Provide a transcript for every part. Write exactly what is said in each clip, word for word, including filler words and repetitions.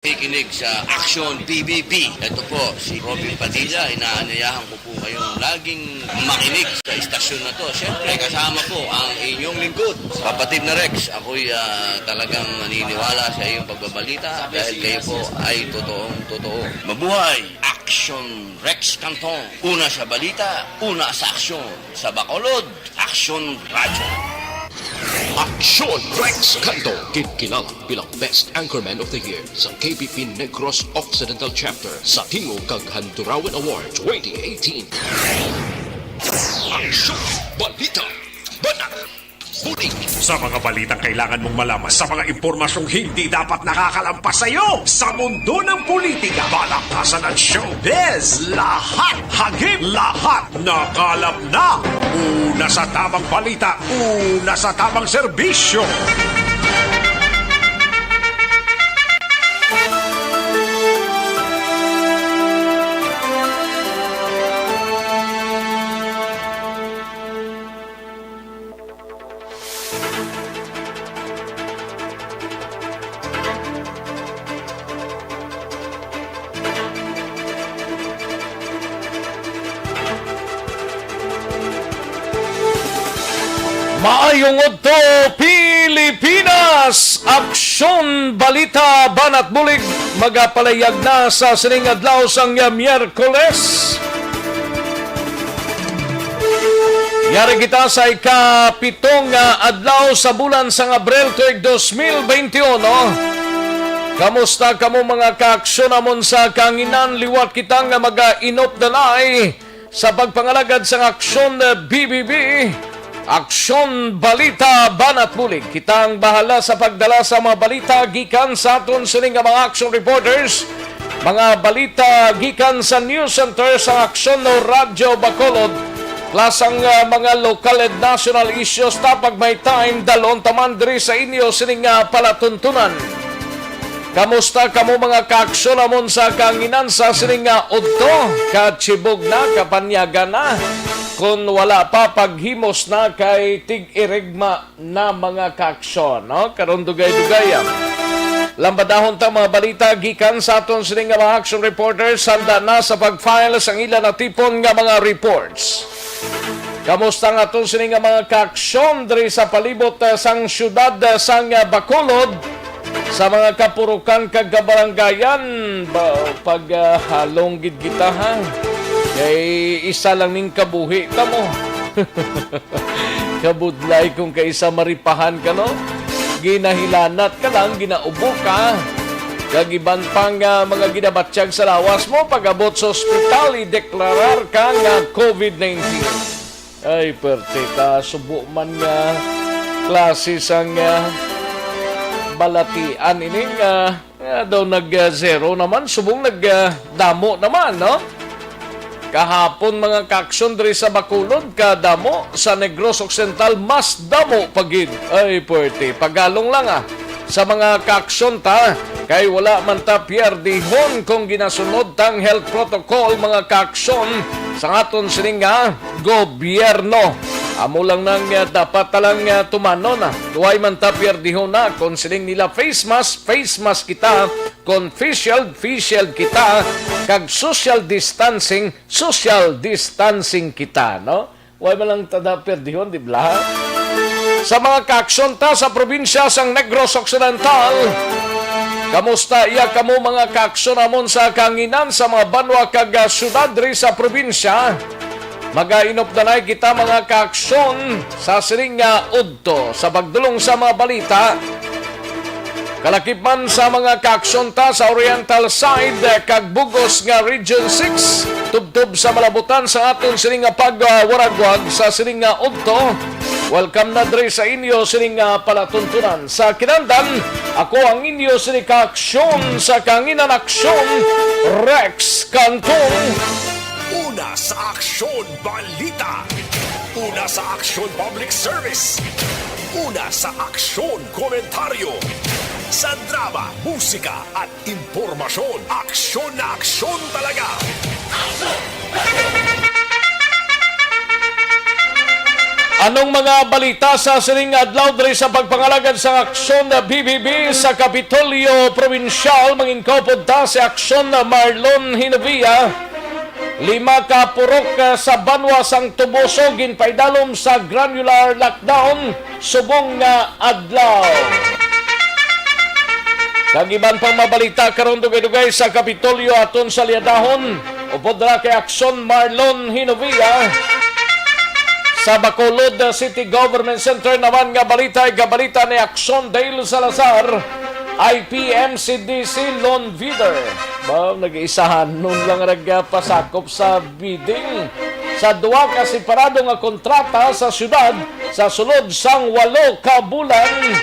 Nakikinig sa Aksyon P B B. Ito po si Robin Padilla. Inaanyayahan ko po kayong laging makinig sa istasyon na to. Siyempre, kasama po ang inyong lingkod, Kapatid na Rex. Ako'y ah, talagang naniniwala sa iyong pagbabalita dahil kayo po ay totoong totoo. Mabuhay! Aksyon Rex Canton. Una sa balita, una sa aksyon. Sa Bacolod, Aksyon Radyo. Aksyon Rex Canto, ginkilala bilang Best Anchorman of the Year sa K P P Negros Occidental Chapter sa Tingog kag Handurawan Award twenty eighteen. Aksyon Balita, Banat Bulig. Sa mga balitang kailangan mong malaman, sa mga impormasyong hindi dapat nakakalampas sa iyo, sa mundo ng politika, palakasan at showbiz, lahat hagip, lahat nakalap na. Una sa tamang balita, una sa tamang serbisyo. Maayong udto, Pilipinas! Aksyon, balita, banat bulig, magapalayag na sa sining adlaw sang Miyerkules. Yari kita sa ikapito nga adlaw sa bulan sang Abril tuig dos mil beintiuno. Kamusta kamo, mga kaaksyon namon sa kanginan? Liwat kita nga mag-inupdanay sa pagpangalagad sang Aksyon B B B, Aksyon Balita Banat Bulig. Kita ang bahala sa pagdala sa mga balita gikan sa aton sini nga mga action reporters, mga balita gikan sa News Center sa Aksyon no Radyo Bacolod, plus ang ah, mga local and national issues. Tapag may time, dalon taman diri sa inyo sini nga palatuntunan. Kamusta kamo, mga kaaksyon namon sa kanginan sa sini nga udto? Kachibog na, kapanyaga na. Kung wala pa, paghimos na kay tig-irigma na, mga kaaksyon, no? Karon dugay-dugay, ah. Lambadahon ta mga balita gikan sa aton sini nga mga action reporters. Handa na sa pag-file sang ila natipon nga mga reports. Kamusta ang aton sini nga mga kaaksyon diri sa palibot ah, sang siyudad ah, sang ah, Bacolod? Sa mga kapurukan kag kabarangayan, ba, pag ah, halong gid kita, ha? Kay isa lang ning kabuhi ta mo. Kabudlay kung kaisa maripahan ka, no? Ginahilanat ka lang, ginaubo ka. Kag iban pa nga mga ginabatyag sa lawas mo, pag-abot sa ospital, ideklarar ka nga covid nineteen. Ay, perte ka, subo man nga klase sang ah, balatian ini nga, nga daw nag-zero naman, subong nagdamo naman, no? Kahapon, mga kaaksyon, diri sa Bacolod, kadamo, sa Negros Occidental, mas damo pa gid. Ay, perte. Pagalong lang, ah. Sa mga kaaksyon ta, kay wala man ta pierdihon kung ginasunod tang health protocol, mga kaaksyon, sa aton sini nga gobyerno. Amo lang nang ah, dapat ta lang ah, tumanon, ah. Way man ta pierdihon na. Kung siling nila face mask, face mask kita. Kung face shield, face shield kita. Kag social distancing, social distancing kita, no? Way man lang ta da perdihon, di bala? Sa mga kaaksyon ta sa probinsya sang Negros Occidental, kamusta iya kamo, mga kaaksyon namon sa kanginan sa mga banwa kag ah, syudad diri sa probinsya? Magainupdanay kita, mga kaaksyon, sa sining nga udto sa pagdulong sa mga balita. Kalakip man sa mga kaaksyon ta sa Oriental Side kag bug-os nga Region six, tubtob sa malabutan sa aton sini nga pagwaragwag sa sini nga udto. Welcome na diri sa inyo sini nga palatuntunan. Sa kinahanglan, ako ang inyo sini kaaksyon sa kanginan, Aksyon Rex Cantong. Una sa Aksyon Balita. Una sa Aksyon Public Service. Una sa Aksyon Komentaryo. Sa drama, musika, at impormasyon, aksyon na aksyon talaga. Anong mga balita sa sining adlaw diri sa pagpangalagad sa Aksyon B B B sa Kapitolyo Probinsyal? Manginkaupod ta si Aksyon Marlon Hinovia. Lima ka purok, ah, sa banwa sang Toboso ginpaidalom sa granular lockdown subong nga adlaw. Kag iban pang mabalita karon, dugay-dugay sa Kapitolyo aton salyadahon. Upod ra kay Aksyon Marlon Hinovia. Sa Bacolod City Government Center naman nga balita, igabalita ni Aksyon Dale Salazar, I P M C D C Lone Vidar. Ba, nag-iisahanon lang nagpasakop sa bidding sa duha ka separado nga kontrata sa siyudad sa sulod sang walo ka bulan.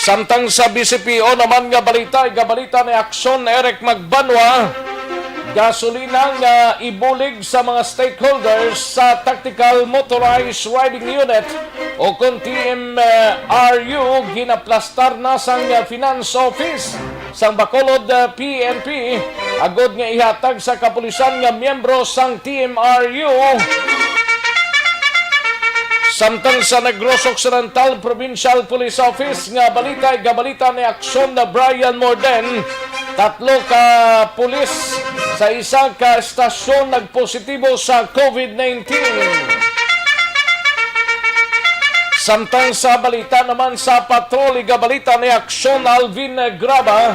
Samtang sa B C P O naman nga balita, igabalita ni Aksyon Eric Magbanwa, gasolina nga ibulig sa mga stakeholders sa Tactical Motorized Riding Unit o kon T M R U ginaplastar na sang Finance Office sang Bacolod, ah, P N P, agod nga ihatag sa kapulisan nga miyembro sang T M R U. Samtang sa Negros Occidental Provincial Police Office nga balita, igabalita ni Aksyon na Brian Morden, tatlo ka pulis sa isa ka estasyon nagpositibo sa COVID nineteen. Samtang sa balita naman sa patrol, igabalita ni Aksyon Alvin Graba,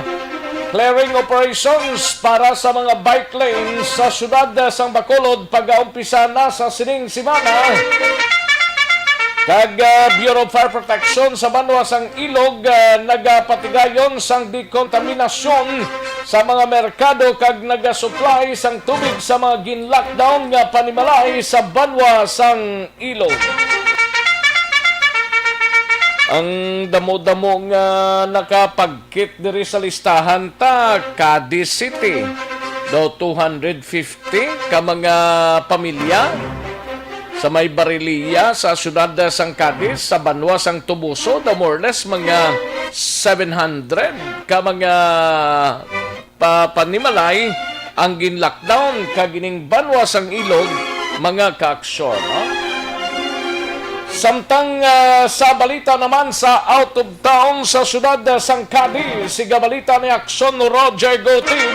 clearing operations para sa mga bike lanes sa siyudad sang Bacolod pagaumpisa na sa sining semana. Kag, ah, Bureau of Fire Protection sa banwa sang Ilog, ah, nagapatigayon sang dekontaminasyon sa mga merkado kag nagasupply sang tubig sa mga gin-lockdown nga panimalay sa banwa sang Ilog. Ang damo-damo nga nakapagkit diri sa listahan ta, Cadiz City. Daw two hundred fifty ka mga pamilya sa may Barillia sa siyudad sang Cadiz, sa banwa sang Toboso, daw more or less mga seven hundred ka mga pa-, panimalay ang gin-lockdown kag ining banwa sang Ilog, mga kaaksyon, no? Samtang, ah, sa balita naman sa out of town sa siyudad, ah, sang Cadiz, igabalita ni Aksyon Roger Gutib.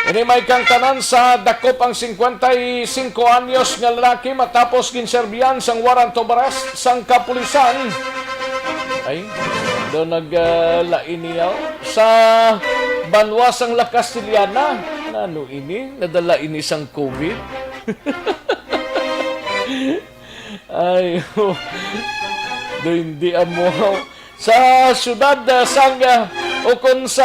Ini may kangtanan sa dakop ang singkwenta y singko anyos nga lalaki matapos ginserbihan sang warrant of arrest sang kapulisan. Ay, do nag, ah, lain niya. Sa banwa sang La Castellana, nano ini? Nadala ini sang COVID? Ay, oh. Do hindi amo. Sa siyudad, ah, sang, ah, ukon sa,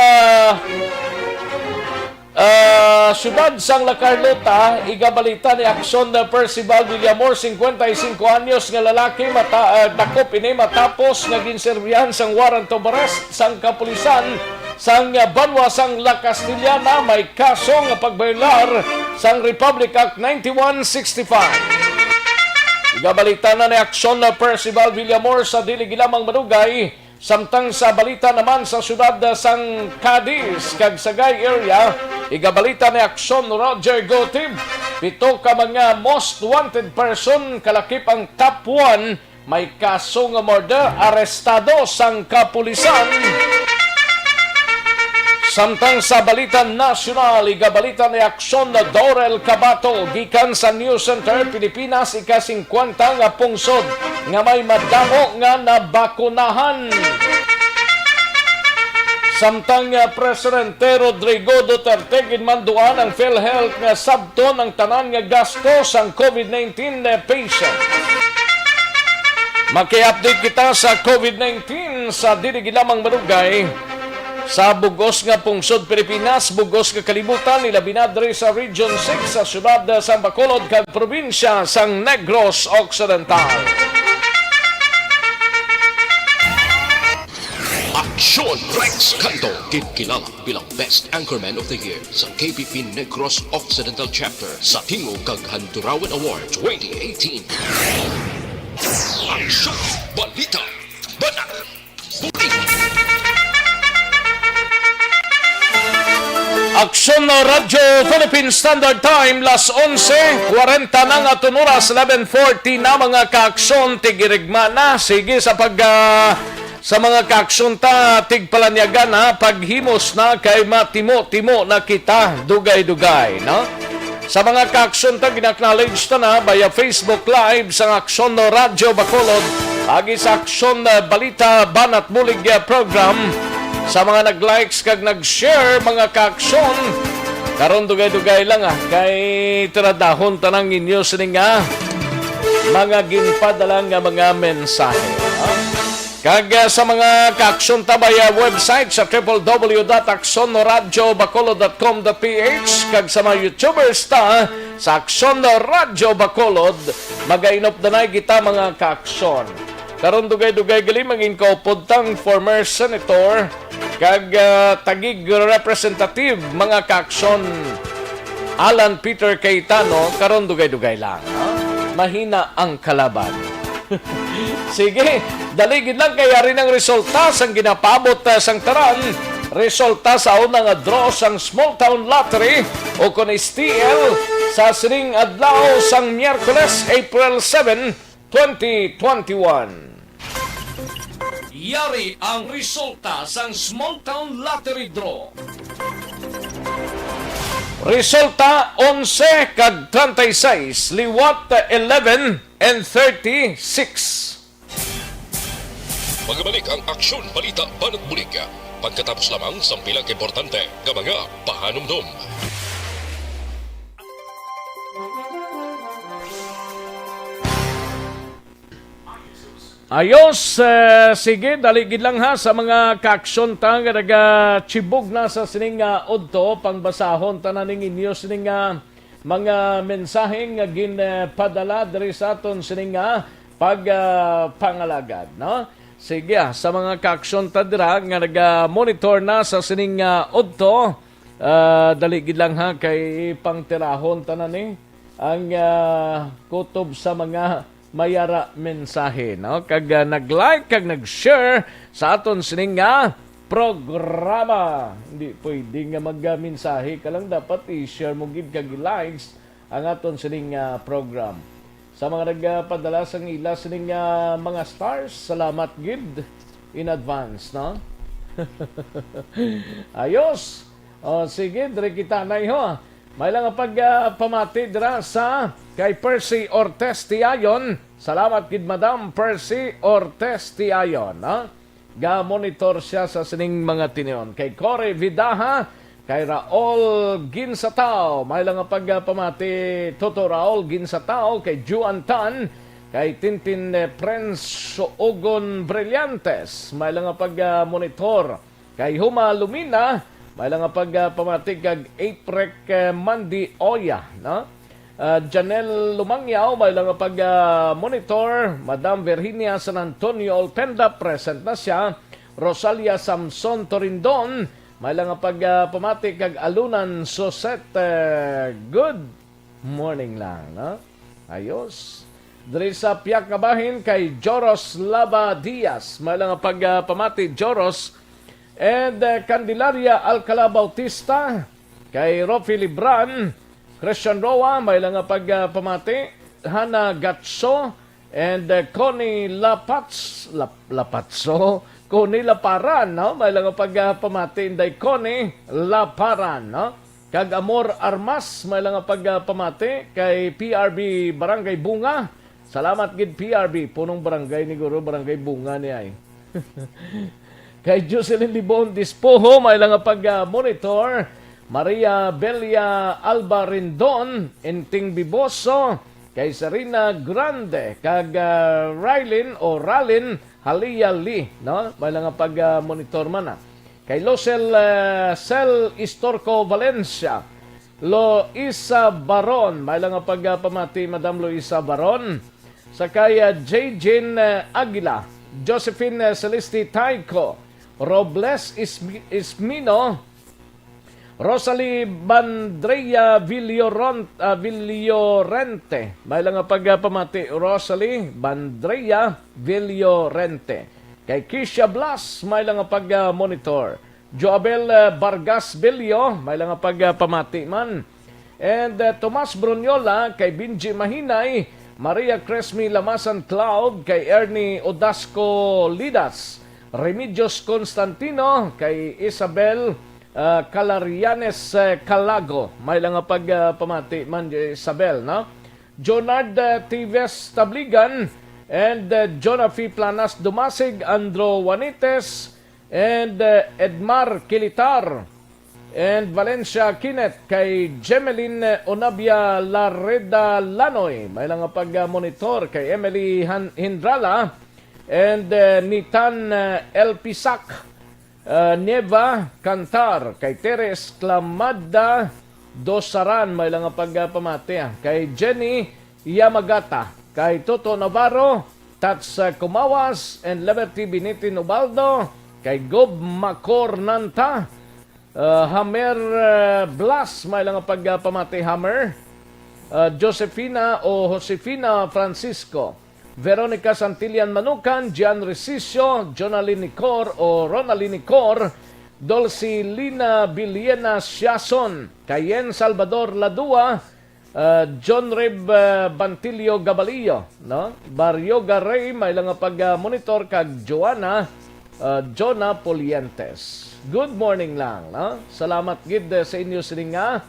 ah, siyudad sang La Carlota, igabalita ni Aksyon na Percival Villamor, singkwenta y singko anyos nga lalaki, mata-, ah, dakop ini matapos nga ginserbihan sang warrant of arrest sang kapulisan sang banwa sang La Castellana, may kaso nga pagbayolar sang Republic Act ninety-one sixty-five. Igabalita na ni Aksyon na Percival Villamor sa dili gilamang madugay, samtang sa balita naman sa siyudad sang Cadiz kag Sagay area, igabalita ni Aksyon Roger Gotib, pito ka mga most wanted person kalakip ang top one may kaso nga murder arestado sang kapulisan. Samtang sa balita nasyonal, igabalita ni Aksyon na Dorel Cabato gikan sa News Center Pilipinas, ika-singkwenta nga pungsod nga may madamo nga nabakunahan. Samtang, ah, Presidente Rodrigo Duterte ginmanduan ang PhilHealth nga sabton ang tanan nga gasto sang COVID nineteen patient. Maki-update kita sa COVID nineteen sa dili gid lamang madugay sa bug-os nga pungsod Pilipinas, bug-os nga kalibutan, ilabi na diri sa Region six sa siyudad sang Bacolod kag probinsya sang Negros Occidental. Aksyon Rex Canto, ginkilala bilang Best Anchorman of the Year sa K P P Negros Occidental Chapter sa Tingog kag Handurawan Award twenty eighteen. Aksyon! Balita! Banat! Buti! Aksyon na Radyo Philippine Standard Time, las onse kwarenta na nga aton oras, eleven forty na, mga kaaksyon, tigirigma na. Sige sa pag, ah, sa mga kaaksyon ta, tigpalanyagan, ha, paghimos na kay matimo-timo na kita, dugay-dugay, no? Sa mga kaaksyon ta, gina-acknowledge ta na via Facebook Live sa Aksyon Radyo Bacolod, agi sa Aksyon, ah, Balita Banat Bulig, ah, Program. Sa mga nag-likes kag nag-share, mga kaaksyon, karon dugay-dugay lang, ah, kay tiradahon ta nang inyo sini nga mga ginpadala nga mga mensahe, ah. Kag, ah, sa mga kaaksyon ta via website sa triple W dot aksyon radyo bacolod dot com dot P H, kag sa mga YouTubers ta sa Aksyon Radyo Bacolod, magainop danay kita, mga kaaksyon. Karon dugay-dugay gali mangin kaupod tang former senator kag, ah, tagig representative, mga kaaksyon, Alan Peter Cayetano, karon dugay-dugay lang, ha? Mahina ang kalaban. Sige, dali gid lang kay ari nang resulta sang ginapaabot, ah, sang tanan. Resulta sa una nga draw sang Small Town Lottery o kon S T L sa sining adlaw sang Miyerkules, April seven, twenty twenty-one. Yari ang resulta sang Small Town Lottery Draw. Resulta, onse kag treinta y seis, liwat eleven and thirty-six. Magbalik ang Aksyon Balita Banat Bulig pagkatapos lamang sang pila ka importante nga mga pahanumdom. Ayos, eh, sige, dali gid lang ha sa mga kaaksyon ta nga nagachibog na sa sining, ah, udto, pangbasahon ta na ning inyo sining, ah, mga mensahe nga ginpadala diri sa aton sining, ah, pag, ah, pangalagad, no? Sige, ah, sa mga kaaksyon ta dira nga naga-monitor na sa sining, ah, udto, ah, dali gid lang ha kay pangtirahon ta na ni ang, ah, kutob sa mga mayara mensahe, no? Kag, ah, nag-like kag nag-share sa aton sining nga programa. Hindi pwede nga mag-mensahe ka lang, dapat i-share mo gid kag i-likes ang aton sining, ah, program. Sa mga nagpadala sang ila sining, ah, mga stars, salamat gid in advance, no? Ayos. O, sige, diri kita na, ho. May lang pag, ah, pamati dira sa kay Percy Ortez Tiayon. Salamat gid, Madam Percy Ortez Tiayon, ha? Ga-monitor siya sa sining mga tinion. Kay Cory Vidaha, kay Raul Ginsatao. May lang pag, ah, pamati, Toto Raul Ginsatao, kay Juan Tan, kay Tintin, eh, Prince Suogon Brillantes. May lang pag, ah, monitor. Kay Huma Lumina, may lang nga pag, ah, pamati kag Aprek, eh, Mandi Oya, no? Ah, Janelle Lumangyaw, may lang nga pag, ah, monitor. Madam Virginia San Antonio Olpenda, present na siya. Rosalia Samson Torindon, may lang nga pag, ah, pamati kag Alunan Suset, eh, good morning lang, no? Ayos. Diri sa piyak nga bahin kay Joros Lava Diaz, may lang nga pag, ah, pamati, Joros. And, uh, Candelaria Alcala Bautista, kay Rofi Libran, Christian Roa, may lang nga pag, uh, pamati, Hana Gatso, and, uh, Connie Lapats, Lap-, Lapatso, Connie Laparan, no? May lang nga pag, uh, pamati, Inday Connie Laparan, no? Kag Amor Armas, may lang nga pag, uh, pamati, kay P R B Barangay Bunga, Salamat gid, P R B. Punong barangay ni guro, Barangay Bunga ni ay. Kay Jocelyn Libon Dispoho, may lang nga pag, ah, monitor. Maria Belia Alba Rendon, Inting Biboso, kay Serena Grande, kag, ah, Rylin o Ralin Halia Lee, no? May lang nga pag, ah, monitor man, ah. Kay Losel, ah, Sel Istorco Valencia, Loisa Baron, may lang nga pag, ah, pamati, Madam Loisa Baron. Sa kay, ah, J Jin, ah, Aguila, Josephine, ah, Celeste Taico, Robles Ismi-, Ismino, Rosalie Bandrea Villoron-, ah, Villorente. May lang nga pag, ah, pamati, Rosalie Bandrea Villorente. Kay Kisha Blas, may lang nga pag, ah, monitor. Joabel, uh, Vargas Bello, may lang nga pagpamati man. And, uh, Tomas Bruniola, kay Benji Mahinay, Maria Cresme Lamasan Cloud, kay Ernie Odasco Lidas, Remedios Constantino, kay Isabel, uh, Calarianes, uh, Calago. May lang nga pagpamati man, Isabel, no? Jonard, uh, Tives Tabligan, and, uh, Jonafi Planas Dumasig, Andro Juanites, and, uh, Edmar Kilitar, and Valencia Kinet, kay Jemeline Onabia Lareda Lanoy, may lang nga pag-monitor, kay Emily Han-, Hindrala, and, uh, Nitan, uh, El Pisac, uh, Neva Cantar, kay Teres Clamada Dosaran, may lang nga pagpamati, ah, kay Jenny Yamagata, kay Toto Navarro, Tats, uh, Kumawas, and Liberty Binitin Ubaldo, kay Gob Macor Nanta, uh, Hammer, uh, Blas, may lang nga pagpamati, Hammer, uh, Josefina o Josefina Francisco, Veronica Santillan Manukan, Gian Resicio, Jonalyn Nicor o Ronalyn Nicor, Dulcilina Villena Siason, Kayen Salvador Ladua, uh, John Rib, uh, Bantilio Gabalio, no? Barrio Garay, may lang nga pag-monitor, kag Joanna, uh, Jonah Polientes. Good morning lang, no? Salamat gid, uh, sa inyo sining nga,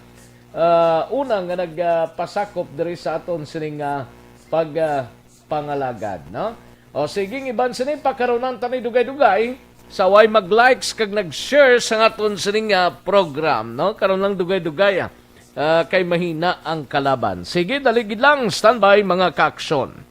uh, una nga nagpasakop diri sa aton sining nga pag, uh, pangalagad, no? O sige, iban sini, pakarunan ta ni dugay-dugay sa way mag-likes kag nag-share sa aton sining nga program, no? Karon lang dugay-dugay, ah. Ah, kay mahina ang kalaban. Sige, dali gid lang, standby, mga kaaksyon.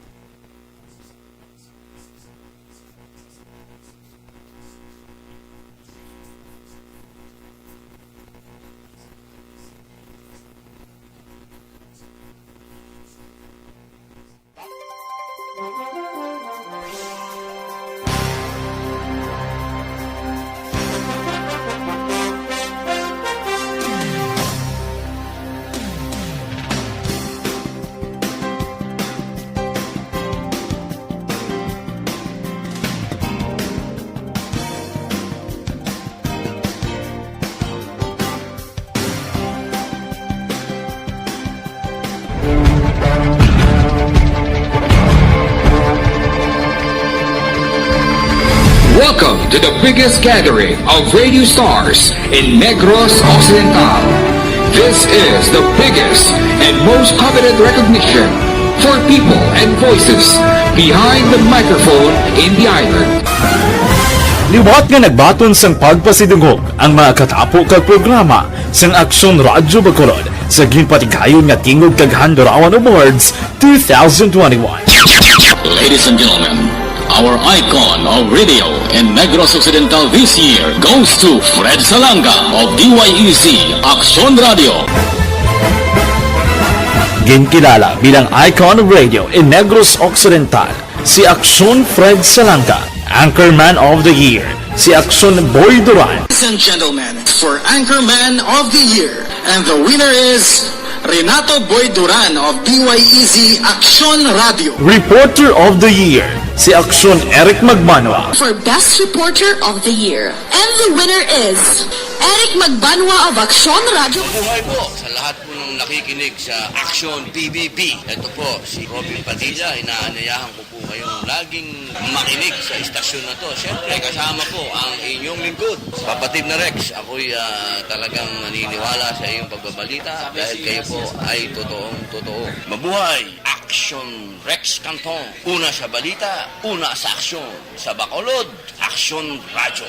Welcome to the biggest gathering of radio stars in Negros Occidental. This is the biggest and most coveted recognition for people and voices behind the microphone in the island. Liwat nga nagbaton sang pagpasidungog ang mga katapo kag programa sang Aksyon Radyo Bacolod sa ginpatigayon nga Tingog kag Handurawan Awards two thousand twenty-one. Ladies and gentlemen, our icon of radio in Negros Occidental this year goes to Fred Salanga of D Y E C Aksyon Radio. Ginkilala bilang icon of radio in Negros Occidental si Aksyon Fred Salanga, Anchorman of the Year si Aksyon Boy Duran. Ladies and gentlemen, for Anchorman of the Year, and the winner is Renato Boy Duran of D Y E C Aksyon Radio. Reporter of the Year si Aksyon Eric Magbanwa. For Best Reporter of the Year, and the winner is Eric Magbanwa of Aksyon Radio. Mabuhay po sa lahat po ng nakikinig sa Aksyon P B B. Ito po si Robin Padilla, inaanyayahan ko po kayong laging makinig sa istasyon na to. Siyempre, kasama po ang inyong lingkod, Kapatid na Rex. Ako'y, ah, talagang naniniwala sa iyong pagbabalita dahil kayo po ay totoong totoo. Mabuhay! Action Rex Canton. Una sa balita, una sa aksyon. Sa Bacolod, Aksyon Radyo.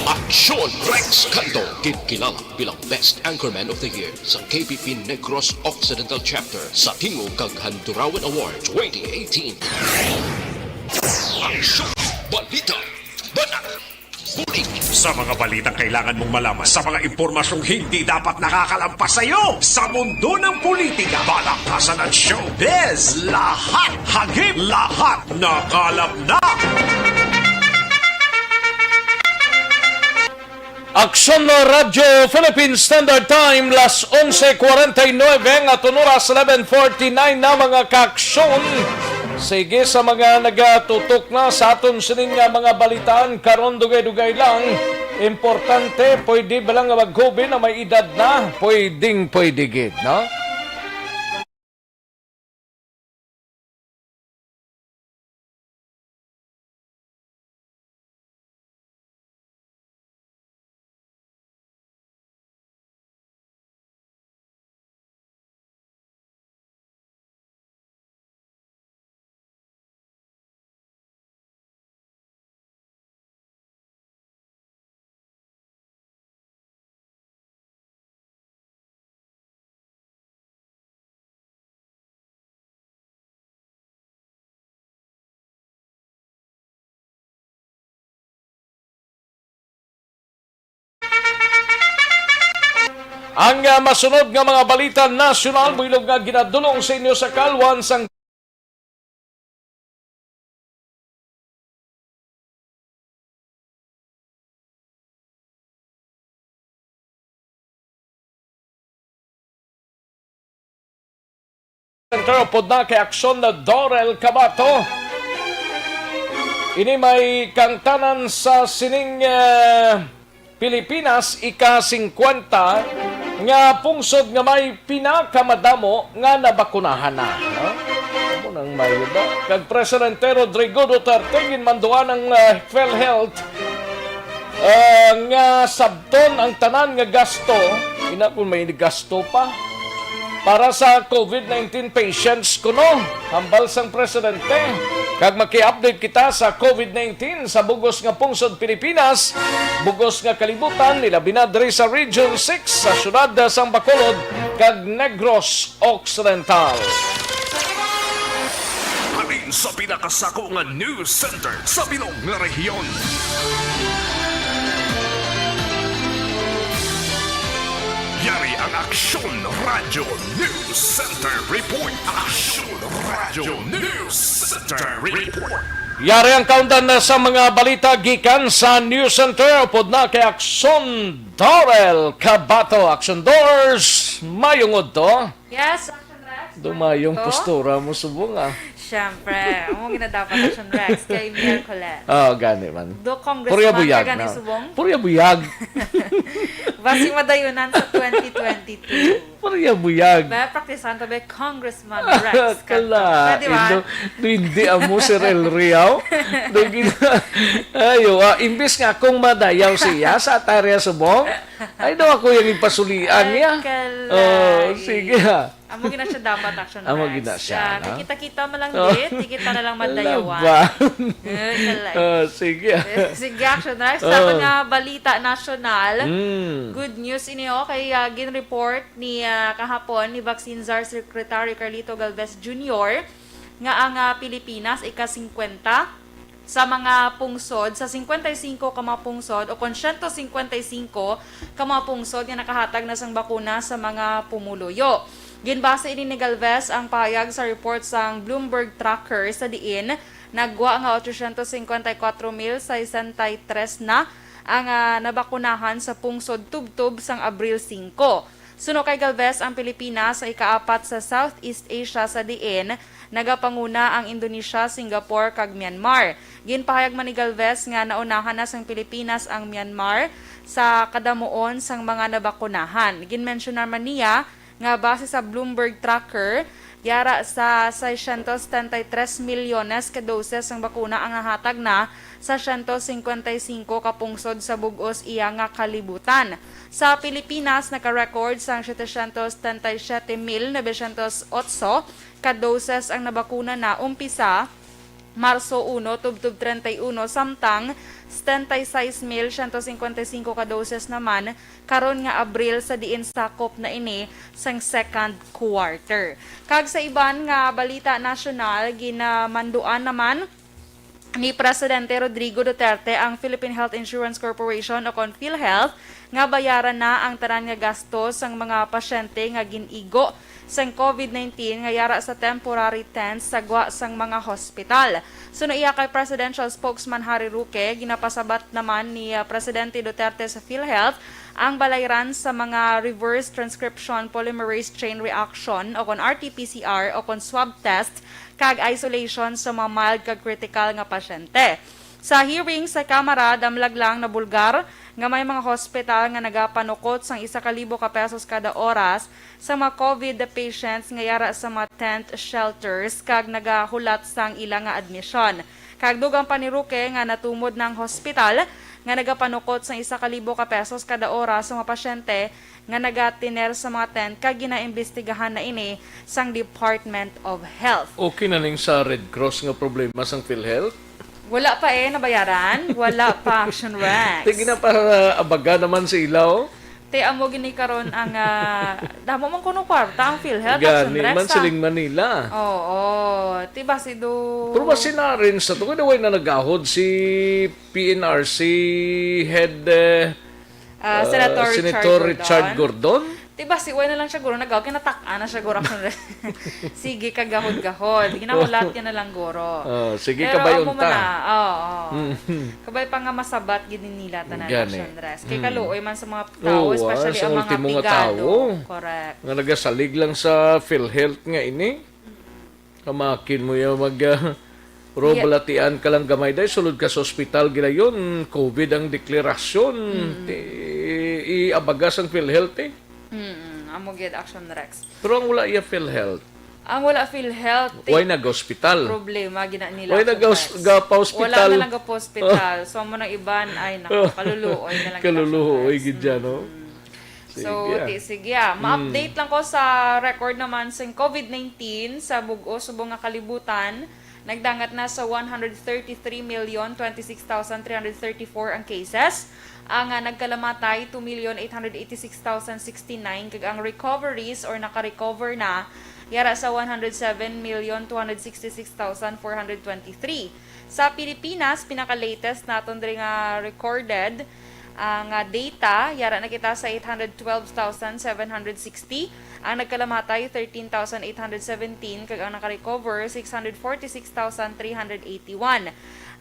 Aksyon Rex Canto, ginkilala bilang Best Anchorman of the Year sa K P P Negros Occidental Chapter sa Tingog kag Handurawan Award twenty eighteen. Aksyon, balita, banat, bulig. Sa mga balitang kailangan mong malaman, sa mga impormasyong hindi dapat nakakalampas sa iyo, sa mundo ng politika, palakasan at showbiz, lahat hagip, lahat nakalap na. Aksyon Radyo Philippine Standard Time, las onse cuarenta y nueve, ang aton oras, eleven forty-nine na, mga kaaksyon. Sige, sa mga nagatutok na sa aton sining nga mga balitaan, karon dugay-dugay lang. Importante, pwede ba lang nga mag-COVID na may edad na? Pwedeng pwede gid, no? Ang, ah, masunod nga mga balita nasyonal, buylog nga ginadulong sa inyo sa kalwan sang Center, upod na kay Aksyon na Dorel Cabato. Ini may kangtanan sa sining, eh, Pilipinas ika-singkwenta nga pungsod nga may pinakamadamo nga nabakunahan na, no? Amo nang mayo ba? Kag Presidente Rodrigo Duterte ginmanduan ang, ah, PhilHealth, ah, nga sabton ang tanan nga gasto, ina kung may gasto pa, para sa COVID nineteen patients kuno, hambal sang presidente. Kag maki-update kita sa COVID nineteen sa bugos nga pungsod Pilipinas, bugos nga kalibutan, nilabi na diri sa Region six, sa siyudad sang Bacolod kag Negros Occidental. Halin sa pinakasako nga news center sa bilog nga rehiyon. Yari ang Aksyon Radyo News Center Report. Aksyon Radyo News Center Report. Yari ang kaundan na sa mga balita gikan sa News Center. Upod na kay Aksyon Dorel Cabato. Aksyon Dors, mayong udto. Yes, Action Rex. Dumayong Ito? Postura mo subong, ah. Siyempre, amo ginadapat, Action Rex, kay Miyerkules. Oh, gani man. Do congressman Purya buyag ka gani na. Subong? Purya buyag. Basi madayunan sa twenty twenty-two. Purya buyag. Be, praktisan to, be, Congressman Rex. Kala, Pwede ba? Indo, do hindi amo, Sir El Riao. Do gina-, ayo, ah, imbis nga kung madayaw siya sa Tarya Subong, ay daw ako yung ipasulian niya. Ay, kalay. Oh, sige, ah. Amo gina siya dapat, Action Amo Rex. gina siya, Ah, no? Kita-kita mo lang Oh. dit, di kita na lang madayawan. Laban. Eh, kalay. Oh, sige. Eh, sige, Action Rex. Oh. Sa aton nga balita nasyonal, Mm. good news ini, oh, kay, ah, gin-report ni, ah, kahapon ni Vaccine Czar Secretary Carlito Galvez Junior nga ang, ah, Pilipinas ika-singkwenta sa mga pungsod, sa singkwenta y singko ka mga pungsod o kon siyento singkwenta y singko ka mga pungsod nga nakahatag na sang bakuna sa mga pumuluyo. Ginbase ini ni Galvez ang pahayag sa report sang Bloomberg Tracker, sa diin nagwa nga otsosyentos singkwenta y kuwatro mil sesenta y tres na ang, ah, nabakunahan sa pungsod tubtob sang Abril singko. Suno kay Galvez, ang Pilipinas ang ikaapat sa Southeast Asia, sa diin nagapanguna ang Indonesia, Singapore, kag Myanmar. Ginpahayag man ni Galvez nga naunahan na sang Pilipinas ang Myanmar sa kadamuon sang mga nabakunahan. Ginmensyonar man niya nga base sa Bloomberg Tracker, yara sa seiscientos setenta y tres milyones ka doses sang bakuna ang nahatag na sa siyento singkwenta y singko ka pungsod sa bug-os iya nga kalibutan. Sa Pilipinas, naka-record sang setecientos setenta y siete mil novecientos otso ka doses ang nabakuna na umpisa Marso uno tubtob treinta y uno, samtang setenta y seis mil siyento singkwenta y singko ka doses naman karon nga Abril, sa diin sakop na ini sang second quarter. Kag sa iban nga balita nasyonal, ginamanduan naman ni Presidente Rodrigo Duterte ang Philippine Health Insurance Corporation o kon PhilHealth nga bayaran na ang tanan nga gasto sang mga pasyente nga gin-igo sang COVID nineteen nga yara sa temporary tents sa gwa sang mga hospital. Suno iya kay Presidential Spokesman Harry Roque, ginapasabat naman ni, ah, Presidente Duterte sa PhilHealth ang balayran sa mga reverse transcription polymerase chain reaction o kon R T P C R o kon swab test kag isolation sa mga mild kag critical nga pasyente. Sa hearing sa Kamara, damlag lang nabulgar nga may mga hospital nga nagapanukot sang isa ka libo ka pesos kada oras sa mga covid patients nga yara sa mga tent shelters kag nagahulat sang ila nga admisyon. Kag dugang pa ni Roque nga natumod na ang hospital nga nagapanukot sang isa ka libo ka pesos kada oras sa mga pasyente nga nagatiner sa mga tent kag ginaimbestigahan na ini sang Department of Health. Okay na ning sa Red Cross nga problema sang PhilHealth? Wala pa eh, nabayaran. Wala pa, Action Rex. Sige na, para abaga naman sa ila, oh. Te, amo gini karon ang, ah, damo man kuno kwarta ang PhilHealth, Action Gani, Rex, man ah. Siling Manila. Oo. Te, basi do Pero basi na rin sa to, kaya way na nagahod si P N R C head, eh, Ah, ah, Senator Senator Richard Richard Gordon. Gordon. Di ba, si Uy na lang siya, guro, nagaw, kinatak-an na siya, guro. Sige, kagahod-gahod. Ginahulat niya na lang, guro. Oh, sige, Pero kabay amo unta. Man na, oo, oo. Mm. Kabay pa nga masabat gid nila tanan, Gani. Action Rex. Kay Mm. kaluoy man sa mga tao, Oo, ah, especially sa ang mga ultimo nga pigado. Tao. Correct. Nga nagasalig lang sa PhilHealth nga ini. Kamakin mo yung mag, ah, ro, Yeah. balatian ka lang gamay, day, sulod ka sa ospital, gilayon, covid ang deklarasyon. Mm. Ti, iabagas ang PhilHealth, eh. Mm, amo gid, Action Rex. Pero ang wala iya PhilHealth. Ang wala PhilHealth, ti, Why nag-hospital? problema, gina nila, Why Action nag-hos-, Rex. ga pa hospital? Wala na lang ga pa hospital. So, amo nang iban, ay, naku, kaluluoy na lang gid, Action Kaluluoy Rex. gid dyan, no? Mm. So, Sige, ah. ti-, sige, ah. Mm. Ma-update lang ko sa record naman sing covid nineteen sa bug-os subong nga kalibutan. Nagdangat na sa one hundred thirty-three million twenty-six thousand three hundred thirty-four ang cases. Ang, ah, nagkalamatay, two million eight hundred eighty-six thousand sixty-nine, kag ang recoveries or naka-recover na, yara sa one hundred seven million two hundred sixty-six thousand four hundred twenty-three. Sa Pilipinas, pinaka-latest naton diri nga recorded, ang, ah, data, yara na kita sa eight hundred twelve thousand seven hundred sixty. Ang nagkalamatay, thirteen thousand eight hundred seventeen, kag ang naka-recover, six hundred forty-six thousand three hundred eighty-one.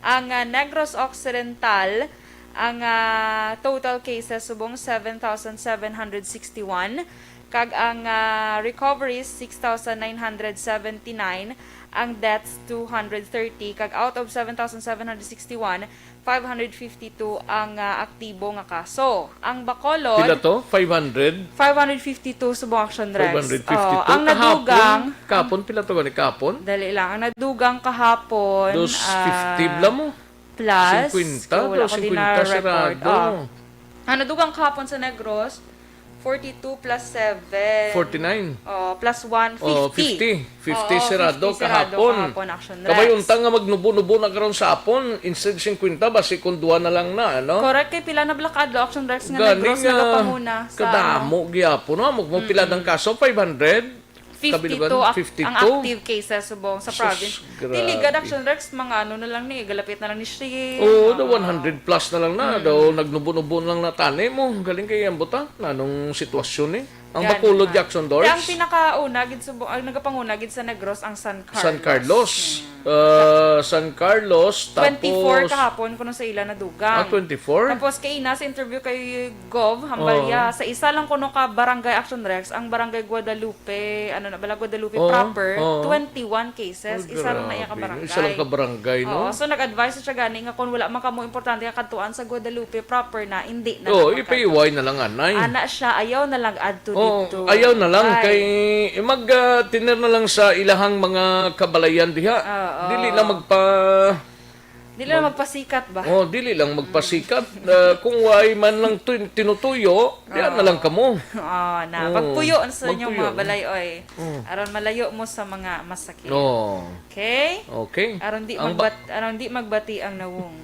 Ang, ah, Negros Occidental, ang, ah, total cases subong seven thousand seven hundred sixty-one, kag ang, ah, recoveries, six thousand nine hundred seventy-nine, ang deaths, two hundred thirty, kag out of seven thousand seven hundred sixty-one, five hundred fifty-two ang, ah, aktibo nga kaso. Ang Bacolod, Pila to? Five hundred? five hundred fifty-two subong, Action Rex. Five hundred fifty-two. Oo, ang Kahapon, nadugang, kahapon, pila to gani kahapon? Dali lang. Ang nadugang kahapon, Dos fifty ah, bla mo? plus, Singkwenta, oh, wala dos ko din singkwenta na-record. Sarado. Oh. Ang nadugang kahapon sa Negros, forty-two plus seven. Forty-nine. Oh, plus one, Oh, fifty. fifty. Fifty Oo, sarado fifty sarado kahapon. kahapon, Action Rex. Kabay unta nga magnubo-nubo na karon sa hapon, instead singkwenta, basi kung duha na lang na, ano? Correct, kay pila na bala ka adlaw, Action Rex, nga Gani Negros nga nagapanguna sa, kadamo ano? gyapon, no? Mag-, magpila Mm-mm. ng kaso, five hundred? Fifty-two Kabilugan, ak-, fifty-two? ang active cases subong sa Sus, province. grabe. Dili gid, Action Rex, mga ano na lang ni, galapit na lang ni siya. Oo, Oo. daw one hundred plus na lang na. Mm. Daw nagnubo-nubo lang na tani mo. Galing kay ang buta. Nanong sitwasyon eh. Ang Gani Bacolod, nga. Jackson Dors? Kaya ang pinakauna gid subong, ang nagapanguna gid sa Negros ang San Carlos. San Carlos. Hmm. Uh, San Carlos, Twenty-four tapos kahapon kuno sa ila nadugang. Ah, twenty-four? Tapos kay ina sa interview kay Gov, hambal Oh. iya, sa isa lang kuno ka barangay, Action Rex, ang barangay Guadalupe, ano na bala, Guadalupe Oh, proper, oh. twenty-one cases, Oh, isa lang na iya ka grabe. barangay. Isa lang ka barangay, no? Oo, so nag-advise siya gani nga kung wala man kamo importante nga kadtuan sa Guadalupe proper na, hindi na Oh, lang magkadto. Ipaiway na lang, anay. Ana siya, ayaw na lang adto Oh, dito. ayaw na lang, Ay. kay mag, ah, tiner na lang sa ilahang mga kabalayan diha. Oo. Dili na magpa- Dili na Mag- magpasikat ba? Oh, dili lang magpasikat. Ah, kung way man lang tu-, tinutuyo, diyan na lang kamo. Oo, na. Oh, Pagpuyo sa inyong mga magpuyo. balay, oy. Oh. Aron malayo mo sa mga masakit. Oh. Okay? Okay. Aron di Ang ba- magbat-, aron di magbati ang nawong.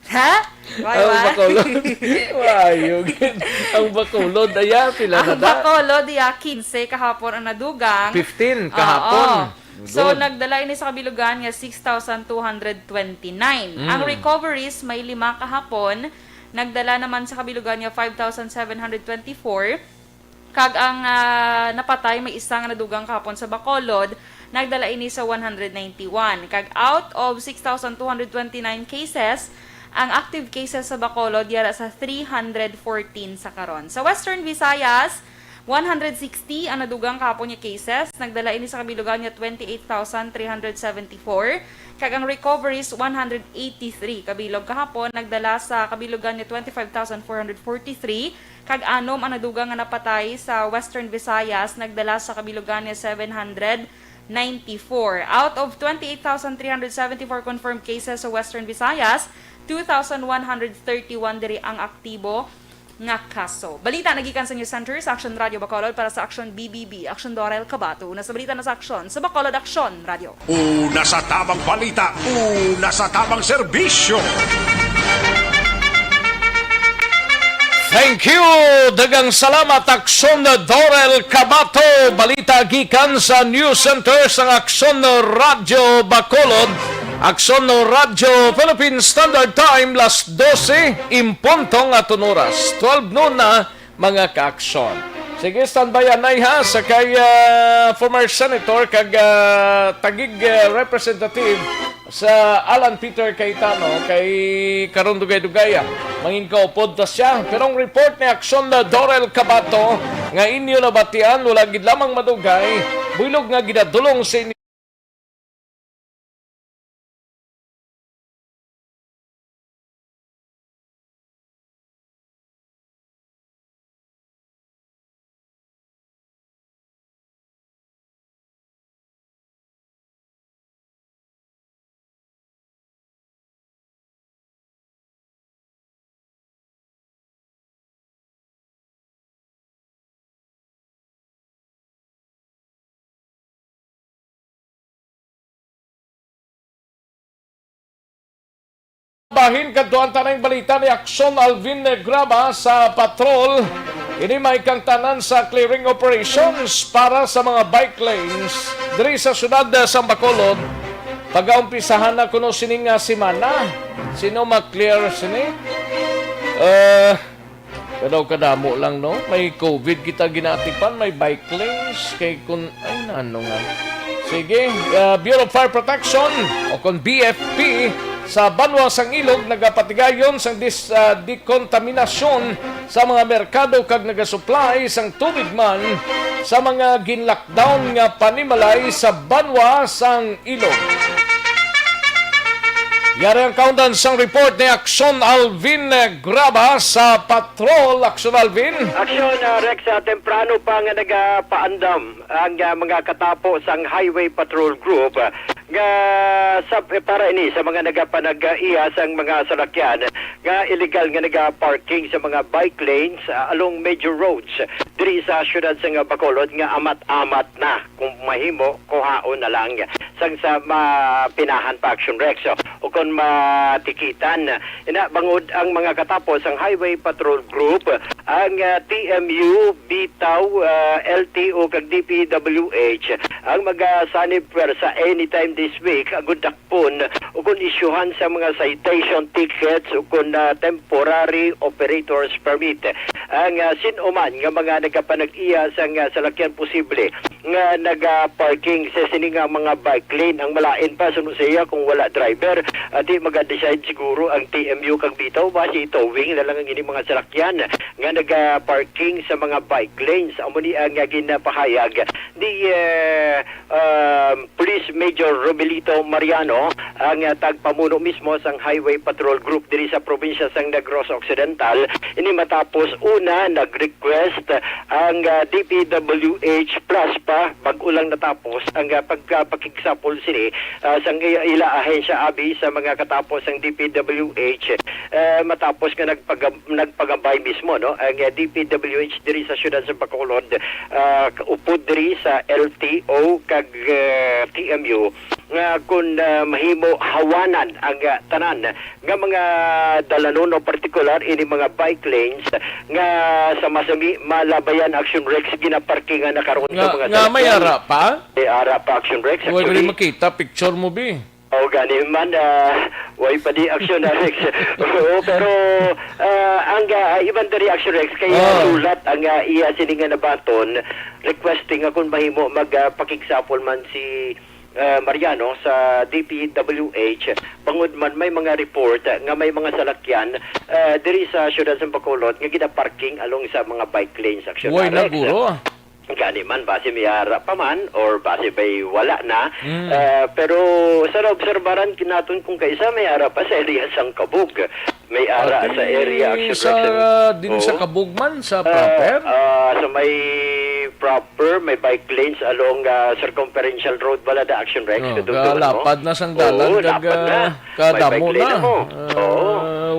Ha? Why, Ang why? Bacolod. Wayo gid. Ang Bacolod, aya, pila na Ang da? Bacolod, iya, quince kahapon ang nadugang. Fifteen Oo. kahapon. So, Good. nagdala ini sa kabilugan nga six thousand two hundred twenty-nine. Mm. Ang recoveries may lima kahapon, nagdala naman sa kabilugan nga five thousand seven hundred twenty-four, kag ang, ah, napatay may isa nga nadugang kahapon sa Bacolod, nagdala ini sa one hundred ninety-one. Kag out of six thousand two hundred twenty-nine cases, ang active cases sa Bacolod yara sa three hundred fourteen sa karon. Sa Western Visayas, One hundred sixty ang nadugang kahapon nga cases, nagdala ini sa kabilugan nga twenty-eight thousand three hundred seventy-four, kag ang recoveries, one hundred eighty-three. Kabilog kahapon, nagdala sa kabilugan nga twenty-five thousand four hundred forty-three, kag anom ang nadugang nga napatay sa Western Visayas, nagdala sa kabilugan nga seven hundred ninety-four. Out of twenty-eight thousand three hundred seventy-four confirmed cases sa Western Visayas, two thousand one hundred thirty-one diri ang aktibo nga kaso. Balita nagikan sa News Center sa Aksyon Radio Bacolod. Para sa Aksyon B B B, Aksyon Dorel Kabato. Una sa balita na sa Aksyon sa Bacolod, Aksyon Radio. Una sa tamang balita, una sa tamang serbisyo. Thank you! Daghang salamat, Aksyon Dorel Kabato. Balita gikan sa News Center sang Aksyon Radio Bacolod. Aksyon Radyo Philippine Standard Time, las dose en punto nga aton oras. Twelve noon na, mga ka-aksyon. Sige, standby anay ha, sa kay, ah, former senator kag, ah, tagig, ah, representative sa Alan Peter Cayetano, kay karon dugay-dugay, ah, mangin kaupod ta siya. Pero ang report ni Aksyon na Dorel Kabato nga inyo nabatian, wala gid lamang madugay, buylog nga ginadulong sa inyo. Bahin kadto ang tanang balita ni Aksyon Alvin Graba sa Patrol. Ini may kangtanan sa clearing operations para sa mga bike lanes diri sa siyudad sa Bacolod. Pagaumpisahan na kuno sini nga semana. Sino ma-clear sini? Eh, Kadaw kadamo lang, no? May covid kita ginatipan, may bike lanes, kay kun, ay, nano nga. Sige, uh, Bureau of Fire Protection, o kon B F P, sa banwa sang Ilog nagapatigayon sang dis-, uh, dekontaminasyon sa mga merkado kag nagasuplay sang tubig man sa mga ginlockdown nga panimalay sa banwa sang Ilog. Yari ang kaundan sang report ni Aksyon Alvin Graba sa Patrol. Aksyon Alvin. Aksyon, ah, Rex, ah, temprano pa nga nagapaandam ang, ah, mga katapo sang Highway Patrol Group, ah, nga sa, eh, para ini sa mga nagapanag-iya sang mga salakyan nga illegal nga nagaparking sa mga bike lanes, ah, along major roads diri sa siyudad sang Bacolod nga amat-amat na. Kung mahimo, kuhaon na lang sang sa mapinahan pa, Action Rex, o kung matikitan. Ina, bangod ang mga katapo sang Highway Patrol Group, ang, ah, T M U, bitaw, ah, L T O kag D P W H ang magasanib pwersa anytime this week, agud dakpon o kung isyuhan sa mga citation tickets o kung, ah, temporary operators permit ang, ah, sin-o man nga mga nagapanag-iya sang, ah, salakyan posible nga naga-parking sa sini nga mga bike lane. Ang malain pa, suno sa iya, kung wala driver, ati maga-decide siguro ang T M U kag bitaw ba si towing na lang ang ini mga salakyan nga naga-parking sa mga bike lanes. Amo ni ang, ah, ginapahayag ni, eh, um, Police Major Romelito Mariano, ang, ah, tagpamuno mismo sang Highway Patrol Group diri sa probinsya sang Negros Occidental. Ini matapos una nag-request ang, ah, D P W H plus pa, bag-o lang natapos ang, ah, pagpakigsapol sini, ah, sang i-, ila ahensya abi sa mga katapo sang D P W H, eh, matapos nga nagpagab-, nagpagabay mismo, no, ang, ah, D P W H diri sa siyudad sa Bacolod, ah, upod diri sa L T O kag, ah, T M U nga kun, ah, mahimo hawanan ang, ah, tanan nga mga dalanon, o partikular ini mga bike lanes nga sa masami malabayan, Action Rex, ginaparkingan na karon sa Nga, mga nga may salakyan. Ara pa? May ara pa, Action Rex. Wala Actually, rin makita, picture mo, bi. O, gani man, ah, way pa di, Action Rex. Oo, pero, ah, ang, ah, iban diri, Action Rex, kaya Oh. sulat ang, ah, iya sini nga nabaton, requesting nga kung mahimo mag, ah, pakigsapol man si ah, Mariano, sa D P W H, bangod man may mga report nga may mga salakyan, ah, diri sa siyudad sa Bacolod nga ginaparking along sa mga bike lanes, Action Way na Rex. Guro. Gani man, basi may ara pa man or basi may wala na. Mm. Ah, pero sa naobserbaran naton kung kaisa, may ara pa sa area sang Kabug. May ara sa area, Action sa, Rex. Din sa Oo. Kabug man, sa Ah, proper? Ah, sa may proper, may bike lanes along, ah, Circumferential Road, Balada, Action Rex. Oh, kadugdugan mo. Kalapad na sang dalan, Oo, kag, lapad na. Ah, kadamo na. May bike lane na mo. Ah, Oo.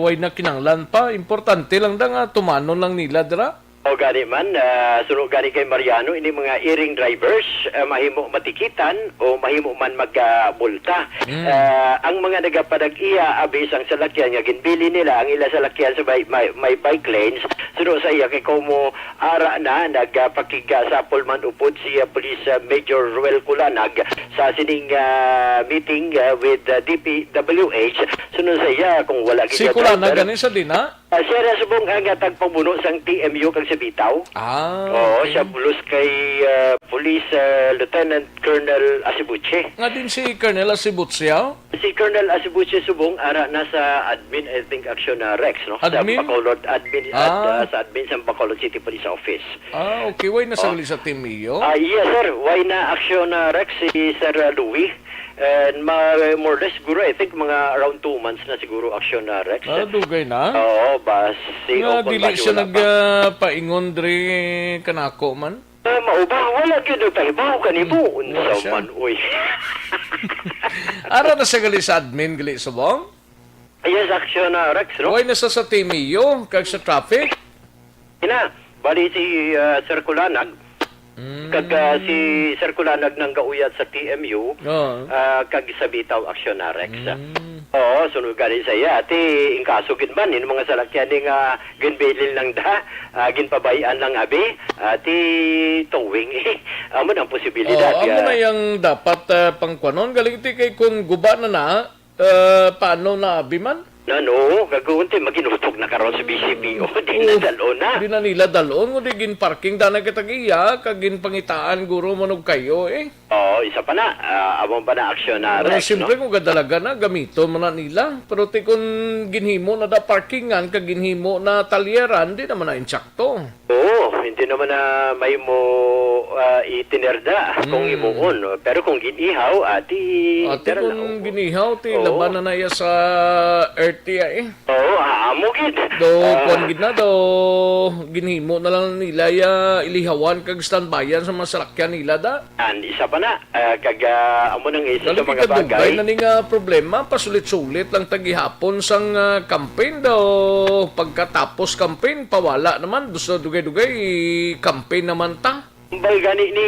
Way na kinanglan pa. Importante lang da nga tumanon lang nila dira. O gani man, ah, suno gani kay Mariano, ini mga erring drivers, ah, mahimo matikitan o mahimo man magmulta. Mm. Ah, ang mga nagapanag-iya, abi sang salakyan nga ginbilin nila ang ila salakyan sa may, may, may bike lanes, suno sa iya kay komo ara na nagapakigasapol man upod si, ah, Police, ah, Major Ruel Culanag sa sining, ah, meeting, ah, with, ah, D P W H. Suno sa iya, kung wala Si gid Culanag driver, gani sa dina? Ah, siya na subong ang, ah, tagpamuno sang T M U kag sa Bitaw. Ah, Oo, okay. Siya pulos kay, ah, Police, ah, Lieutenant Colonel Asibuche. Nga din si Colonel Asibuche, oh? Si Colonel Asibuche subong ara na sa admin, I think, Action, ah, Rex, no? Admin? Sa Bacolod admin, Ah. Ad-, ah, sa admin sa Bacolod City Police Office. Ah, okay. Way na sa Oh. uli sa T M U? Ah, yes, sir. Way na Action, ah, Rex, si Sir, ah, Louis. And ma-, more or less, siguro, I think, mga around two months na siguro, Action, ah, Rex. Ah, dugay na? Oo, basi, Nga o kung dili basi siya wala nag, pa. ah, paingon diri kanako man? Ah, mao ba? Wala gyud nagpahibaw kanimo. Hmm, wala Unsa siya. man, uy? Ara na siya gali sa admin, gali subong? Yes, Action, ah, Rex, no? Way na sa, sa T M U, kag sa traffic? Ina, bali si, ah, Sir Kulanag, Mm. kag, ah, si Sir Kulanag nang gauyat sa T M U, Oo. ah, kag sa Bitaw Action na Rex. Mm. Oo, sunod gani sa iya. Ati, in kaso gid man, in mga salakyan ni nga ginbilin lang da, ah, ginpabay-an lang abi, ati, towing. Amo na ang posibilidad, Oo, amo ah. na yang dapat, ah, pangkuanon. Galing ti kay kung guba na na, Ah, paano na, abi man? Nano, gagawin ti, maginutog na karon sa B C P O, di na Oo. dal-on na. Di na nila dal-on, kundi ginparking da na kita giya, kag ginpangitaan guro man og kayo, eh. Oo, isa pa na, ah, amo pa na aksyon na, Pero Rex, siyempre, no? Kung gadalagan na, gamiton man na nila. Pero ti kun ginhimo na da parkingan, kag ginhimo na talyeran, di naman na insakto. Oo, hindi naman na may mo, ah, itinerda kung Hmm. imuon, no? Pero kung ginihaw, ati, Ati, pero kung lao. ginihaw, ti Oo. laban na na iya sa earth iya, eh. Oo, ah, amo gid. Do, Ah. kuwan gid na, do, ginhimo na lang nila ya ilihawan kag standbyan sa mga salakyan nila, da. An isa pa na, ah, kag, ah, amo nang isa sa Lalo mga kadugay bagay. na ni nga problema, pasulit-sulit lang ta gihapon sang, ah, campaign daw. Pagkatapos campaign, pawala naman. Gusto dugay-dugay, campaign naman ta. Ambal gani ni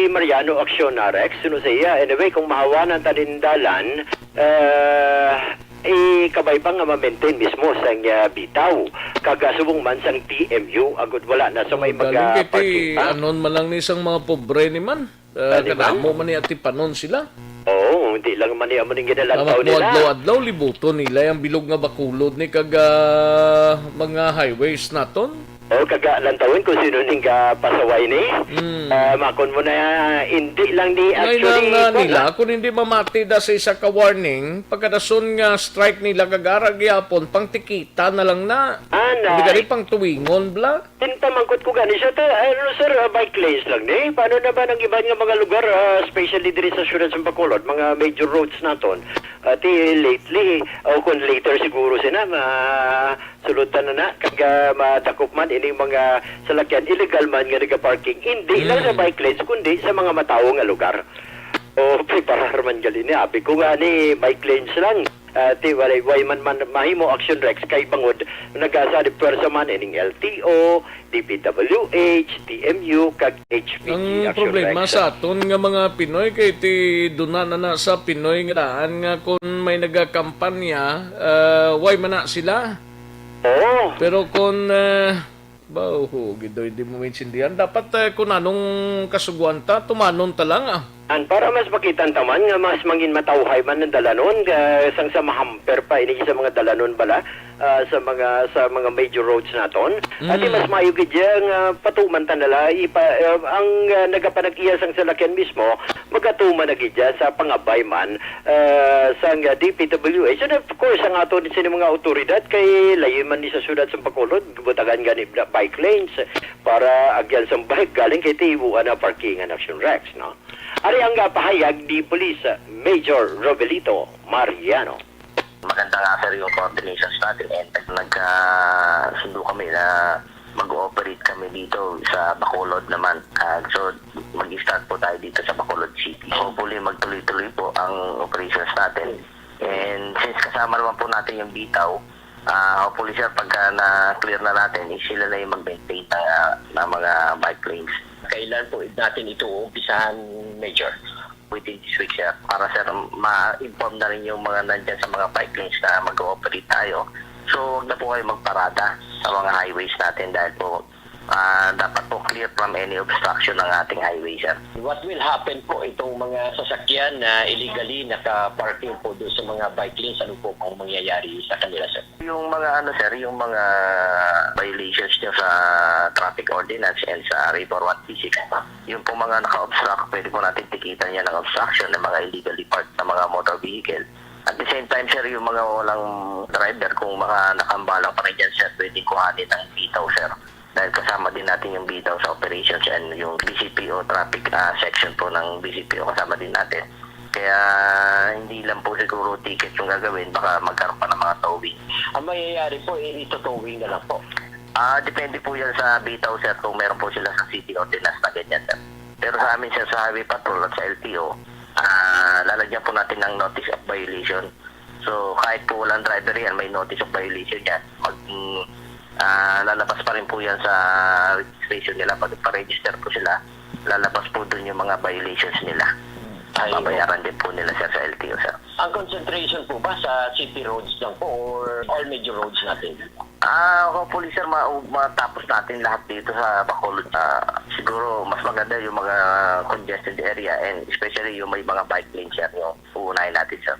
Mariano Aksyon na, Rex, suno sa iya. Anyway, kung mahawanan ta din dalan, ah, ikabay pa nga ma-maintain mismo sang, ah, bitaw. Kag, ah, subong man sang T M U, agud wala na sa may Oh, galing mga kay ti parking pa. anon man lang ni sang mga pobre ni man. Ah, Ano, di ba? Kadamo man ni atipanon sila. Oo, hindi lang man ni amo ning ginalantaw Ang nila. Adlaw-adlaw, libuton nila yung bilog nga Bacolod ni kag, ah, mga highways naton. Oh, kaga lantawin kung sino ning, ah, pasaway ni. Hmm. Ah, makon mo na, hindi lang ni Ngayon actually, lang, ah, ito nila, na. Kung hindi mamati da sa isa ka warning, pagkadason nga strike nila, kag ara gyapon, pang tikita na lang na. Ah, na. Hindi gani pang tuwingon, bla? Tinta mangkot ko gani siya, ta, ano, sir, ah, bike lanes lang ni. Paano naman ang iban nga mga lugar, ah, especially diri sa siyudad sa Bacolod, mga major roads naton? Ati, lately, o kung later siguro sina, ma-, sulutan na na, kag, ah, madakop man ining mga salakyan, illegal man nga nagaparking, hindi lang sa Hmm. bike lanes, kundi sa mga matawo nga lugar. O, preparar man gali ni. Abi ko nga ni, bike lanes lang. Ah, ti, walay, way man, man mahimo action, Rex, kay bangod nagasa di pwersa man ining L T O, D P W H, T M U, kag H P G Ang action, problema Rex. Sa aton nga mga Pinoy kay ti duna na na sa Pinoy nga daan nga kung may nagakampanya, ah, way man na sila. Oo. Pero kung, ah, ba, oh, gido, hindi mo maintindihan. Dapat, ah, kung anong kasuguan ta, tumanon ta lang, ah. An para mas makita taman nga mas mangin matawhay man ang dalanon, ah, sang sa mahamper pa ini sa mga dalanon bala, ah, sa mga, sa mga major roads naton. Ati Mm. mas maayo gid iya nga patuman ta na la, ipa-, ah, ang, ah, nagapanag-iya sang salakyan mismo, magatuman na gid iya sa pangabay man, ah, sang, ah, D P W H. And of course, ang aton sini mga awtoridad kay layo man ni sa siyudad sa Bacolod, butagan gani bla-, bike lanes para agyan sang bike galing kay tibuan na parkingan, Action Rex, no? Ari ang, ah, pahayag ni Police Major Robelito Mariano. Maganda nga, sir, yung coordinations natin, and nagkasundo kami na mag-ooperate kami dito sa Bacolod naman. Ah, so, mag-start po tayo dito sa Bacolod City. Hopefully, magtuloy-tuloy po ang operations natin. And since kasama naman po natin yung bitaw, ah, hopefully, sir, pagka na-clear na natin, eh, sila na yung mag-maintain ng, ah, ng mga bike lanes. Kailan po natin ito uumpisahan, Major? Within this week, sir. Para, sir, ma-inform na rin yung mga nandyan sa mga bike lanes na mag-ooperate tayo. So, wag na po kayo magparada sa mga highways natin dahil po, ah, dapat po clear from any obstruction ang ating highway, sir. What will happen po itong mga sasakyan na illegally naka-parking po doon sa mga bike lanes? Ano po ang mangyayari sa kanila, sir? Yung mga, ano, sir, yung mga violations nyo sa traffic ordinance and sa River one three six, yung po mga naka-obstruct, pwede po natin tikitan yan ng obstruction ng mga illegally parked na mga motor vehicle. At the same time, sir, yung mga walang driver, kung mga nakahambalang pa rin dyan, sir, pwede kuhanin ng bitaw, sir. Dahil kasama din natin yung bitaw sa operations and yung B C P O traffic, ah, section po ng B C P O, kasama din natin. Kaya hindi lang po siguro ticket yung gagawin, baka magkaroon pa ng mga towing. Ang mangyayari po, eh, ito-towing na lang po? Ah, depende po yan sa bitaw, sir, kung meron po sila sa city ordinance na ganyan, sir. Pero sa amin, sir, sa Highway Patrol at sa L T O, ah, lalagyan po natin ng notice of violation. So, kahit po walang driver yan, may notice of violation yan. Mag, mm, ah, lalabas pa rin po yan sa registration nila. Pag pa-register po sila, lalabas po dun yung mga violations nila. Ay, Babayaran din po nila, sir, sa L T O, sir. Ang concentration po ba sa city roads lang po or all major roads natin? Ah, hopefully, sir, ma-, matapos natin lahat dito sa Bacolod. Ah, siguro mas maganda yung mga congested area and especially yung may mga bike lane, sir, yung uunahin natin, sir.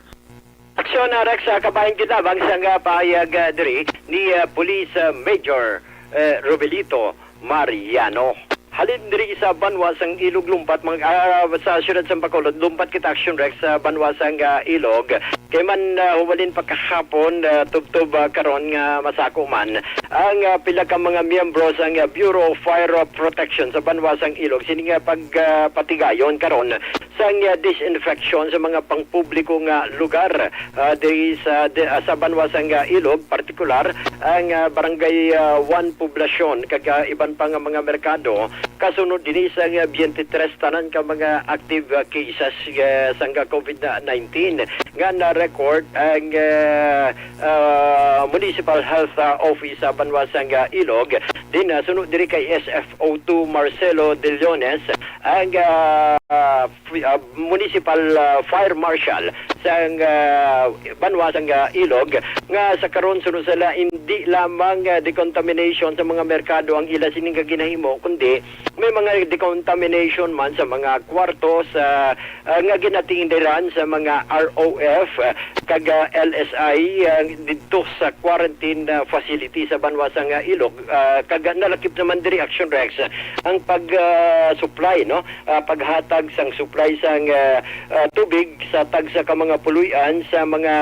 Aksyon, ah, Rex, ah, kabahin kita bang sang, ah, pahayag, ah, diri ni, ah, Police, ah, Major, eh, Robelito Mariano. Halin diri sa banwa sang Ilog Lumpat, mga, ah, sa siyudad sang Bacolod, lumpat kita, Action Rex, sa banwa sang, ah, Ilog. Kay man, ah, hubalin pa kahapon, ah, tubtob, ah, karon nga masako man ang, ah, pila ka mga miyembro sang, ah, Bureau of Fire Protection sa banwa sang Ilog. Sini nga pag, ah, patigayon karon sang, ah, disinfection sa mga pangpubliko nga lugar, ah, diri sa, di, ah, sa banwa sang, ah, Ilog, partikular ang, ah, Barangay, ah, one Poblacion kag, ah, iban pa nga mga merkado kasunod dini sang, ah, twenty-three tanan ka mga active, ah, cases, ah, sang, ah, COVID nineteen nga na-record ang, ah, ah, Municipal Health, ah, Office sa banwa sang, ah, Ilog. Din, ah, sunod diri kay S F O two Marcelo De Leones, ang, ah, fi-, ah, Municipal, ah, Fire Marshal sang, ah, banwa sang, ah, Ilog, nga sa karon suno sila hindi lamang, ah, decontamination sa mga merkado ang ila sining nga ginahimo, kundi may mga decontamination man sa mga kwarto sa, ah, nga ginatindiran sa mga R O F, ah, kag, ah, L S I, ah, didto sa quarantine, ah, facility sa banwa sang, ah, Ilog, ah, kag nalakip naman diri, Action Rex, ang pag, ah, supply, no? Ah, paghatag sang supply sang, ah, ah, tubig sa tagsa ka mga puloy-an sa mga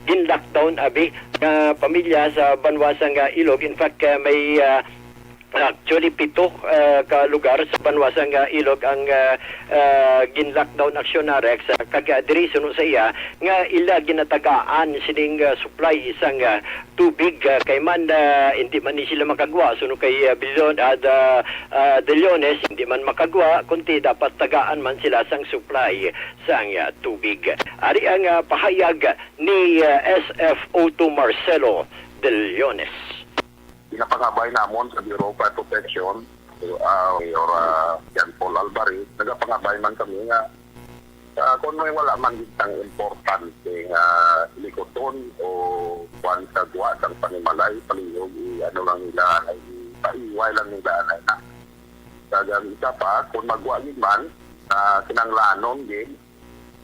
gin-lockdown abi nga pamilya sa banwa sang, ah, Ilog. In fact, ah, may, ah, actually pito, ah, ka lugar sa banwa sang, ah, Ilog ang, ah, ah, gin-lockdown, Action Rex, ah, kag, ah, diri suno sa iya nga ila ginatagaan sining, ah, supply sang, ah, tubig, ah, kay man, ah, hindi man ni sila makagwa. Suno kay, ah, Bilon-, ah, da-, ah, De Leones, hindi man makagwa, kundi dapat tagaan man sila sang supply sang, ah, tubig. Ari ang, ah, pahayag ni, ah, S F O two Marcelo De Leones. Ginapangabay namon sa Bureau of Fire Protection, ah, Mayor, ah, John Paul Alvarez, nagapangabay man kami nga, ah, kung may wala man gid ang importante nga likuton o kuwan sa guwa sang panimalay, palihog, i-, ano lang nila, ay, ipaiway lang nila, anay na. Kag ang isa pa, kung magwa gid man, Ah, kinahanglanon gid,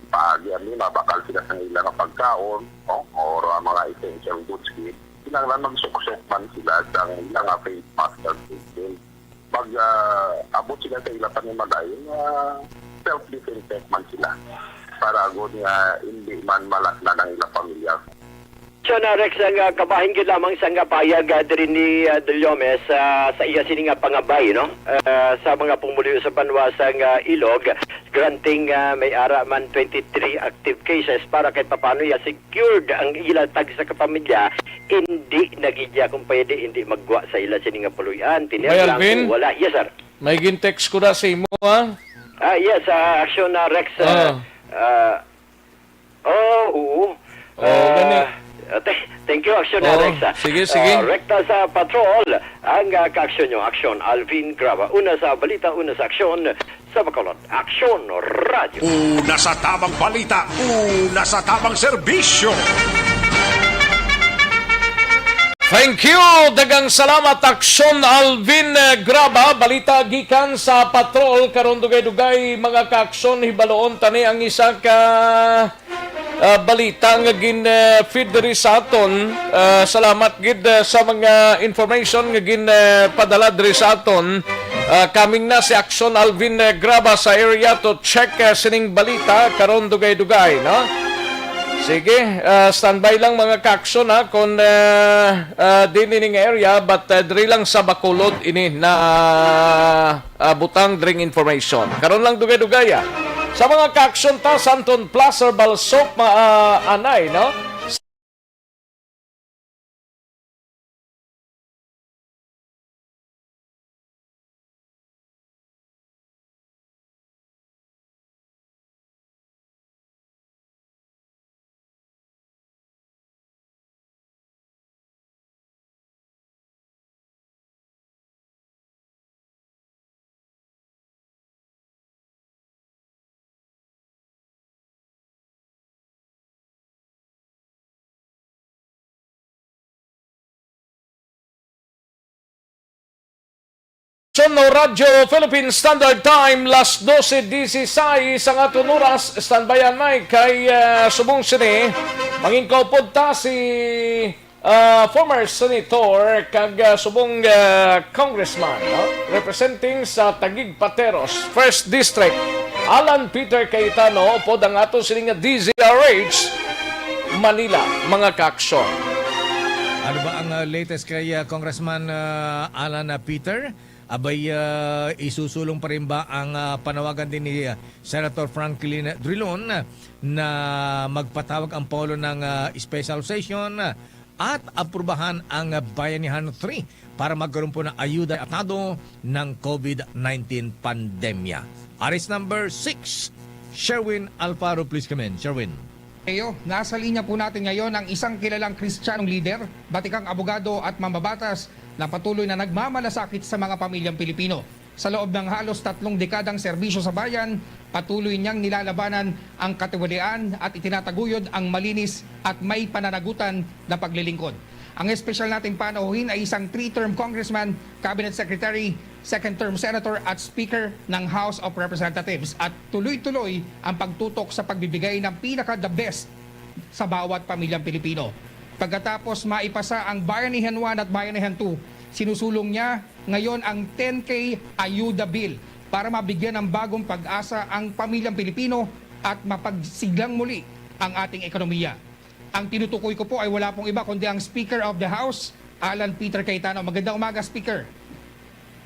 paagi ani, mabakal sila sa ila nga pagkaon, no? Or, ah, mga essential goods gid. Kinahanglan magsuksok man sila sa ila nga face mask kag face shield. Pag, ah, abot sila sa ila panimalay, nga self-disinfect man sila. Para gud nga hindi man malaknan ang ila pamilya. Siya na, Rex, ang, ah, kabahin gid lamang sa nga payag, ah, diri ni, ah, Deliomes, ah, sa iya sini nga pangabay, no? Ah, sa mga pumuluyo sa banwa sa nga Ilog, granting, ah, may ara man twenty-three active cases para kay papano ya secured ang ila tag sa kapamilya, hindi na gid ya kung pwede, hindi magwa sa ila sini nga puloy-an. Tini Bay lang Alvin? Kung wala. Yes, sir. May gin-text ko na sa imo, ha? Ah, yes, ah, action na, Rex, ah, Ah. ah, Oh, oo. Oh, gani. Ah, th- thank you, Aksyon Oh, Alex, ah. Sige, sige. Ah, rekta sa patrol ang, ah, kaaksyon nyo. Aksyon, Alvin Graba. Una sa balita, una sa aksyon sa Bacolod. Aksyon Radio. Una sa tamang balita, una sa tamang serbisyo. Thank you! Daghang salamat, Aksyon Alvin, eh, Graba. Balita gikan sa patrol karon, dugay-dugay, mga kaaksyon, hibaloon tani ang isa ka, ah, balita nga gin, eh, feed diri sa aton. Ah, salamat gid, eh, sa mga information nga gin, eh, padala diri sa aton. Ah, coming na si Aksyon Alvin, eh, Graba sa area to check, eh, sining balita karon, dugay-dugay, no? Sige, ah, standby lang, mga kaaksyon, ha, kung, ah, ah, din ining area, but, ah, diri lang sa Bacolod ini na, ah, ah, butang dring information. Karon lang dugay-dugay, ah. Sa mga kaaksyon ta, Santon Placer Balsop, ma-, ah, anay, no? Son, no, Radyo Philippine Standard Time, las doce dieciséis ang aton oras. Standby ang mic kay, ah, subong sini, mangin kaupod ta si, ah, former senator kag, ah, subong, ah, congressman, no? Representing sa Taguig Pateros, First District, Alan Peter Cayetano, upod ang aton sini nga D Z R H, Manila, mga kaaksyon. Ano ba ang, ah, latest kay, ah, Congressman, ah, Alan, ah, Peter? Abay, ah, isusulong pa rin ba ang, ah, panawagan din ni, ah, Senator Franklin Drilon na magpatawag ang Pangulo ng, ah, special session at aprubahan ang, ah, Bayanihan three para magkaroon po ng ayuda sa apektado ng COVID nineteen pandemya? Aris number six, Sherwin Alfaro, please come in. Sherwin. Eyo, nasa linya po natin ngayon ang isang kilalang Kristiyanong lider, batikang abogado at mambabatas na patuloy na nagmamalasakit sa mga pamilyang Pilipino. Sa loob ng halos tatlong dekadang serbisyo sa bayan, patuloy niyang nilalabanan ang katiwalian at itinataguyod ang malinis at may pananagutan na paglilingkod. Ang espesyal nating panauhin ay isang three-term congressman, cabinet secretary, second-term senator at speaker ng House of Representatives at tuloy-tuloy ang pagtutok sa pagbibigay ng pinaka-the best sa bawat pamilyang Pilipino. Pagkatapos maipasa ang Bayanihan one at Bayanihan two, sinusulong niya ngayon ang ten K Ayuda Bill para mabigyan ng bagong pag-asa ang pamilyang Pilipino at mapagsiglang muli ang ating ekonomiya. Ang tinutukoy ko po ay wala pong iba kundi ang Speaker of the House, Alan Peter Cayetano. Magandang umaga, Speaker.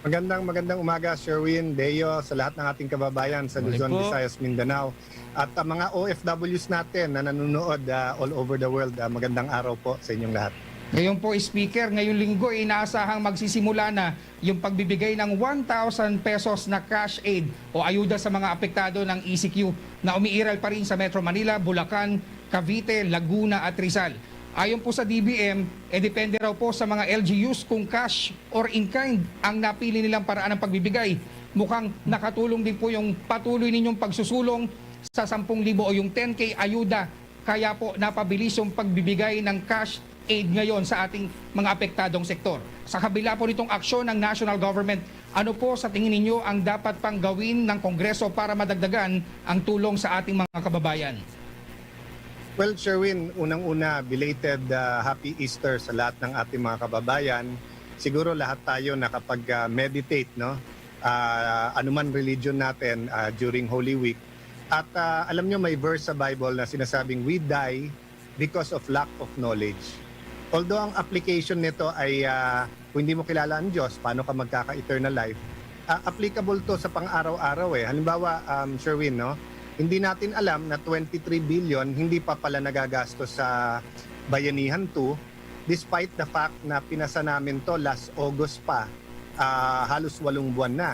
Magandang, magandang umaga, Sherwin, Deo, sa lahat ng ating kababayan sa Morning Luzon, po. Visayas, Mindanao, at ang mga O F Ws natin na nanonood, ah, all over the world. Ah, magandang araw po sa inyong lahat. Ngayon po, Speaker, ngayong linggo, inaasahang magsisimula na yung pagbibigay ng one thousand pesos na cash aid o ayuda sa mga apektado ng E C Q na umiiral pa rin sa Metro Manila, Bulacan, Cavite, Laguna at Rizal. Ayon po sa D B M, eh, depende raw po sa mga L G Us kung cash or in kind ang napili nilang paraan ng pagbibigay. Mukhang nakatulong din po yung patuloy ninyong pagsusulong sa sampung libo o yung ten K ayuda. Kaya po napabilis yung pagbibigay ng cash aid ngayon sa ating mga apektadong sektor. Sa kabila po nitong aksyon ng national government, ano po sa tingin ninyo ang dapat pang gawin ng Kongreso para madagdagan ang tulong sa ating mga kababayan? Well, Sherwin, unang-una, belated, ah, Happy Easter sa lahat ng ating mga kababayan. Siguro lahat tayo nakapag-meditate, no? Ah, anuman religion natin, ah, during Holy Week. At, ah, alam nyo, may verse sa Bible na sinasabing, "We die because of lack of knowledge." Although ang application nito ay, ah, kung hindi mo kilala ang Diyos, paano ka magkaka-eternal life? Ah, applicable to sa pang-araw-araw eh. Halimbawa, um, Sherwin, no? Hindi natin alam na twenty-three billion hindi pa pala nagagastos sa Bayanihan two, despite the fact na pinasa namin to last August pa, ah, halos walong buwan na.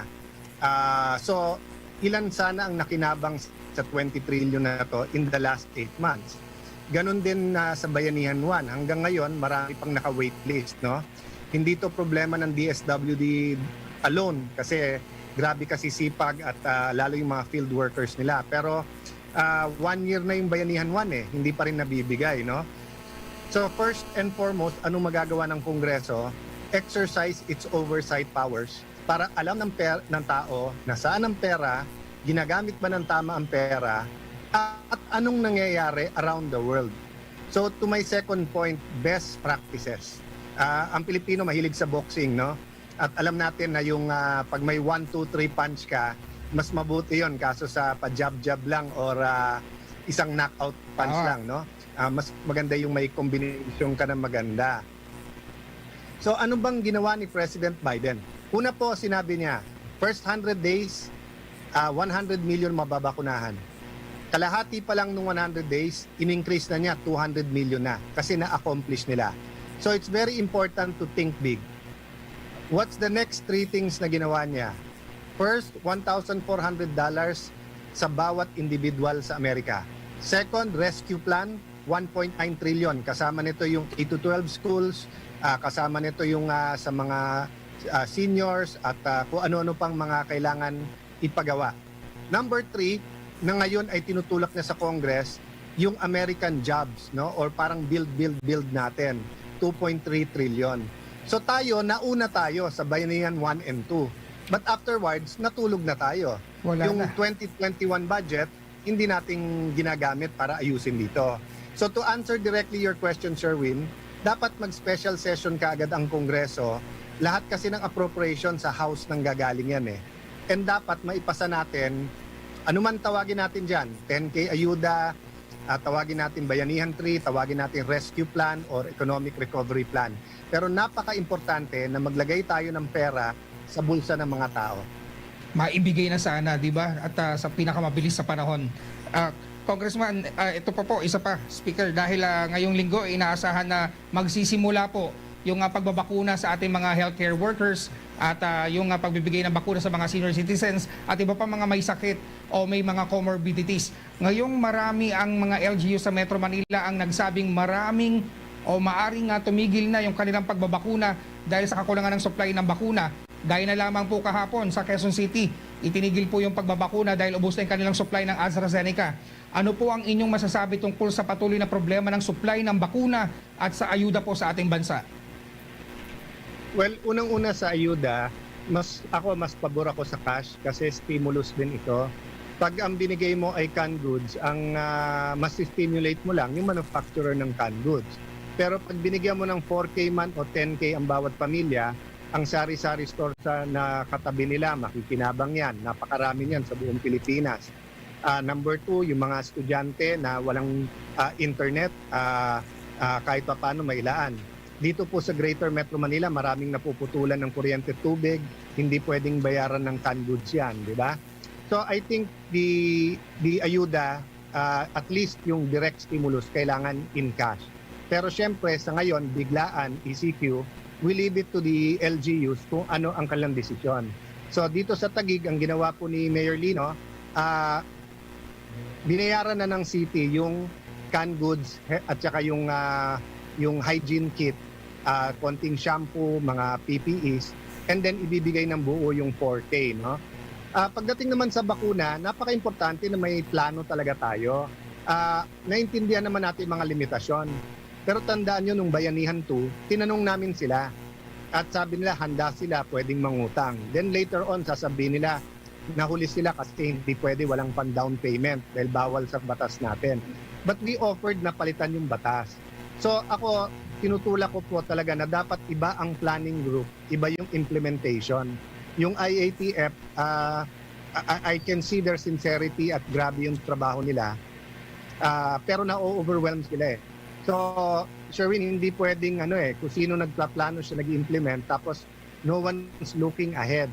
Ah, so, ilan sana ang nakinabang sa twenty trillion na to in the last eight months? Ganun din na sa Bayanihan one, hanggang ngayon marami pang naka-waitlist, no? Hindi to problema ng D S W D alone kasi grabe kasi sipag at, ah, lalo yung mga field workers nila. Pero, ah, one year na yung Bayanihan one eh, hindi pa rin nabibigay, no? So first and foremost, anong magagawa ng Kongreso? Exercise its oversight powers para alam ng, per- ng tao na saan ang pera, ginagamit ba ng tama ang pera, at anong nangyayari around the world. So to my second point, best practices. Ah, ang Pilipino mahilig sa boxing, no? At alam natin na yung, ah, pag may one, two, three punch ka, mas mabuti yon kaso sa pa-jab-jab lang or, ah, isang knockout punch Tama. lang, no? Ah, mas maganda yung may combination ka na maganda. So ano bang ginawa ni President Biden? Una po, sinabi niya, first hundred days, ah, one hundred million mababakunahan. Kalahati pa lang nung one hundred days, in-increase na niya, two hundred million na kasi na-accomplish nila. So it's very important to think big. What's the next three things na ginawa niya? First, one thousand four hundred dollars sa bawat individual sa Amerika. Second, rescue plan, one point nine trillion. Kasama nito yung K to twelve schools, ah, kasama nito yung, ah, sa mga, ah, seniors at, ah, kung ano-ano pang mga kailangan ipagawa. Number three, na ngayon ay tinutulak na sa Congress yung American jobs, no? Or parang build, build, build natin, two point three trillion. So tayo, nauna tayo sa Bayanihan one and two. But afterwards, natulog na tayo. Wala Yung na. twenty twenty-one budget, hindi natin ginagamit para ayusin dito. So to answer directly your question, Sherwin, dapat mag-special session kaagad ang Kongreso. Lahat kasi ng appropriation sa House nang gagaling yan eh. And dapat maipasa natin, anuman tawagin natin dyan, ten K ayuda, ah, tawagin natin Bayanihan three, tawagin natin rescue plan or economic recovery plan. Pero napaka-importante na maglagay tayo ng pera sa bulsa ng mga tao. Maibigay na sana, di ba? At ah, sa pinakamabilis sa panahon. Ah, Congressman, ah, ito pa po, isa pa, Speaker, dahil ah, ngayong linggo, inaasahan na magsisimula po yung ah, pagbabakuna sa ating mga healthcare workers at ah, yung ah, pagbibigay ng bakuna sa mga senior citizens at iba pa mga may sakit o may mga comorbidities. Ngayong marami ang mga L G U sa Metro Manila ang nagsabing maraming o maaring ah, tumigil na yung kanilang pagbabakuna dahil sa kakulangan ng supply ng bakuna. Gaya na lamang po kahapon sa Quezon City, itinigil po yung pagbabakuna dahil ubos na yung kanilang supply ng AstraZeneca. Ano po ang inyong masasabi tungkol sa patuloy na problema ng supply ng bakuna at sa ayuda po sa ating bansa? Well, unang-una sa ayuda, mas ako mas pabor ako sa cash kasi stimulus din ito. Pag ang binigay mo ay canned goods, ang ah, mas stimulate mo lang yung manufacturer ng canned goods. Pero pag binigyan mo ng four K man o ten K ang bawat pamilya, ang sari-sari store sa na katabi nila, makikinabang yan. Napakarami niyan sa buong Pilipinas. Ah, number two, yung mga estudyante na walang ah, internet, ah, ah, kahit pa paano mailaan. Dito po sa Greater Metro Manila, maraming napuputulan ng kuryente, tubig, hindi pwedeng bayaran ng canned goods yan, di ba? So I think the the ayuda, ah, at least yung direct stimulus, kailangan in cash. Pero syempre, sa ngayon, biglaan, E C Q, we leave it to the L G Us kung ano ang kanilang desisyon. So dito sa Taguig, ang ginawa po ni Mayor Lino, ah, binayaran na ng city yung canned goods he- at saka yung ah, yung hygiene kit, ah, konting shampoo, mga P P Es, and then ibibigay ng buo yung four K, no? Ah, pagdating naman sa bakuna, napaka-importante na may plano talaga tayo. Ah, naintindihan naman natin yung mga limitasyon. Pero tandaan nyo, nung Bayanihan two, tinanong namin sila. At sabi nila, handa sila, pwedeng mangutang. Then later on, sasabihin nila, nahuli sila kasi hindi pwede, walang pang down payment dahil bawal sa batas natin. But we offered na palitan yung batas. So ako, tinutulak ko po talaga na dapat iba ang planning group, iba yung implementation. Yung I A T F, ah, I, I can see their sincerity at grabe yung trabaho nila. Ah, pero na-overwhelm sila eh. So, Sherwin, hindi pwedeng ano eh, kung sino nagpaplano siya nag-implement, tapos no one's looking ahead.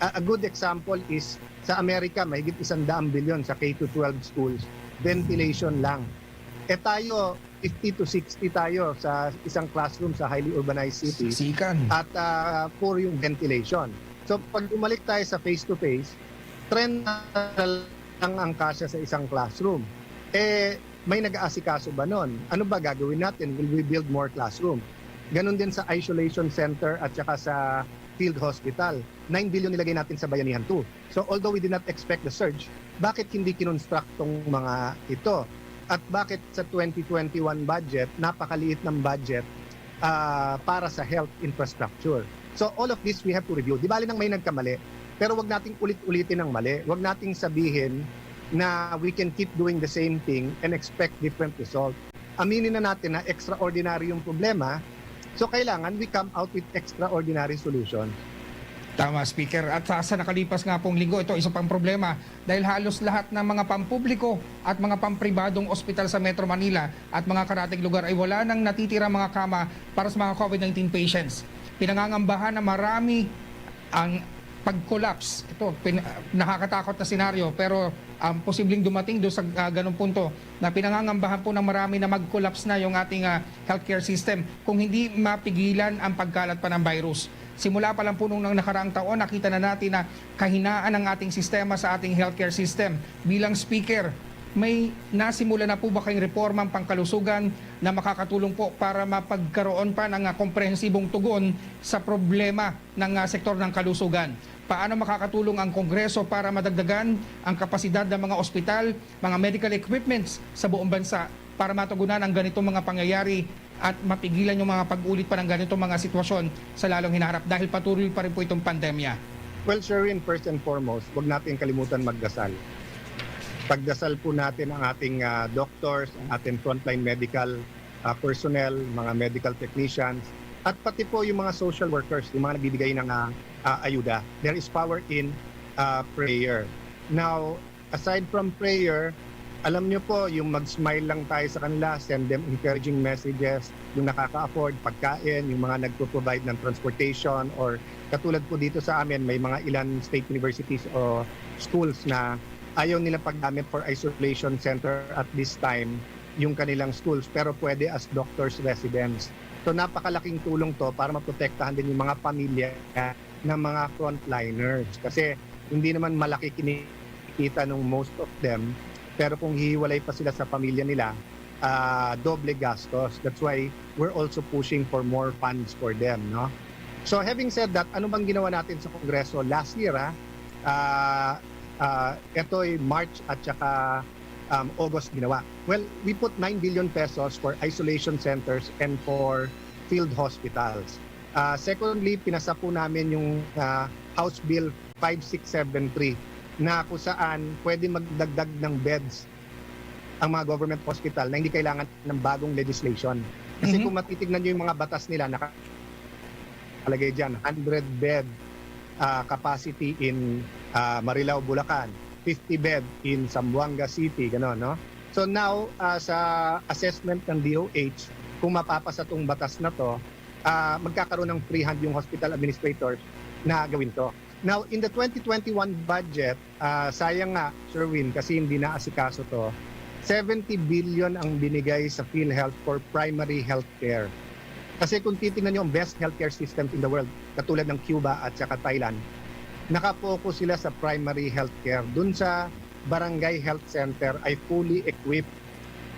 A, a good example is sa Amerika, mahigit isang daang bilyon sa K to twelve schools, ventilation lang. Eh tayo, fifty to sixty tayo sa isang classroom sa highly urbanized city. Sikan. At ah, poor yung ventilation. So pag bumalik tayo sa face-to-face, trend na lang ang kasya sa isang classroom. Eh, may nag-aasikaso ba nun? Ano ba gagawin natin? Will we build more classroom? Ganun din sa isolation center at saka sa field hospital. Nine billion nilagay natin sa Bayanihan two. So although we did not expect the surge, bakit hindi kinonstruct tong mga ito? At bakit sa twenty twenty-one budget, napakaliit ng budget ah, para sa health infrastructure? So all of this we have to review. Di bali nang may nagkamali, pero wag nating ulit-ulitin ang mali. Wag nating sabihin na we can keep doing the same thing and expect different result. Aminin na natin na extraordinary yung problema, so kailangan we come out with extraordinary solutions. Tama, Speaker. At sa, sa nakalipas nga pong linggo, ito isa pang problema dahil halos lahat ng mga pampubliko at mga pampribadong ospital sa Metro Manila at mga karatig lugar ay wala nang natitira mga kama para sa mga COVID nineteen patients. Pinangangambahan na marami ang pag-collapse. Ito, pin, nakakatakot na senaryo, pero um, posibleng dumating do sa uh, ganung punto na pinangangambahan po ng marami na mag-collapse na yung ating uh, healthcare system kung hindi mapigilan ang pagkalat pa ng virus. Simula pa lang po nung nakaraang taon, nakita na natin na kahinaan ang ating sistema sa ating healthcare system. Bilang speaker, may nasimula na po ba kayong reformang pangkalusugan na makakatulong po para mapagkaroon pa ng uh, komprehensibong tugon sa problema ng uh, sektor ng kalusugan? Paano makakatulong ang Kongreso para madagdagan ang kapasidad ng mga ospital, mga medical equipments sa buong bansa para matugunan ang ganitong mga pangyayari at mapigilan yung mga pag-ulit pa ng ganitong mga sitwasyon sa lalong hinaharap dahil patuloy pa rin po itong pandemya? Well, Sherwin, first and foremost, huwag natin kalimutan magdasal. Pagdasal po natin ang ating uh, doctors, ang ating frontline medical uh, personnel, mga medical technicians, at pati po yung mga social workers, yung mga nagbibigay ng uh, uh, ayuda. There is power in uh, prayer. Now, aside from prayer, alam nyo po, yung mag-smile lang tayo sa kanila, send them encouraging messages, yung nakaka-afford, pagkain, yung mga nagpo-provide ng transportation, or katulad po dito sa amin, may mga ilan state universities o schools na ayaw nila paggamit for isolation center at this time yung kanilang schools, pero pwede as doctor's residence. So napakalaking tulong to para maprotektahan din yung mga pamilya ng mga frontliners. Kasi hindi naman malaki kinikita ng most of them, pero kung hihiwalay pa sila sa pamilya nila, uh, doble gastos. That's why we're also pushing for more funds for them, no? So having said that, ano bang ginawa natin sa Kongreso last year? Ah? Uh, uh, ito'y March at saka um, August ginawa. Well, we put nine billion pesos for isolation centers and for field hospitals. Uh, secondly, pinasa po namin yung uh, House Bill five six seven three na kung saan pwede magdagdag ng beds ang mga government hospital na hindi kailangan ng bagong legislation. Kasi mm-hmm. Kung matitignan nyo yung mga batas nila, nakalagay dyan, hundred bed uh, capacity in uh, Marilao, Bulacan, fifty bed in Zamboanga City, gano'n, no? So now, uh, sa assessment ng D O H, kung mapapasa tong batas na to, uh, magkakaroon ng free hand yung hospital administrators na gawin to. Now, in the twenty twenty-one budget, uh, sayang nga, Sherwin, kasi hindi naasikaso to, seventy billion ang binigay sa PhilHealth for primary health care. Kasi kung titingnan nyo ang best healthcare systems in the world, katulad ng Cuba at saka Thailand, nakapokus sila sa primary healthcare. Dun sa barangay health center ay fully equipped.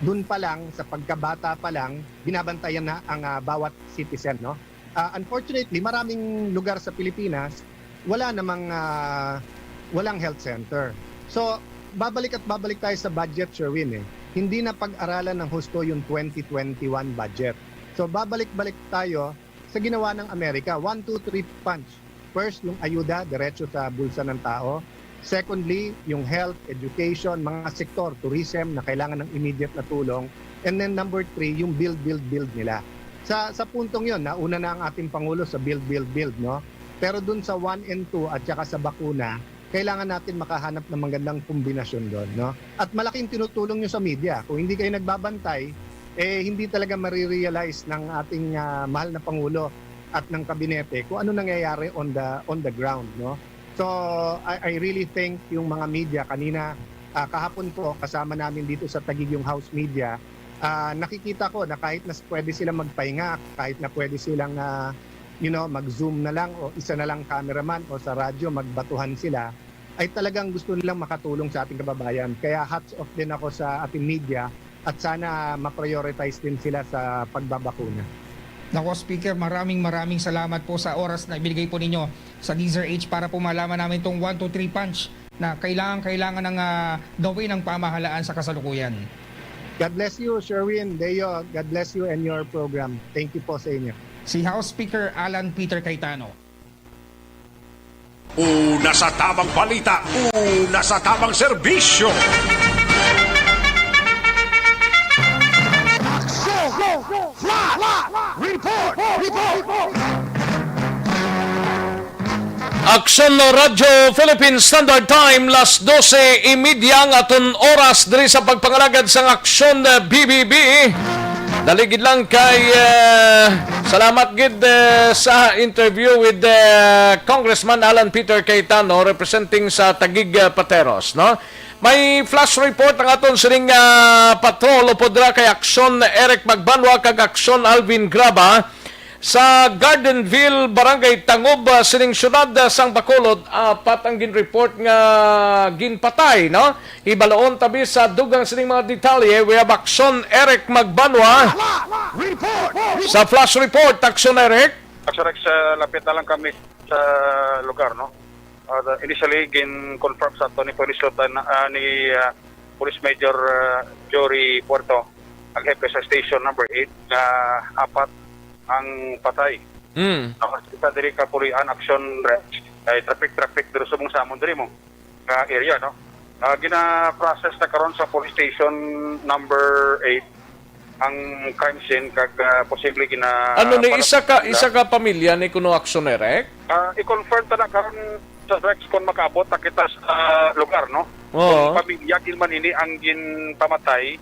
Dun pa lang, sa pagkabata pa lang, binabantayan na ang uh, bawat citizen, no? Uh, unfortunately, maraming lugar sa Pilipinas, wala namang uh, walang health center. So, babalik at babalik tayo sa budget, Sherwin. Eh. hindi na pag-aralan ng husto yung twenty twenty-one budget. So babalik-balik tayo sa ginawa ng Amerika. One, two, three punch. First, yung ayuda diretso sa bulsa ng tao. Secondly, yung health, education, mga sektor, tourism na kailangan ng immediate na tulong. And then number three, yung build, build, build nila. Sa, sa puntong yon, nauna na ang ating Pangulo sa build, build, build, no? Pero dun sa one and two at saka sa bakuna, kailangan natin makahanap ng magandang kombinasyon doon, no? At malaking tinutulong nyo sa media. Kung hindi kayo nagbabantay, eh hindi talaga marirealize ng ating ah, mahal na Pangulo at ng kabinete kung ano nangyayari on the on the ground, no? So I, I really think yung mga media kanina, ah, kahapon po kasama namin dito sa Taguig yung House Media, ah, nakikita ko na kahit na pwede sila magpahinga, kahit na pwede silang ah, you know, mag-zoom na lang o isa na lang cameraman o sa radyo magbatuhan sila, ay talagang gusto nilang makatulong sa ating kababayan. Kaya hats off din ako sa ating media at sana ma-prioritize din sila sa pagbabakuna. Nako, Speaker, maraming, maraming salamat po sa oras na ibinigay po ninyo sa D Z R H para po malaman namin itong one, two, three punch na kailangan, kailangan ng ah, gawin ng pamahalaan sa kasalukuyan. God bless you, Sherwin, Leo. God bless you and your program. Thank you po sa inyo. Si House Speaker Alan Peter Cayetano. Una sa tamang balita, una sa tamang serbisyo. Aksyon! Flash! Report! Report! Aksyon Radyo Philippine Standard Time, las dose y media ang aton oras diri sa pagpangalagad sang Aksyon, eh, B B B. Dali gid lang kay, eh, salamat gid, eh, sa interview with, eh, Congressman Alan Peter Cayetano representing sa Taguig, eh, Pateros, no? May flash report ang aton sining, ah, patrol upod dira kay Aksyon Eric Magbanwa kag Aksyon Alvin Graba. Sa Gardenville, Barangay Tangob, ah, sining siyudad, ah, sang Bacolod, apat ang ginreport nga ginpatay, no? Hibaluon tabi sa dugang sining mga detalye. We have Aksyon Eric Magbanwa. Report! Sa flash report, Aksyon Eric. Actually, sa lapit na lang kami sa lugar, no? Ah, initially, gin-confirm sa ato ni Police Lieutenant, ah, ni, ah, Police Major, ah, Jory Puerto, ang hepe sa Station Number Eight, nga apat ang patay. Mm. Nakakita diri ka Pulian Action Rest, ay traffic, traffic diri subong sa amon diri mo nga area, no? Ah, gina-process na karon sa Police Station Number Eight ang crime scene kag, ah, posible gina- Ano ni, para isa ka, isa ka pamilya ni kuno Aksyon Eric? Ah, i-confirm ta na karon sa Rex kung makaabot na kita sa lugar, no? Oo. Kung pamilya gid man ini ang ginpamatay,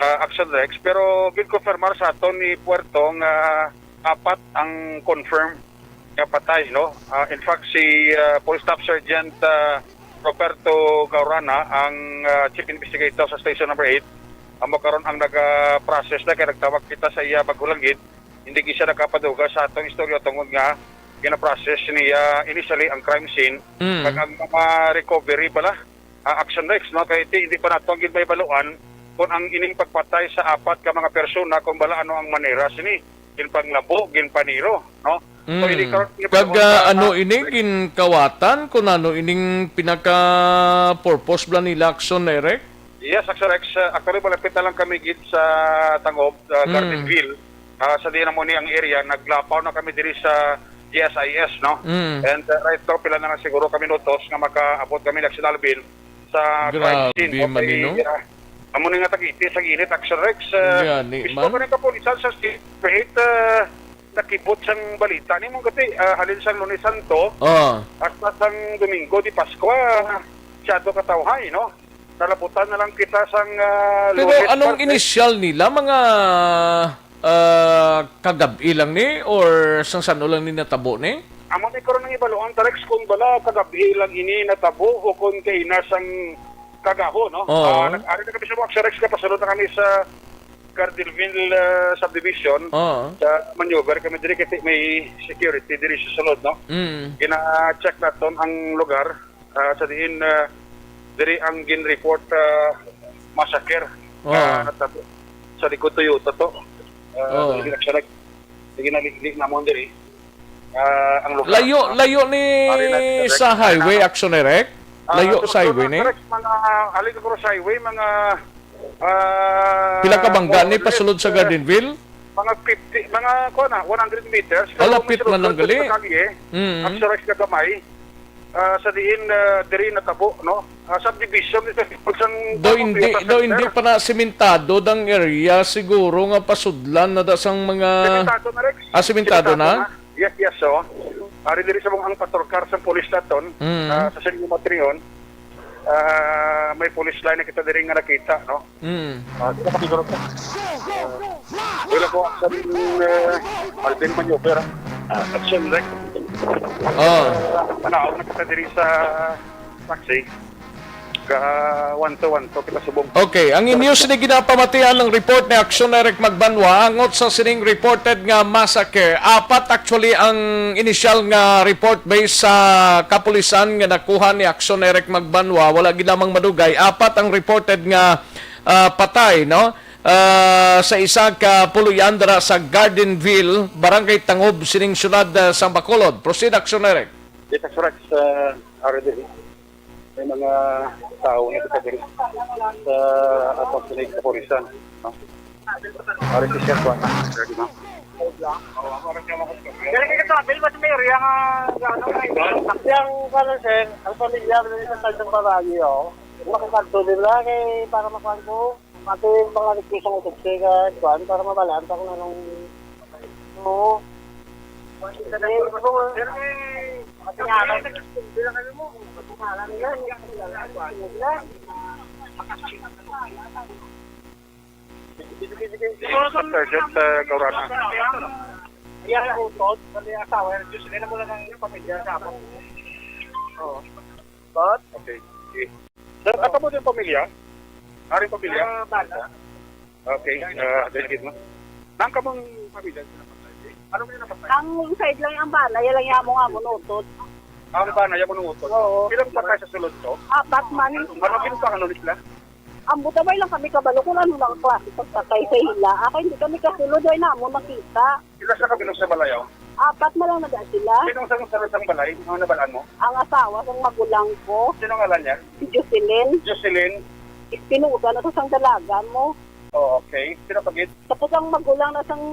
ah, Action Rex, pero ginkonfirmar sa aton ni Puerto nga apat ang confirm nga patay, no? Ah, in fact, si, ah, Police Staff Sergeant, ah, Roberto Gaurana, ang, ah, Chief Investigator sa Station Number Eight, amo karon ang naga-process na, kay nagtawag kita sa iya maghulanggit. Hindi gid siya nakapadugay sa atong istorya tungod nga gina-process niya initially ang crime scene, mm, kag ang mga recovery bala, ah, Action Rex, no? Kay ti-, hindi pa nato gid mahibaluan kung ang ining pagpatay sa apat ka mga persona kung bala ano ang manera sini, ginpanglabo, ginpaniro, no? So, mm, ini karon, kag, ah, ano, ah, ini ginkawatan kung ano ining pinaka-purpose bala nila, Action Eric? Yes, Action Rex, ah, actually, malapit na lang kami gid sa Tangob, ah, mm, Gardenville. Ah, sa diin mo ni ang area, naglapaw na kami diri sa G S I S, no? Mm. And, ah, right now, pila na lang siguro ka minutos nga makaabot kami ni Action Alvin sa crime scene. Grabe man ni, no? Ah, amo ni nga tag-iti sa init, Action Rex. Ah, gani mismo man. Ka ning kapulisan sa State Eight, ah, nakibot sang balita ni mong gati, ah, halin sang Lunes Santo, ah, hasta sang Domingo de Pascua, masyado katawhay, no? Nalabutan na lang kita sang, ah, pero Lunes, anong Martes. Inisyal nila? Mga, ah, kagab-i lang ni or sang san-o lang ni natabo ni? Amo ni karon ang ibaluan, Tarex, kung bala kagab-i lang ini natabo o kung kaina sang kagaho, no? Oo. Ah, nag-ari na kami sa mga Tarex, kapasunod na kami sa Gardenville, ah, Subdivision. Oo. Sa maneuver kami diri kasi may security diri sa sulod, no? Mm. Gina-check naton ang lugar. Ah, sa diin, ah, diri ang gin-report, ah, massacre. Oo. Ah, natabo sa likod Toyota to. Ah, oo. Diri na siya nag-, sige na, liglig na mo diri. Ah, ang lugar, layo, no? Layo ni sa highway, Action Eric? Ah, layo sa highway ni? Correct, mga, halin ko sa highway, mga Ah, Pila ka bangga more ni or less, pasulod sa uh, Gardenville? Mga fifty, mga, kuha na, one hundred meters. Pero Alapit may man lang sulod-sulod gali. Sa kalye, Mm. Action Rex na gamay. Ah, sa diin, ah, diri natabo, no? Ah, subdivision, ito, isang Do hindi, Toyota do hindi Center. Pa na simentado dang area, siguro nga pasudlan na da sang mga Simentado na, Rex. Ah, simentado Simentado na? Na. Yes, yes, so. Ari diri sa mga ang patrol car sa police naton, Mm. ah, sa Senyo Matrion, ah, may police line na kita diri nga nakita, no? Mm. Ah, di na kami gulog. Wala ko sa, uh, Alvin Maneuver. Ah, action, Rex. Oh. Ah, tanaw na kita diri sa taxi. Ga one to one to kita subong. Okay, ang inyo sini ginapamatian ang report ni Action Eric Magbanwa angot sa sining reported nga massacre. Apat actually ang initial nga report based sa kapulisan nga nakuha ni Action Eric Magbanwa. Wala gid lamang madugay. Apat ang reported nga ah, patay, no? Ah, sa isa ka puloy-an dira sa Gardenville, Barangay Tangob, sining siyudad, ah, sang Bacolod. Proceed, Action Eric. Dito sa Rex, uh, R D, may mga tao na kita diri sa atong sinig kapulisan, no? Ari si Sir Juan, R D, no? Dali ka sa Bill, mas may area nga, ano, nga Kasi ang, ano, sir, ang pamilya, may isang tansang babae, oh. Makakadto nila kay para makuha ko. Pati yung mga nagpusong utobse ka, kuan, para mabalaan pa kung anong, oo. Eh, gusto ko, Sergeant, uh, Gaurana. Yan ang utod, pati asawa, yung Diyos nila mo lang ang pamilya sa ako. Oo. But, Okay. Sige. Sir, ata mo din pamilya? Aring pamilya? Ah, bata. Okay, ah, very good, no? Nang kamong pamilya sila patay? Ano mo yung napatay? Ang side lang ang bana, yan lang yung among amo nutod. Ang bana, yan mo nutod? Oo. Ilang patay sa sulod to? Apat man. Ano, ano pa, ano nila? Ang butabay lang kami kabalo kung ano lang klase pagpatay sa ila. Ako hindi kami kasulod, ay namo nakita. Sila sa kabilog sa balayaw? Apat na lang na sila. Sinong sa sa sang balay? Ang nabalaan mo? Ang asawa sang magulang ko. Sino ngalan niya? Si Jocelyn. Jocelyn? Espinosa na sa sang dalaga mo. Oh, okay. Sino pagit? Tapos ang magulang na sang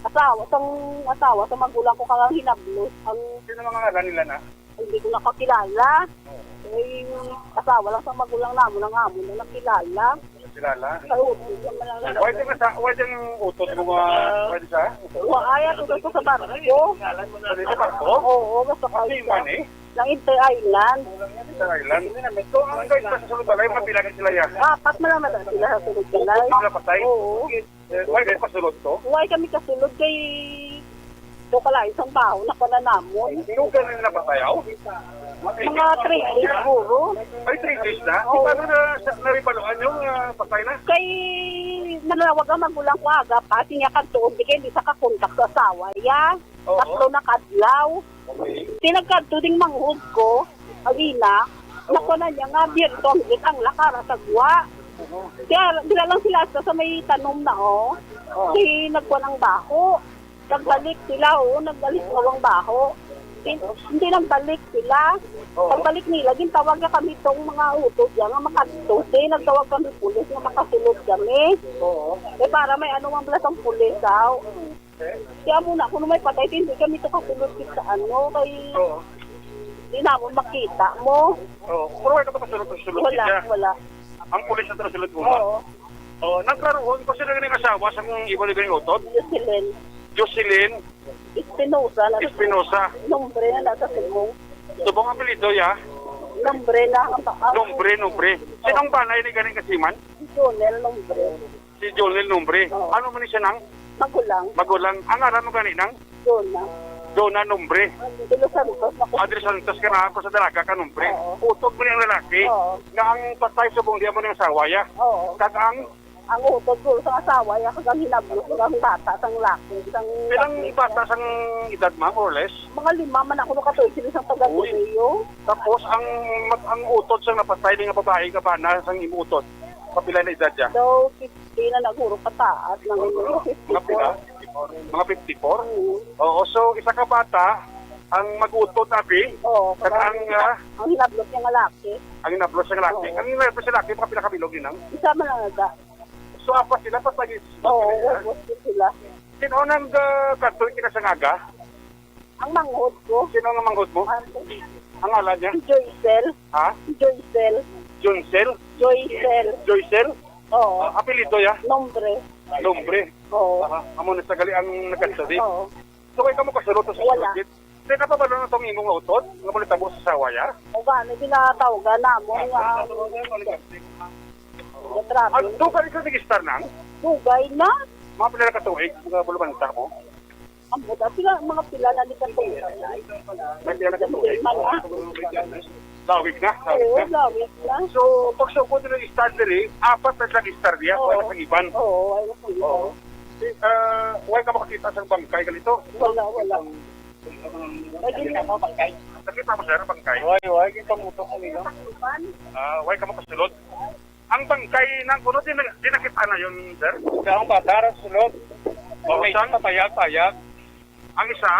asawa, sang asawa sa magulang ko kang hinablos. Ang Sino mga ngalan nila na? Hindi ko nakakilala. Ay, asawa lang sa magulang namon ang amon na nakilala. Kilala? Sa utod lang man lang. Why din sa, why din utod mo nga, why din sa? Wa, ay, ako sa, sa barko. Sa dito barko? Oo, basta Ang kayo. Team man eh? Ng Inter Island. Sa Island. So, ang guys, sa sulod balay, mapilagan sila ya? Apat na lang na sila sa sulod balay. Sila patay? Oo. Eh, why ka pasulod to? Why kami kasulod kay do kalay sang baho na pananamon? Dugan na napatayaw? Mga three days siguro. Ay, three days na? Oo. Paano na sa, naribaluan yung, ah, patay na? Kay nanawag ang magulang ko aga pa, siya kadto, di kay di sa kakontak sa asawa, ya. Oo. Tatlo na kadlaw. Okay. Di nagkadto ding manghod ko, ang ina, nakuha na niya nga, biyerto ang gitang lakara sa guwa. Oo. Kaya, dila lang sila sa, sa may tanom na, oh. Oo. Di nagkuha ng baho. Nagbalik sila, oh, nagbalik na ang baho. Di, hindi nagbalik sila. Oo. Pagbalik nila, gintawag na kami tong mga utod yan, nga makadto. Di, nagtawag kami pulis nga makasulod kami. Oo. Eh, para may ano, ang balas ang pulis, daw. Kaya muna, kung may patay, hindi kami to kasulod sa ano, kay Oo. Di namon makita mo. Oo. Pero wala ka pa kasulod, kasulod Wala, siya. Wala. Ang pulis na kasulod mo. Oo. Oo, nagkaroon, kasi na ganing asawa sa kong iba ni ganing utod? Jocelyn. Jocelyn Espinosa na Espinosa. Nombre na nasa subong. Subong ang apelyido, ya? Nombre na ang ang Nombre, nombre. Sinong banay ni ganing kasiman? Jonel Nombre. Si Jonel Nombre. Oo. Ano man siya nang? Magulang. Magulang. Ang alam mo gani nang? Jonah. Jonah Nombre. De Los Santos ako. Adri Santos ka na ako sa dalaga ka Nombre. Oo. Utod mo niyang lalaki. Oo. Nga ang patay subong di mo niyang asawa, ya. Oo. Kag ang Ang utod ko sa asawa, ya, kag ang hinablos, kag ang bata, sang laki, sang Ilang laki. Bata sang edad, ma'am, more or less? Mga lima man ako nakatuig sila sang taga Uy. Tapos ang mag-, ang utod sang napatay nga babae nga bana sang imo utod. Kapila na edad niya? Daw fifty na naguro pataas ng Mga pila? fifty-four. Mga fifty-four? Mm. Oo, so isa ka bata, Ang mag-utod, abi? Oo, kag ang, ah, ang hinablos niya nga laki. Ang hinablos niya nga laki. Oo. Ang hinablos niya laki, mga pila ka bilog, Ninang? Isa man lang aga. So, apat sila, patay. Oo, ubos ko sila. Sino nang, ah, katoy kina sa ngaga? Ang manghod ko. Sino nga manghod mo? Ang ngalan niya? Si Joycel. Ha? Si Joycel. Joycel? Joycel. Joycel? Oo. Ah, apelyido ya? Nombre. Nombre. Oo. Aha. Amo na sa gali ang nagkasali. Oo. So, way kamo kasulod sa Wala. Security? Di ka pa ba na itong imong utod? Nga mo nitabo sa sawaya? O gani, ginatawgan namo nga ang Ang traffic. Dugay ka nag-istar nang? Dugay na. Mga pila na ka tuig, mga bulumanta mo? Ang buta, pila, mga pila na ni ka tuig. May pila na ka tuig? Lima na. Lawig na? Lawig Oo, na? Lawig na. So, pagsugod nila istar diri, apat na lang istar diya, Oo. Wala sa iban. Oo, wala sa iban. Oo. Si, ah, way ka makakita sa bangkay ganito? Wala, wala. Nakita mo, sir, ang bangkay? Way, way, kita mo to kanina. Ah, way ka makasulod? Ang bangkay ng kuno, di na, di nakita na yun, sir? Siya ang bata, ra sulod. Oo, May saan? Isa payag, payag. Ang isa?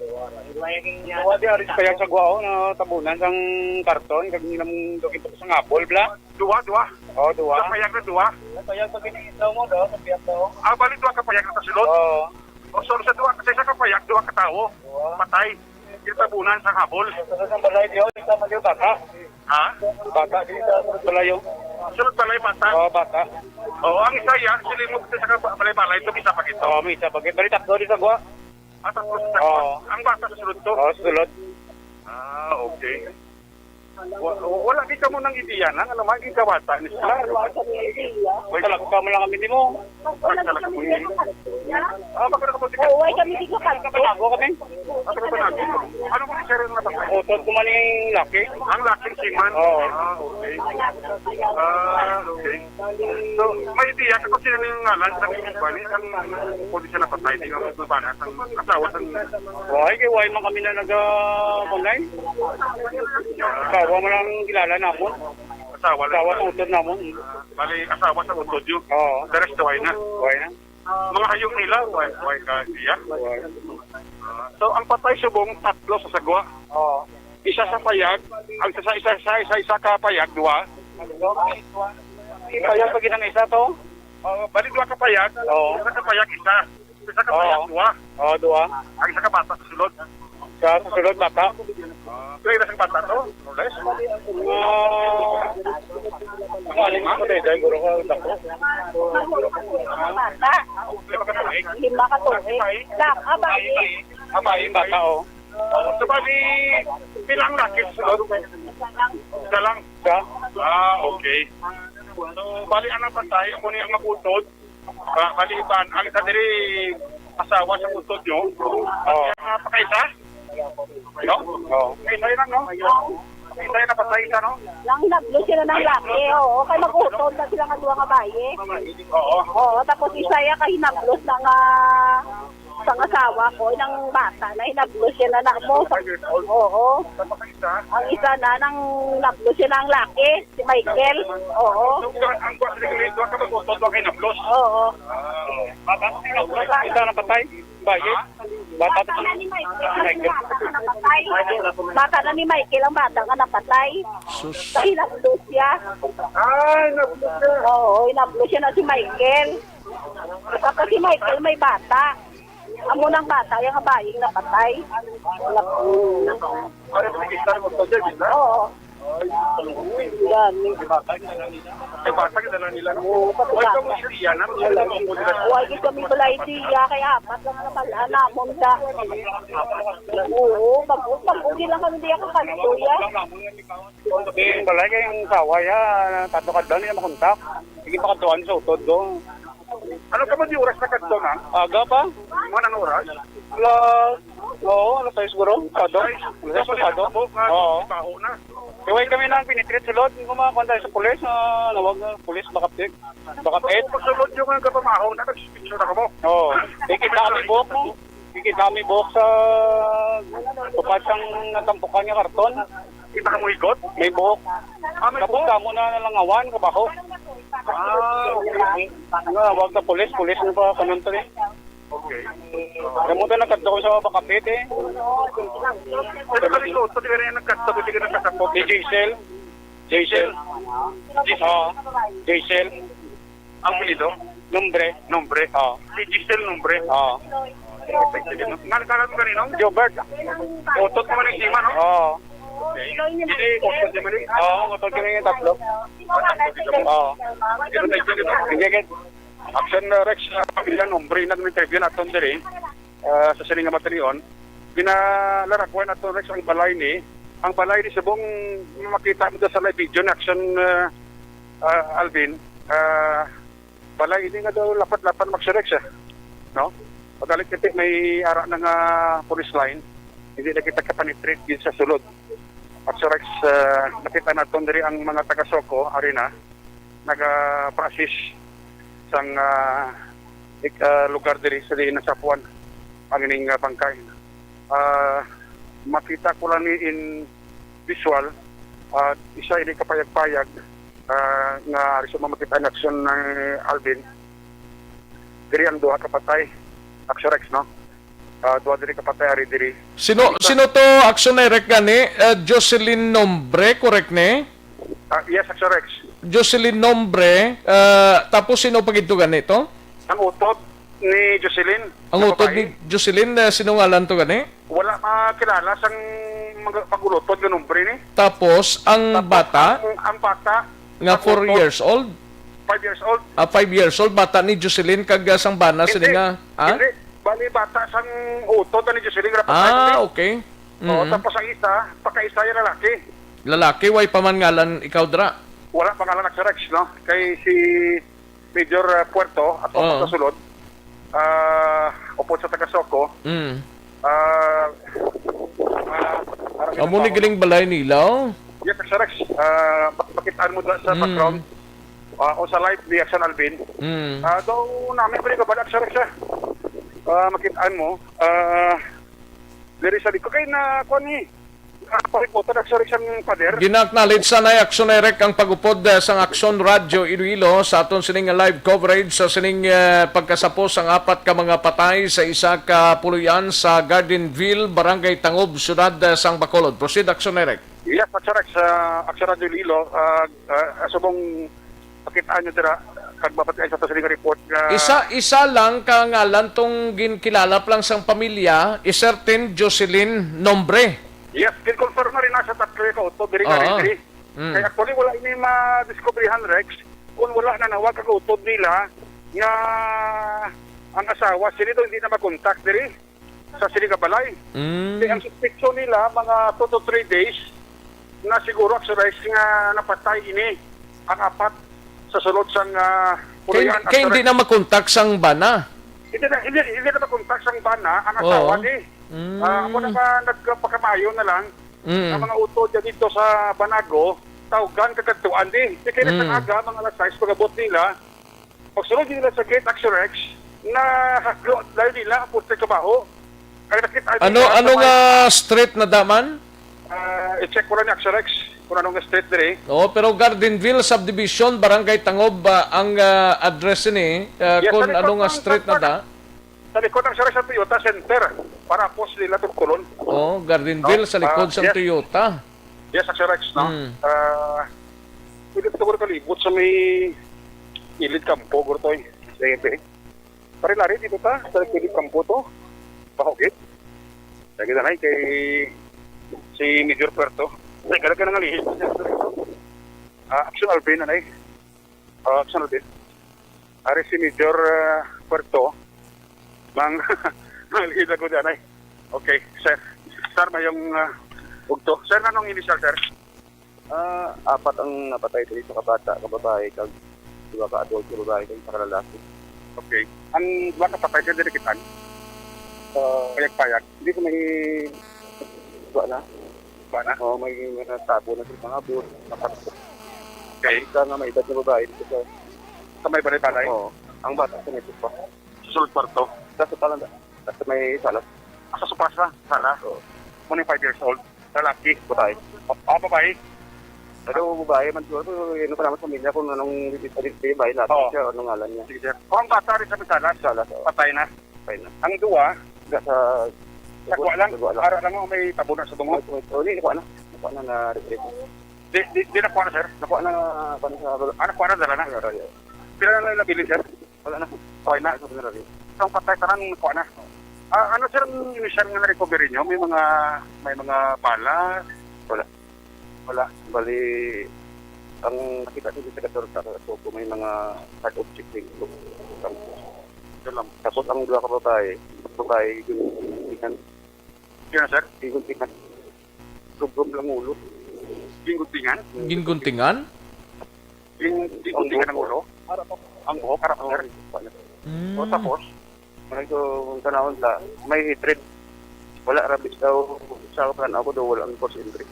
Kuha di, aris payag sa guwao, na tabunan sang karton, kag nilang dugin pa sa ngabol, bla? Duwa, duwa. Oh, duwa. Sa payag na duwa. Sa payag pag iniisaw mo, do, sa payag daw. Ah, bali, duwa ka payag na kasulod? Oo. O, so, sa duwa, sa isa ka payag, duwa ka tawo. Duwa. Patay. Gitabunan sa habol. Sa isang balay, di, oh, isa man yung bata. Ha? Bata, di, sa balay, oh. Sunod balay, bata? Oo, bata. Oo, ang isa, ya, silimog sa ka balay-balay, ito, isa pa gito. Oo, may isa pa gito. Bali, tatlo, di sa guwa. Ah, tapos sa Oo. Ang bata sa sulod to? Oo, sa sulod. Ah, okay. Wa-, wa-, wala di kamo nang ideya na, ano man, gikawata ni sila. Wala kami ideya. Wala Talaga ka mo lang kami di mo. Wala kami ideya. Ah, baka na kamo di ka. Oo, wala kami di ka. Ako kami. Ako na ba natin? Ano mo, sir, ang natatay? Utod ko man yung laki. Ang laki, si man? Oo. Ah, okay. Ah, okay. So, may ideya ka kung sino yung ngalan sa iba ni ang pwede siya napatay, di nga magbabanas ang asawa sa Why, kay why man kami na naga-, bangay? Asawa mo lang kilala namon. Asawa lang. Asawa sa utod namon. Bali, asawa sa utod yun. Oo. The rest, why na? Why na? Mga hayop nila, why, why ka siya? Why? Ah, so, ang patay subong, tatlo sa sagwa. Oo. Isa sa payag, ang isa, isa, isa, isa, isa ka payag, duwa. Ipayag pa gid ang isa to? Oh, bali duha ka payag. Oo. Isa ka payag, isa. Isa ka Oo. payag, duha. Oo, duha. Ang isa ka bata sa sulod. Sa, sa sulod, bata. Ah, pila edad sang bata to? More or less? Ah, ano, ano ko, day, day, guro ko, dako. Bata. Lima ka tuig. Lima ka tuig. Dak, abay. Abay, bata, oh. Oh, so, bali, pila ang laki sa sulod? Isa lang. Isa lang? Isa? Ah, okay. So, bali, ang patay, ako niya magutod. Ba, bali, iban, ang isa diri, asawa sa utod nyo. Oh. Ang pakaisa? No? Oh. Isa lang, no? Isa na patay isa, no? Lang nablo sila ng laki, oo. Kay mag-utod na sila nga duha nga bayi. Oo. Oo, tapos isa ya kahinablos na nga sang asawa ko, nang bata na hinablos siya na na mo. Oo. Ang isa na nang nablos siya ng laki, si Michael. Oo. So, ang, ang kuwan sa English, duha ka mag-utod, duha ka hinablos. Oo. Isa na patay? Bayi? Bata Bata na ni Michael ang Michael. Bata na ni Michael ang bata nga napatay. Sus. Sa hinablos siya. Ay, nablos siya. Oo, hinablos siya na si Michael. Tapos si Michael may bata. Amo nang bata, yung babaeng napatay. Ay, nakikita mo to, Jay, di ba? Oo. Ay, uy, yan. Di ba? Ay, bata ka na nila, no? Oo, pati Why bata. Ka mo siya, no? Wala. Why di kami pala idea? Kaya apat lang ang nabalaan namon sa Oo, pag, pag uwi lang kami diya kakanto, ya. Yung balay kay ang sawa ya, kadto-kadto nila makontak. Sige pa kadtuan sa utod do. Ano ka man di oras na kadto na? Aga pa? Mga nang oras? Alas, oo, alas sais siguro. Sado. Alas sais Alas sais pasado. Pasado nga Oo. Trabaho na. Kaya kami nang penetrate sulod, yung mga kuwan tayo sa pulis, ah, nawag na pulis, backup check. Backup eight. Pagsulod yung mga kapamahaw na, nag-picture ako mo. Oo. Di kita kami buhok, no? Di kita kami buhok sa tupad sang natampukan nga karton. Kita ka mo ikot? May buhok. Ah, may Tapos buhok? Kamo na nalangawan, kabaho. Ah, okay. Nga, wag ka pulis, pulis na pa, kanon to eh. Namunta na kadto ko sa Bacabit eh. Pero kami ko, sa di ka rin nagkatapos, di ka nagkatapos. Si Jaisel. Jaisel. Oo. Jaisel. Ang apelyido? Nombre. Nombre. Oo. Si Giselle Nombre. Oo. Nalakaran mo kanino? Jobert. Utot mo man yung sima, no? Oo. Okay. Hindi, utot mo man eh. Oo, utot kami yung tatlo. Oo. Hindi, hindi. Action, uh, Rex, uh, pamilya Nombre, nag-interview naton diri, uh, sa sining nga matinion. Ginalarakuan naton, Rex, ang balay ni, ang balay ni subong makita mo sa live video na action, uh, uh, Alvin, uh, balay ini nga daw lapat-lapat mag-, Rex, eh. No? Pagalit kasi may ara na nga police line, hindi na kita kapenetrate din sa sulod. At sa Rex, uh, nakita naton diri ang mga taga-Soco, ari na, naga-process sang, ah, ik-, ah, lugar diri sa diin nasapuan ang ining, ah, bangkay. Ah, makita ko lang ni in visual, ah, isa ini kapayag-payag, ah, nga ari sa makita ang aksyon ni Alvin. Diri ang duha ka patay, Action Rex, no? Ah, duha diri ka patay, ari diri. Sino, sino to, Action Direct, gani? Ah, Jocelyn Nombre, correct ni? Ah, yes, Action Rex. Jocelyn Nombre, ah, tapos sino pa gid to gani to? Ang utod ni Jocelyn, Ang nga utod babae. Ni Jocelyn, ah, sino ngalan to gani? Wala makilala sang mga pag-ulotod nga nombre ni. Tapos, ang Tapos, bata ang, ang bata, nga ang four utod, years old? Five years old. Ah, five years old, bata ni Jocelyn, kag, ah, sang bana, Hindi, sini nga, ha? Hindi. Bali, bata sang utod ni Jocelyn, nga patay Ah, ni. Okay. Oo, Mm. Tapos ang isa, pagkaisa yung lalaki. Lalaki, way pa man ngalan ikaw dra? Wala pa ngalan, Action Rex, no? Kay si Major, ah, Puerto, at Oo. Sa sulod, ah, upod sa taga-Soco, Mm. ah, ah, parang Amo ni ginagawa. Giling balay nila, oh. Yes, Action Rex. Ah, bak-, bakitaan mo dyan sa Mm. background. Ah, o sa live ni Action Alvin. Mm. Ah, daw namin pa rin kabalik, Action Rex, ah. Ah, makitaan mo. Ah, diri sa likod. Kay na, kuwan ni, ah, paripotan, Action Rex, ang pader. Gina-acknowledge sa nay Action Direct ang pag-upod, eh, sang Action Radio Iloilo sa aton sining live coverage sa sining, eh, pagkasapos ang apat ka mga patay sa isa ka puloy-an sa Gardenville, Barangay Tangob, Siyudad, eh, sang Bacolod. Proceed, Action Direct. Yes, Action Rex, ah, Action Radio Iloilo, ah, ah, subong pakitaan nyo dira, kag mabatian sa to sa report nga Isa, isa lang ka ngalan tong ginkilala pa lang sang pamilya, is certain Jocelyn Nombre. Yes, kin-confirm na rin na sa tatlo ka utod, diri nga Oo. Rin diri. Mm. Kaya actually, wala ini ma-discoveryhan, Rex, kung wala na nawag ang utod nila nga ang asawa, sini daw hindi na makontak diri sa sini nga balay. Mm. Kaya ang suspicion nila, mga two to three days na siguro, actually, nga napatay ini ang apat sa sulod sang, ah, Kay, puloy-an, kay hindi actually. Na makontak sang bana. Hindi na, hindi, hindi na makontak sang bana, ang Oo. Asawa ni. Mm. Ah, ako naman nagpakamayo na lang. Mm. Ang mga utod dyan dito sa Banago, tawgan kagatuan di. Di kaya Mm. Sa aga, mga alas sais, pag-abot nila, pagsulod nila sa gate, Action Rex, na haklo, layo nila, ang poste kabaho. Kaya nakita Ano, nila ano sa may nga street na daman? Ah, i-check ko lang ni Action Rex kung anong street diri. Oo, pero Gardenville Subdivision, Barangay Tangob, ah, ang, ah, address ni, ah, Yes, kung sa likod ano nga ng street na Tantan. Da? Sa likod ng Sir Toyota Center, para po sila tutulon. Oh, Gardenville, No? Sa likod Ah, sang yes. Toyota. Yes, Sir Rex, no? Hmm. Ah, pwede ito ko kalibot sa may ilid kampo, Gurtoy. Sa gabi. Pare-lari, dito ta, sa ilid kampo to. Pahugit. Lagi na kay si Major Puerto. Ay, gala ka nang alihis. Ah, Action Alvin, anay. Ah, Action Alvin. Ari si Major, ah, Puerto. Mang, manglihid ako dyan ay. Okay, sir. Sir, mayong, ah, ugto. Sir, anong initial, sir? Ah, apat ang napatay diri, isa ka bata, ka babae, kag duha ka adult nga babae, kag isa ka lalaki. Okay. Ang duha ka patay diri nakitaan? Ah, payag-payag. Hindi ko may Wa na. Wa na? Oo, may natabo na sa mga bus. Nakat-, Okay. Isa nga may edad na babae dito sa Sa may balay-balay? Oo. Ang bata sa may pa. Sa sulod kwarto? Sa, sa, sa may sala. Ah, sa sopa sa sala? Oo. Muna yung five years old. Lalaki? Babae. Ah, babae? Pero babae man siguro, pero ano pa naman sa pamilya kung anong babae natin Oo. Siya, anong ngalan niya. Sige, sir. O, ang bata rin sa may sala? Sala, oo. Patay na? Fine na. Ang duwa, Ga sa sa kuha lang. Sa kuha lang. Ara lang mo, may tabo na sa tungo. May, may, oh, di, nakuha na. Nakuha na na retrieve. Di, di, di nakuha na, sir. Nakuha na, kuha na sa Ah, nakuha na, dala na. Sa barangay. Pila na lang nabilin, sir? Wala na. Okay na. Sa barangay. Sa patay, tanan, nakuha na. Ah, ano, sir, ang initial nga na-recovery nyo? May mga, may mga bala? Wala. Wala. Bali, ang nakita ko sa katorta, so, kung may mga hard object din, so, lang. Ito lang. Tapos ang duha ka babae, babae, yung tingnan. Sino, sir? Yung tingnan. Sobrang lang ulo. Ginguntingan? Ginguntingan? Yung ginguntingan ng ulo? Ang buhok, harap, sir. Mm. O, tapos? Ano ito, kung tanawon ta, may hatred. Wala, rabi daw, sa kapanan ako daw, wala ang force entry.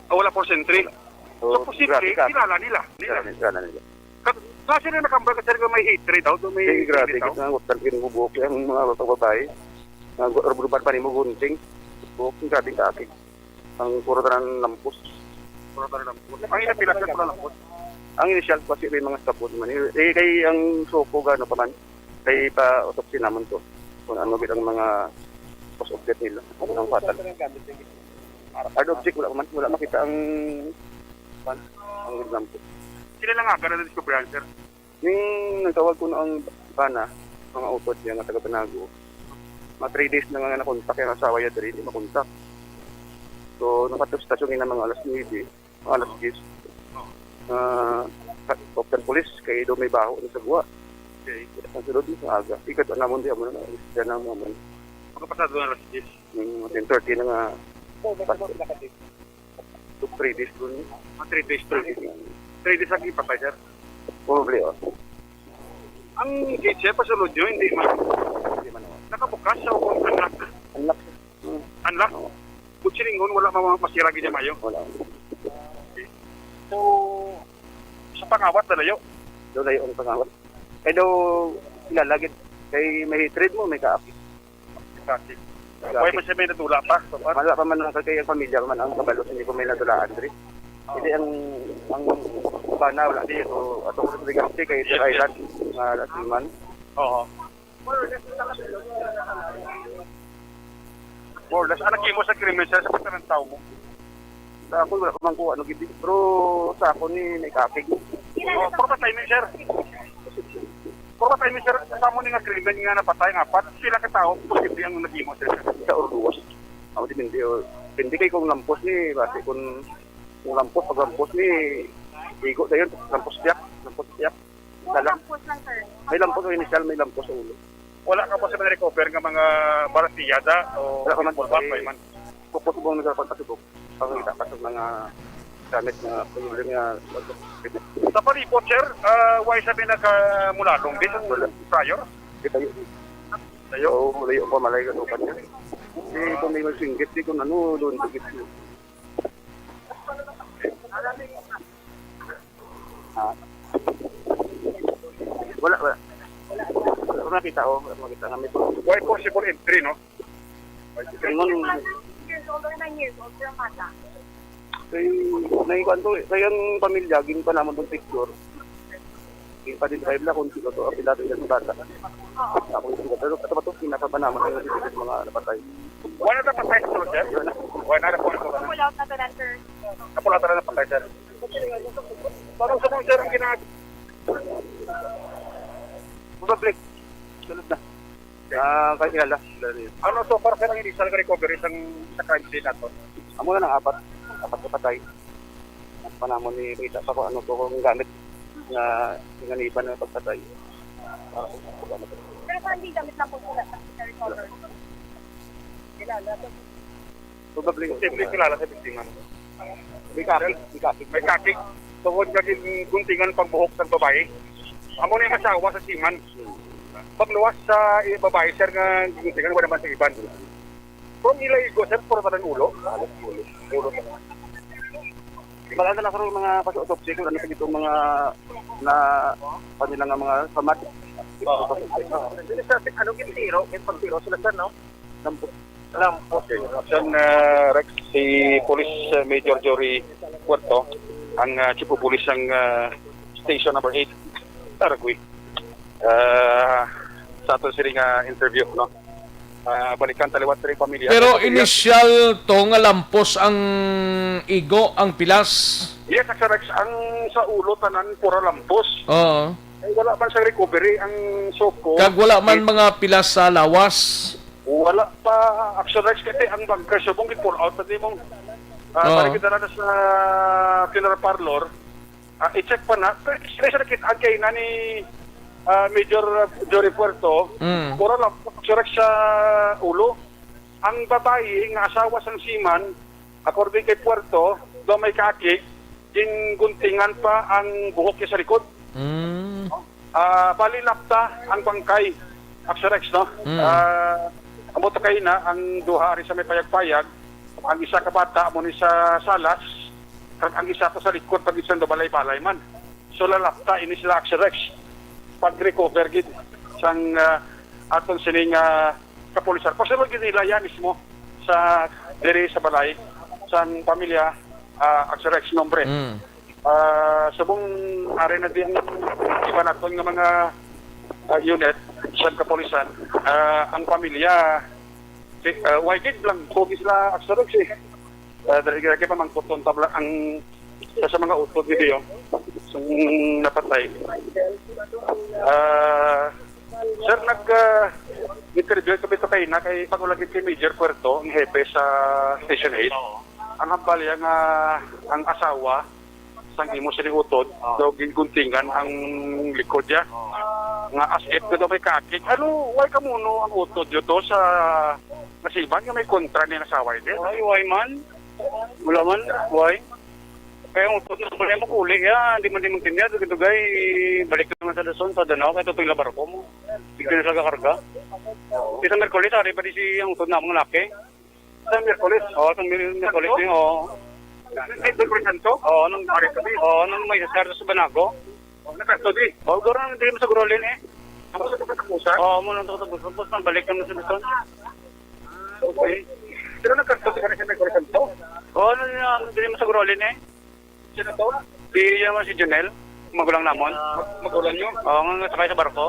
Ah, wala force entry? Wala. So, So, posible, grabe ka. Kilala nila. Nila. Kilala nila, kilala nila. Ka-, kasi na nakambal ka, sir, nga may hatred daw, daw may Sige, grabe, hatred daw. Kasi nga, huwag talaga yung bubuhok yung mga babae. Nga, gu-, gu-, gu-, pa rin mo gunting. Buhok, yung grabe ka, akig. Ang puro tanan lampos. Puro tanan lampos. Ang ina pila, sir, puro lampos? Ang initial ko, kasi may mga sabon man. Eh, eh, kay ang suko, gano pa man. Kay pa-autopsy naman to. Kung ano gid ang mga cause of death nila. Ano ang fatal? Hard object, wala man, wala makita ang, ang example. Sila lang aga na nadiskubrihan, sir? Ning nagtawag ko na ang bana, mga utod niya nga taga Banago. Mga three days na nga nakontak yung asawa niya diri, hindi makontak. So, nakatapos stasyon na mga alas nuebe, mga alas diyes. Ah, sa Octan Police, kay do may baho na sa guwa. Okay. Ang sulod mo sa aga. Ikad ang namon di, amo na, diyan na mo, amo na. Mga pasado na alas diyes. Yung mga ten thirty na nga. Oh, may Pastor. Mga three days dun. Ah, three days, three days. Three days ang ipatay, sir? Probably, oh. Ang gate, sir, pasulod nyo, hindi man. Hindi man, oh. Nakabukas sa unlock. Unlock, sir. Hmm. Unlock? Oo. Kung silingon, wala ma-, masira gid mayo. Wala. So, sa pangawat, nalayo? Daw layo ang pangawat. Kay daw, kilala gid. Kay may hatred mo, may kaakit. Kaakit. Kaakit. Why man siya may natula pa? So, pa? Wala pa man ang kay ang pamilya man ang kabalo, hindi ko may natulaan diri. Oo. Hindi ang, ang bana, wala di. So, atong sa Legazpi, kay Yes, Sir yes. Island, nga last month. Oo. More or less, ano kimo sa krimen, sir, sa pagtanang tao mo? Sa ako, wala ko man ko ano gid. Pero sa ako ni may kapig. Oh, puro patay ni, sir. Puro patay ni, sir. Sa mo ni nga krimen nga napatay nga apat, pila ka tao posible ang naghimo, sir? Isa or duwas. Ako depende, oh. Depende kay kung lampos ni, basi kung, kung lampos, pag lampos ni, igo dayon, lampos tiyak, lampos tiyak. Isa lang. Lampos lang, sir. May lampos ang initial, may lampos sa ulo. Wala ka pa sa mga recover nga mga barasiyada o Wala pa man, pulba, eh, pa man? Focus mo nga pagpasubok. Pangita pa sa mga gamit nga pwede nga Sa palibot, sir, ah, why sabi nakamulalong? Di sa Wala. Prior? Di tayo. Tayo? Oo, layo pa, malay ka sa upat niya. Eh, kung may magsinggit, di kung ano, doon, sigit. Ah. Wala, wala. Wala ko nakita, oh. Wala ko nakita nga may Why possible entry, no? Ingon, Years old or nine years old, pero bata. Kay, may kuwan to, eh. Kay ang pamilya, gin pa naman tong picture. Gin pa din drive na kung sino to, ang pilato yung bata. Ako yung sino, pero ito ba to, pinapa pa naman ang mga napatay. Wala na patay sa sulod, sir? Wala na. Wala na po ito. Pull out na to, sir. Kapulatan na patay, sir. Parang sa mga, sir, ang gina-, Public. Sunod na. Ah, kay kilala. Kilala niyo. Ano, so far, sir, ang initial nga recovery sang, sa crime scene nato? Amo na ng apat. Apat na patay. At pa namon ni kita pa kung ano to, kung gamit nga pinaniban ng pagpatay. Ah, kung ano to. Pero sir, hindi gamit lang po sila sa recovery. Kilala to. Probably. Posible kilala sa biktima. May kakig, may kakig. May kakig. Tungod nga gin-, guntingan pagbuhok sa babae. Amo na yung asawa sa siman. Pagluwas sa i-, babae, sir, nga guntingan, wala man sa iban. Kung ila igo, sir, puro tanan ulo. Ulo. Ulo. Wala na lang karon mga pasu-, autopsy kung ano pa dito mga na kanila nga mga samad. Oo. Sila sa, anong gintiro? Yung pagtiro sila, sir, no? Lampos. Lampos. Okay. Action, uh, Rex, si Police, uh, Major Jory Puerto, ang, uh, Chief of Police ng, uh, Station Number Eight, Aragui. Uh, sa aton sini nga interview, no? Ah, balikan ta liwat diri pamilya. Pero Sa pamilya, initial to nga lampos ang igo, ang pilas. Yes, Axa Rex, ang sa ulo tanan pura lampos. Oo. Ay, wala man sa recovery ang suko. Kag wala man It- mga pilas sa lawas. Wala pa, Axa Rex, kasi ang bunker subong gid pull out na di mo. Ah, Oo. Balik kita na sa funeral parlor. Ah, i-check pa na. Pero sila sa nakita kay na ni ah, Major Jory Puerto, Mm. Pura lang, Axa Rex, sa ulo. Ang babayi nga asawa sang seaman, according kay Puerto, do may kaaki, ginguntingan pa ang buhok niya sa likod. Mm. Ah, bali lapta ang bangkay, Axa Rex, no? Mm. Ah, amo to kay na ang duha ari sa may payag-payag, ang isa ka bata mo ni sa salas, kag ang isa ko sa likod pag isang balay-balay man. So lalapta ini sila, Axa Rex, pag-recover gid sang ah, aton sining ah, kapulisan. Pasulod gid nila yan mismo sa diri sa balay sang pamilya, ah, Axa Rex, nombre. Mm. Ah, subong ari na din iba naton nga mga ah, unit sa kapulisan. Ah, ang pamilya, si, ah, why gid lang ko sila, Axa Rex, eh. Ah, dali, dali pa man kuton tabla ang sa, sa mga utod ni Dio, sang napatay. Ah, sir, nag ah, interview kami to kay na kay pag-ulagin kay Major Puerto, ang hepe sa Station eight. Ang hambal niya nga ang asawa sang imo sini utod, daw ginguntingan ang likod niya. Nga as if na daw may kakig. Ano, why kamuno ang utod niyo to sa nasiban nga may kontra ni asawa ini? Ay, why man? Wala man, why? Kaya ang utod na sa balay mo, kuli ya. Di man, di man kinya, dugay-dugay, balik naman sa Luzon, sa Danao, kaya tutong labar ko mo. Di na sila karga. Di sa Merkulis, ari pa di si ang utod na mga laki. Sa Miyerkules? Oo, sa Mir-, Miyerkules Santo? Ni, oo. Sa Miyerkules Santo? Oo, nung, Ari kami. Oo, nung may sasarto sa Banago. Oh, nagkastudi? Oo, guro nang dili mo sa Gurolin eh. Ako sa katapusan? Oo, mo nang katapusan. Tapos nang balik naman sa Luzon. Okay. Pero nagkastudi ka rin sa Miyerkules Santo? Oo, nung, nung dili mo sa Gurolin eh. Sino to? Si, yun naman si Junel, magulang namon. Mag-, magulang nyo? Oo, nga sakay sa barko.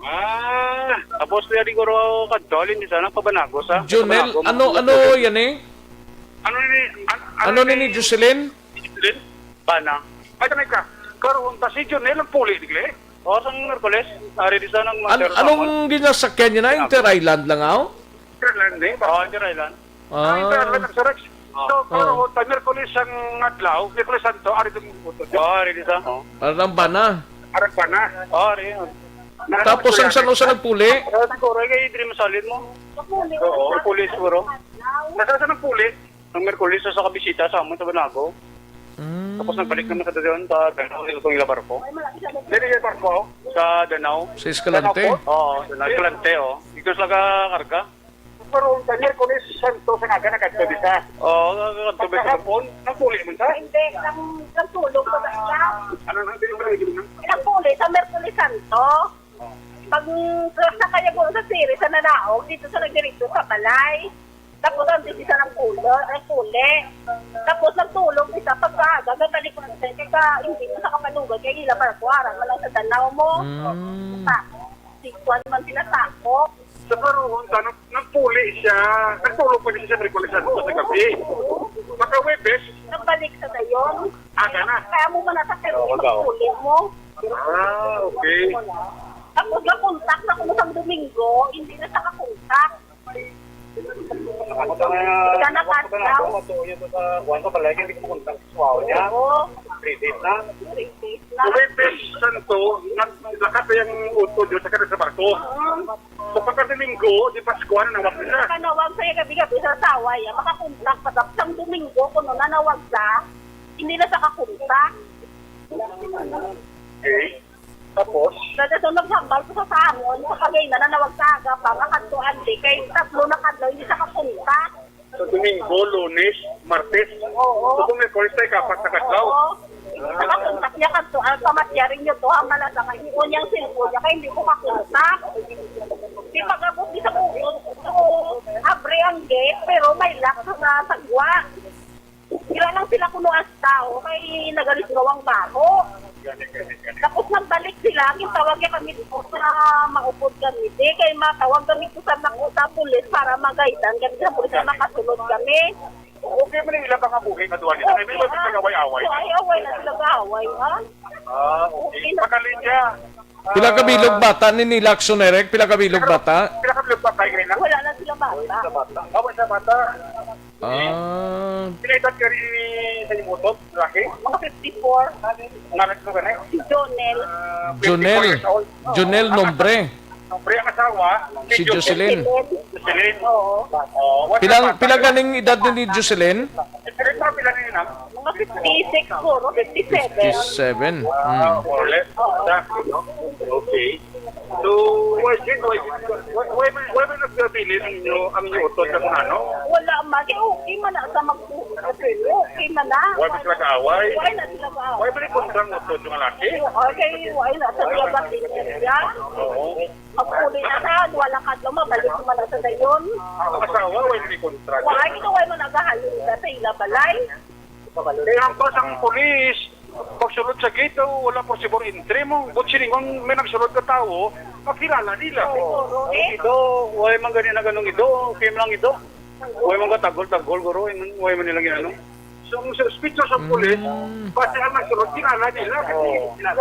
Ah. Tapos, kaya di ko raw kadto, hindi sana, pabanago sa, Junel, pabanago, ano, mga ano Junel. Yan eh? Ano ni, an-, Ano ni ni Jocelyn? Jocelyn? Bana. Ay, tanay ka. Karoon ta si Junel ang puli, di ka eh? Oo, sang Merkules. Ari di sa nang An-, master anong ginasakyan niya na? Inter Island lang, aw? Inter Island, eh. Oo, Inter Island. Ah. Ang Inter Island, Axa Rex. So, Ah. Pero ta Miyerkules ang adlaw, Miyerkules Santo, ari dun mo to. Oo, ari di sa. Oo. Arang bana. Arang bana. Oo, ari. Tapos ang San Jose nagpuli? Eh, siguro, kay diri masalin mo. Oo. Ang puli siguro. Nasa sa nagpuli? Ang Merkules sa kabisita sa amon sa Banago. Mm. Tapos nagbalik naman sa doon sa Danao, itong ila barko. Dili yung barko? Sa Danao. Sa Escalante? Danao po? Oo, Danao. Escalante, oh. Ikaw sila ka karga? Pero sa Miyerkules Santo sa aga na kadto di sa. Oo, kadto di sa. Pagkahapon, nagpuli man sa? Hindi, nang, nagtulog pa ba siya? Ano nang pinagpuli? Nagpuli sa Miyerkules Santo. Pag, sa kaya ko sa siri, sa nanaog, dito sa nagdiritso sa balay. Tapos ang dito sa nagpuli, nagpuli. Tapos nagtulog di sa pagkaaga, nabalik ko na siya. Kaya hindi mo sa kapalugan, kaya ila para kuwara, malang sa tanaw mo. Mm. Sa, si Juan man sila tako. Sa karoon, sa nag-, nagpuli siya, nagtulog pa siya sa Merkules Santo sa gabi. Pagka Huwebes, nagbalik sa dayon. Aga na. Kaya mo man nasa kayo, Oo, daw. Magpuli mo. Ah, okay. Tapos nakontak na ko sang Domingo, hindi na sa kakontak. Ako sa mga, Sana ako sa mga kadlaw. Ako, matuyo to sa kuwan sa balay, hindi ko makontak sa suwaw niya. Oo. Three days na. Three days na. Huwebes Santo, nag-, naglakat pa yung utod yun sa kanila sa barko. Oo. So, pagka Domingo, di Pasko, ano, nawag na siya? Kanawag sa iya gabi-gabi sa asawa iya, makakontak pa. Tapos ang Domingo, kuno nanawag sa, hindi na sa kakontak. Okay. Tapos? Nagkasunod hambal ko sa, sa amon, sa kagay na nanawag sa aga pa, makadtuan di, kay tatlo na kadlaw, hindi sa kapunta. Sa Domingo, Lunes, Martes. Oo. So, kung may first time, kapat na kadlaw. Oo. Nakapunta niya kadto, ang pamatyarin niyo to, ang malasa kay iyon niyang cellphone niya, kay hindi ko kapunta. Di pag-abot di sa puso, so, abre ang gate, pero may lock sa sagwa. Sila lang sila kuno as tao, kay nagarisgaw ang baho. Tapos nagbalik sila, gintawag niya kami dito sa maupod kami. Di kay matawag kami ko sa nako sa pulis para magaidan kami sa pulis na makasulod kami. Okay man ang ilang pangabuhi nga duha nila. Kay may mga nag-away-away. Ay, away na sila, away, ha? Ah, okay. Okay na. Pagkalinya, Pila ka bilog bata ni nila, Action Eric? Pila ka bilog bata? Pila ka bilog bata, Irene? Wala na sila bata. Wala sa bata. Ah. Pila edad ka rin sa inyong utod, laki? Mga fifty-four. Ngalan ko gani? Si Jonel. Ah, Jonel. fifty-four years old. Jonel, nombre. Nombre ang asawa, Si si Jocelyn. Jocelyn. Jocelyn. Oo. Oh, wala Pila, sa bata. Pila ganing edad ni Jocelyn? Jocelyn, mga pila na yun, ah? Mga fifty-six siguro, fifty-seven. Fifty-seven. Ah, Hmm. more or less. Oo. Sa, no? Okay. So, why did, why did, why, why man, why man nagpabilin ninyo ang inyong utod na kung ano? Wala man. Kay okay man na sa mag-, okay man na. Why man sila kaaway? Why na sila kaaway? Why ba ni kontra ang utod yung lalaki? Okay, why na sa mga batin niya? Oo. Magpuli na sa, wala ka lang, mabalik naman na sa dayon. Ang asawa, why ni kontra? Why, ito, why mo nagahalin ka sa ila balay? Kaya ang pasang pulis, pagsulod sa gate, oh, wala possible entry mo. But siningon may nagsulod ka tao, makilala nila. Oo, eh. Ido, why man gani na ganong ido? Okay man lang ido. Why man ka tagol-tagol, guro? Why man, why man nila ginano? So, ang suspicious ang pulis, Mm. basta ang nagsulod, kilala nila. Kasi Oo. kilala.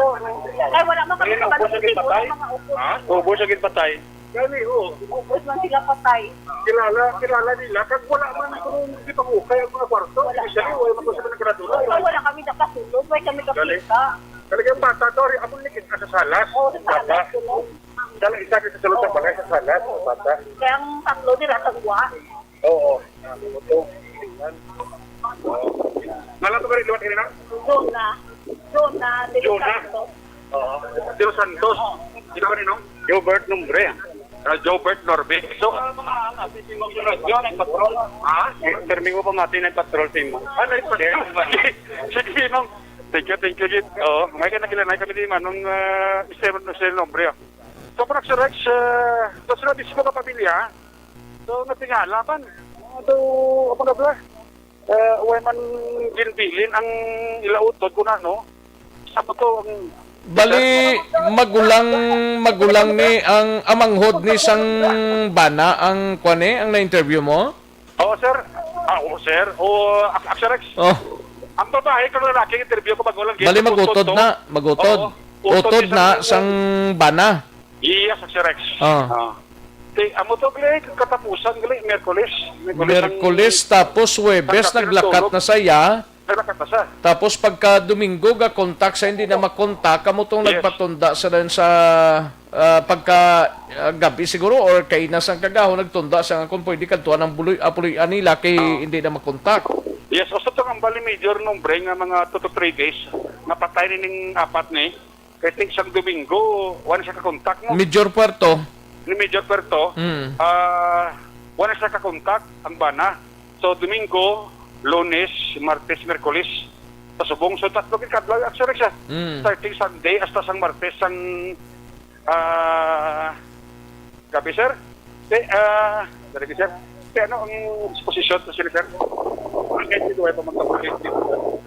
Ay, wala man kami Ayun, kabalo ubos ang kay gipatay. Mga upo. Ha? Ubos ang gipatay. Gani, oo. Ubos man sila patay. Kilala, kilala nila. Kag wala man kung di pa hukay ang mga kwarto. Wala. Especially, wala man ko sa mga kwarto. Wala, wala kami nakasulod. Wala kami Gani. kakita. Talagang bata to, rin ako nakita sa salas. Oo, sa Bata. salas, tulog. Dala isa ka sa sulod sa Oo. balay, sa salas, bata. Kaya ang tatlo nila, tagwa. Oo. Ito. Ngalan to ba rin liwat kanina? Jonah. Jonah de los Jonah. Santos. Oo. De los Santos. Ikaw rin, no? Gilbert Nombre. Ah, Jobert Norbe. So, ah, mga, ah, si Simon Yun, ay patrol. Ha? Eh, terming mo pa mati na patrol, Simon. Ah, na patrol. Si Simon. Thank you, thank you, Jit. Oo, may ka nakilala kami ni Manong, ah, Mister, Mister Nombre, ah. So, Production Rex, ah, to sila mismo ka pamilya, So, natingala man. Ano to, ano na ba? Eh, way man ginbilin ang ila utod kung ano. Sa to ang Bali, magulang, magulang ni ang amanghod ni sang bana ang kwan eh, ang na-interview mo? Oo, sir. Ah, oo, sir. O, Ak-, Action Rex. Oh. Ang babae kag lalaki interview ko, magulang, Bali, gid, magutod utod to. na, magutod. Oo, utod Utod ni na sang sang bana. Yes, Sir Rex. Ah. Ah. Ti, amo to, gali, katapusan, gali, Miyerkules. Miyerkules ang Miyerkules, tapos Huwebes, pagkatulog, naglakat na saya. Naglakat na siya. Tapos pagka Domingo, ga-contact sa hindi na Oo. makontak, kamo tong Yes. nagpatunda sa dan sa, ah, pagka, ah, gabi siguro or kainas ang kagahon, nagtunda sa nga kung pwede kadtuan ang buloy, ah, puloy-an nila kay Ah. hindi na makontak. Yes, usap to ang bali major nombre nga mga two to three days. Napatay ni ning apat ni. Kay ti sang Domingo, wala siya ka-contact mo. Major Puerto. Ni Major Puerto, Mm. ah, wala siya ka-contact ang bana. So, Domingo, Lunes, Martes, Miyerkules, sa subong. So, tatlo gid ka adlaw, actually, siya. Mm. Starting Sunday hasta sang Martes, sang, ah, gabi, sir. Ti, ah, dali, sir. Ti, ano ang posisyon to sila, sir? Ang kahit dito ay pa magkapalit dito.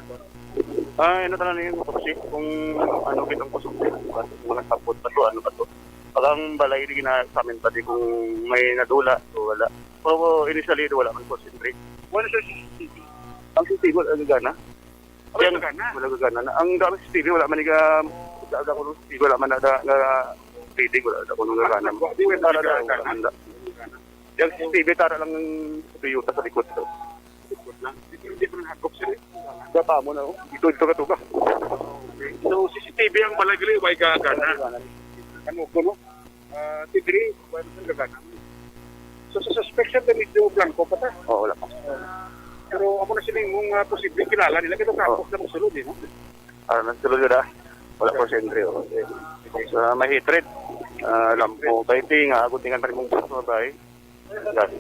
Ah, ano talaga yung autopsy? Kung ano kitang posible, kung nagpapot pa to, ano pa to. Pag ang balay, di gina-examine pa di kung may nadula o wala. Pero initially, wala man po, siyempre. Wala sa C C T V. Ang C C T V, wala gagana. Wala Yan, gagana? wala gagana na. Ang gamit C C T V, wala man iga, wala ko C C T V, wala man na, na, na, reading, wala ko nung gagana. Di, wala Wala na, gagana. wala na. Yung C C T V, tara lang yung Toyota sa likod to. Likod lang. Hindi, hindi pa nahagop sila. Gata mo na, oh. Ito, ito ka, tuga. So, C C T V ang balay gali, way gagana. Ano ko, no? Ah, T three, way gagana. So, sa suspect, sir, medyo blanco pa ta. Oo, wala pa. Pero amo na sila yung, ah, posibleng kilala nila, pero Oo. kapos na magsulod, eh, no? Ah, nagsulod ka na. Wala po si Andre, oh. Okay. Sa may hatred, ah, alam mo, kay Ting, ah, aguntingan pa rin mong sa babae. Yes.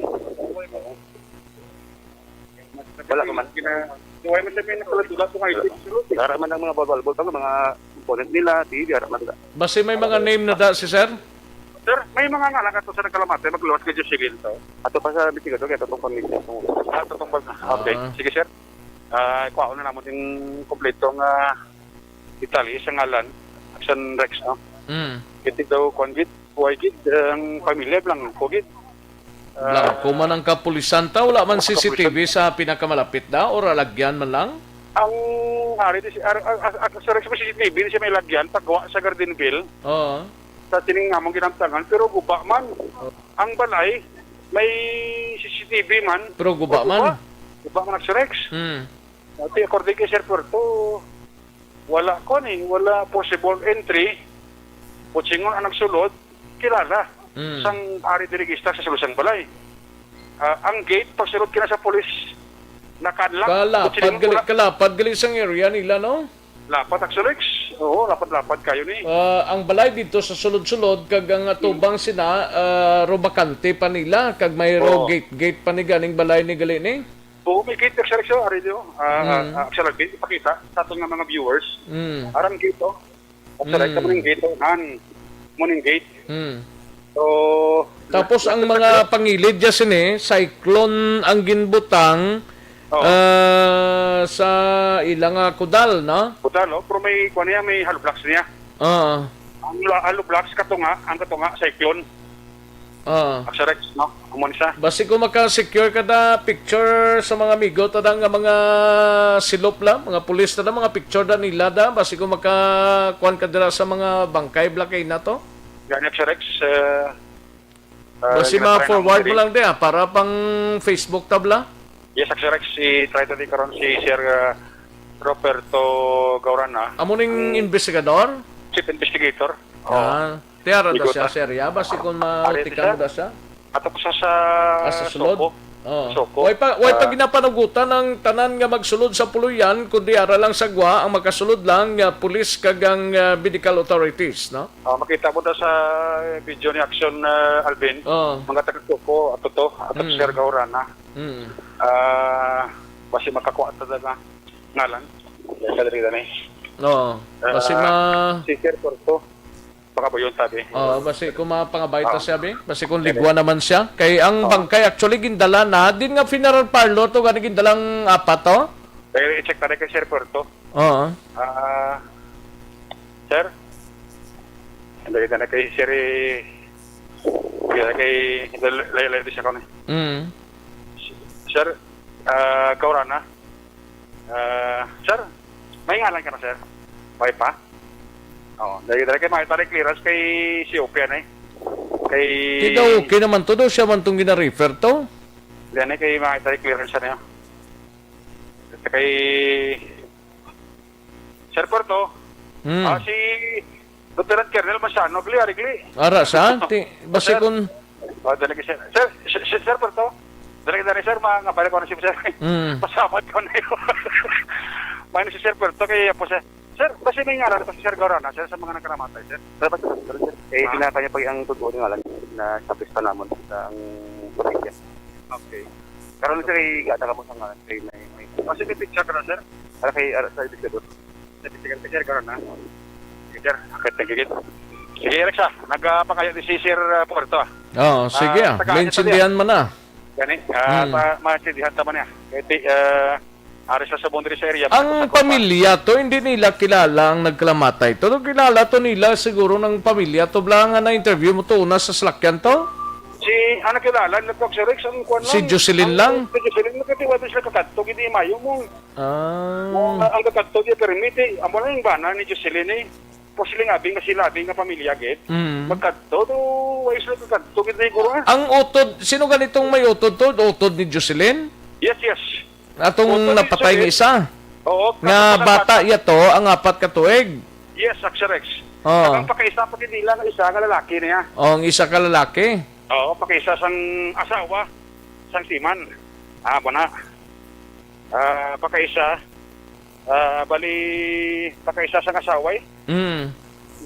Wala pa man. Kina-, wala man kami nakaladula kung ay Dara man ang mga balbal-balbal, mga component nila, T V, dara man da. Basi may mga name na da si sir? Sir, may mga ngalan ato sa nagkalamate, magluwas kay Jocelyn to. Ato pa sa investigador, kaya atong pamilya. Ah, atong pamilya. Okay, Ah. sige, sir. Ah, kuhaon na namon yung kompleto nga detalye sa ngalan, Action Rex, no? Mm. Kiti daw, kuwan gid, kuway gid, ang pamilya, blanco gid. Ah, blanco man ang kapulisan ta, wala man kapulisan. C C T V sa pinakamalapit da, or alagyan man lang? Ang ari di si, ar-, ar-, ar-, Action Rex, may C C T V di siya may lagyan, pagwa sa Gardenville. Oo. Sa sining among ginamtangan, pero guba man. Oh. Ang balay, may C C T V man. Pero guba man. Guba man, Action Rex. Hmm. Ati, according kay Sir Puerto, wala ko ni, wala possible entry. Kutsingon ang nagsulod, kilala. Mm. Sang ari di regista sa sulod sang balay. Ah, ang gate, pagsulod kina sa pulis, naka-unlock. Kalapad gali, wala. Kalapad gali sang area nila, no? Lapad, Action Rex. Oo, lapad-lapad kayo ni. Ah, ang balay dito sa sulod-sulod, kag ang atubang sina, ah, ro bakante pa nila, kag may ro gate-gate pa ni ganing balay ni gali ni. Oo, may gate, Action Rex, oh, ari, oh. Ah, mm. Ah, Action Rex, ipakita sa aton nga mga viewers. Mm. Arang gate, oh. Action Rex, mm, amo ning gate, oh, nan. Amo ning gate. Mm. So, tapos ang mga pangilid dyan sini, cyclone ang ginbutang, oh, ah, sa ila nga kudal, no? Kudal, oh. Pero may, kuwan niya, may hollow blocks niya. Oo. Ang la-, hollow blocks, katunga, ang katunga, cyclone. Ah. Action Rex, no? Amo ni sa. Basi kung maka-secure ka da picture sa mga amigo ta da nga mga silop la, mga pulis ta da, mga picture da nila da, basi kung maka-kuan ka dira sa mga bangkay, bla, kay na to? Gani, Action Rex, eh, eh, basi ma-forward mo lang di, ah, para pang Facebook ta bla? Yes, Action Rex, si try to di karon si Sir, eh, Roberto Gaurana. Amo ning investigador? Chief investigator. Oo. Ah. Tiara ta siya, sir, ya? Basi kung mautikan mo da siya? Ato po sa, sa, ah, sa sulod? Soko. Oo. Soko. Way pa, way pa, ah, ginapanugutan ang tanan nga magsulod sa Puluyan, kundi ara lang sa Gwa ang makasulod lang nga pulis kag ang, ah, medical authorities, no? Ah, makita mo da sa video ni Action, ah, Alvin, oo, mga taga Soko, ato to, ato, mm, Sir Gaurana. Mm. Ah, basi makakuha ta na ngalan. Sa diri na eh. Oo. Ah, basi ma- si Sir Porto. Pangabayon, sabi. Oo, basi kung mapangabayta siya, bi. Basi kung ligwa naman siya. Kay ang bangkay, actually, gindala na. Din nga funeral parlor to, gani gindalang apat, to? Kaya i-check na rin kay Sir Puerto. Oo. Ah, sir? Hindi kita na kay Sir, eh, hindi na kay, layo-layo di siya kami. Mm. Sir, ah, Kaurana? Ah, sir, may ngalan ka na, sir? May pa? Oo, dali, dali kay makita rin clearance kay C O P yan eh. Kay... Di daw okay naman to, daw siya man tong gina-refer to. Yan eh, kay makita rin clearance niya. Kay Sir Porto, hmm, ah, si Lieutenant Colonel Manciano, gali, ari, gali. Ara sa? Ti, basi kun... Oh, dali, sir. Sir, sir, sir, sir Porto. Dali, dali, sir, mga balik ko na si sir. Hmm. Pasawat ko na yun. May na si Sir Porto, kaya po, sir. Sir, basi may ngalan pa si Sir Gaurana, sir, sa mga nakaramatay, sir. Sir, basta, sir, sir. Eh, ah, tinataya pa ang totoo ni ngalan na sa pista namon sa ang pamilya. Okay. Karon, sir, igata ka mo sa ngalan, sir, may, may... Basi may picture ka na, sir? Para kay, ara, sa investigador. Sa investigador, sir, karon, ha? Sige, sir. Akit na gigit. Sige, Rex, ah. Nagpakayo ni si Sir, ah, Puerto, ah. Oo, sige, ah. Maintindihan man na. Gani, ah, hmm, ma-, maintindihan ta man niya. Kaya, ti-, ah, ari sa sabon diri sa area, ang pamilya to, hindi nila kilala ang nagkalamatay to. Kilala to nila siguro ng pamilya to, bla, nga na-interview mo to una sa salakyan to? Si, ang nakilala nila to, Sir Rex, ang kuwan lang. Si Jocelyn lang? Si Jocelyn, nagkatiwa doon sila kakadto, hindi mayo mo. Ah. Ang, ang kakadto, di permit, eh. Amo lang yung bana ni Jocelyn, eh. Posiling abi nga sila abi nga pamilya gid. Mm. Magkadto to, way sila magkadto gid siguro, ah. Ang utod, sino ganitong may utod to? Utod ni Jocelyn? Yes, yes. Atong utod ni napatay nga Jocelyn. Isa? Oo, nga bata iya to, ang apat ka tuig. Yes, Action Rex. Oo. Ang pakaisa pa gid nila nga isa nga lalaki niya. Oh, ang isa ka lalaki. Oo, pakaisa sang asawa, sang siman. Ah, bana. Ah, pakaisa, ah, bali, pakaisa sang asawa, eh. Mm.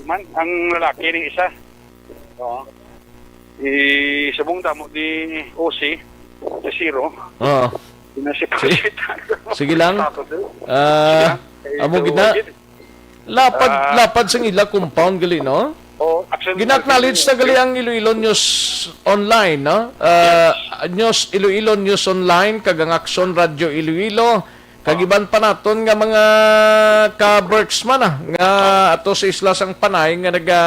Man, ang lalaki ning isa. Oo. I-, subong damo di O C, sa zero. Oo. Di na si... Sige. Pakisita. Sige lang. Tapos, eh. Ah, sige lang. Amo gid na. Lapad, ah, lapad sang ila compound gali, no? Oh, actually, gina-acknowledge na gali ang Iloilo News Online, no? Ah, yes. News, Iloilo News Online, kag ang Action Radio Iloilo, Kag iban pa naton nga mga ka-Berks man, ah, nga ato sa isla sang Panay nga naga,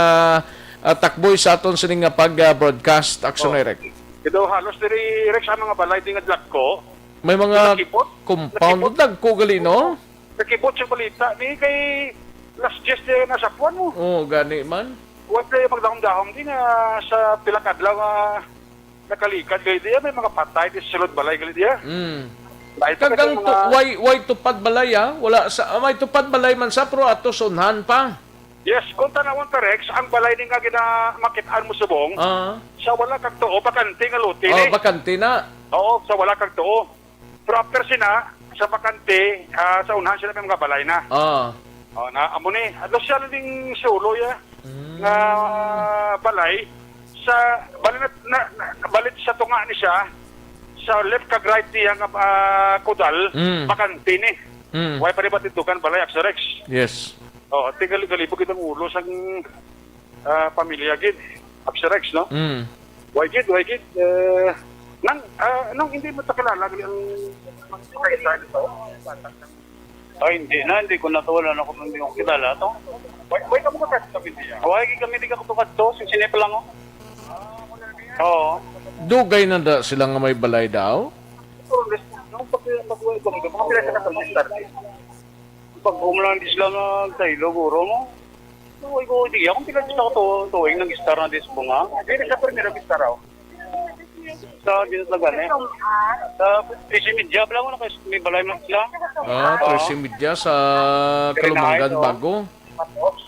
ah, takboy sa aton sini nga pag, ah, broadcast, Action Oh. Direct. Ito, halos diri, Rex, ang mga balay di nga dagko. May mga Nakibot? compound. Nakibot? Dagko gali, no? Nakibot sa balita ni kay last year na nasapuan mo. Oo, gani man. Wa tayo magdahong-dahong din, ah, sa pila ka adlaw, ah, nakalikad kayo diya, may mga patay di sa sulod balay gali diya. Mm. Dahil pa Kag kasi ang mga tu-, way, way tupad balay, ah? Wala sa, ah, may tupad balay man sa, pero ato sunhan pa. Yes, kung tanawon ka, Rex, ang balay ni nga gina-, makit-an mo subong, Ah. sa wala kag tuo, bakante nga lote Oh, ni. bakante na. Oo, sa wala kag tuo. Pero after sina, sa bakante, ah, sa unahan sila may mga balay na. Ah. Oh, na, amo ni, ano siya ning sulo ya, Mm. nga balay, sa, bali na, na, na, bali sa tunga ni siya, sa left kag right niya nga, ah, kudal, Mm. bakante ni. Mm. Way pa rin ba tindugan balay, Action Rex? Yes. Oh, tigali-gali po kitang ulo sang, ah, pamilya gid, Action Rex, no? Mm. Way gid, way gid, eh, nang, ah, nang hindi mo takilala gali ang Ay, hindi na, hindi ko na to, wala na ko, hindi ko kilala to. Way, way ka mo kasi kami diya. Way, kami di ka kutukad to, sin sini pa lang, oh. Oo. Dugay na da sila nga may balay daw? Nung pag, pag, pag, mga pila sa katong start, eh. Pag umulan, di sila nga saylo, guro mo. Uy, ko, di ako pila sa to, tuwing nag-star na dis bunga. Dili sa primera vista raw. Sa, di na gani. Sa trese media, bala mo na kay may balay man sila. Ah, Oo. trese media sa Kalumbangan, Bago.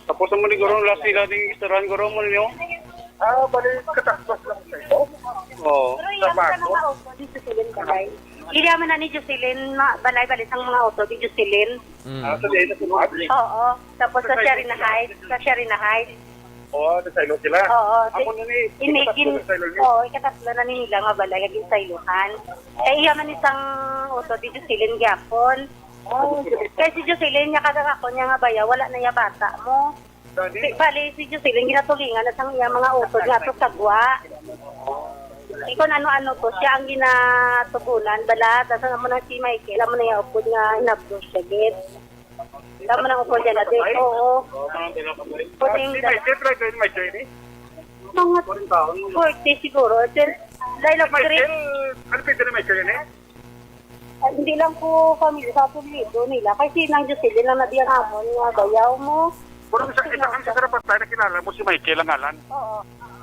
Tapos ang muli, guro, last nila ding istaran, guro, mo ninyo. Ah, bali, katakos lang sa ito. Oo. Pero Sa yung sa Bago. mga auto, di Jocelyn balay. Iya man na ni Jocelyn, ma-, balay, bali, sang mga auto, di Jocelyn. Mm. Ah, sa Dela, sa Madre. Oo. Tapos sa Sa Sharina Silo. Heights, sa Sharina Heights. Oo, sa Silo sila. Oo, Amo di-, na ni, inigin, ikatatlo sa Silo niyo. Oo, ikatatlo na ni nila nga balay, naging Silohan. Kay iya man isang auto, di Jocelyn gyapon. Oh, Kay si Jocelyn, niya kagakako niya nga baya, wala na iya bata mo. Dali. Di, bali, si Jocelyn, ginatulingan na sang iya mga utod nga ato sa gwa. Eh, kung ano-ano to, siya ang ginatugunan, bala, tas amo na si Michael, amo na iya upod nga hinabdos siya, gid. Amo na upod niya na, di, oo. Puting Si Michael, try ko yung Michael, eh. Mga forty siguro. Then, dahil Si ang Michael, ano pinto ni Michael yun, eh? Ay, hindi lang ko familiar sa apelyido nila. Kasi nang Jocelyn lang na diyan amon nga bayaw mo. Pero isa, isa kang sa sarapatay na kilala mo si Michael ang ngalan. Oo.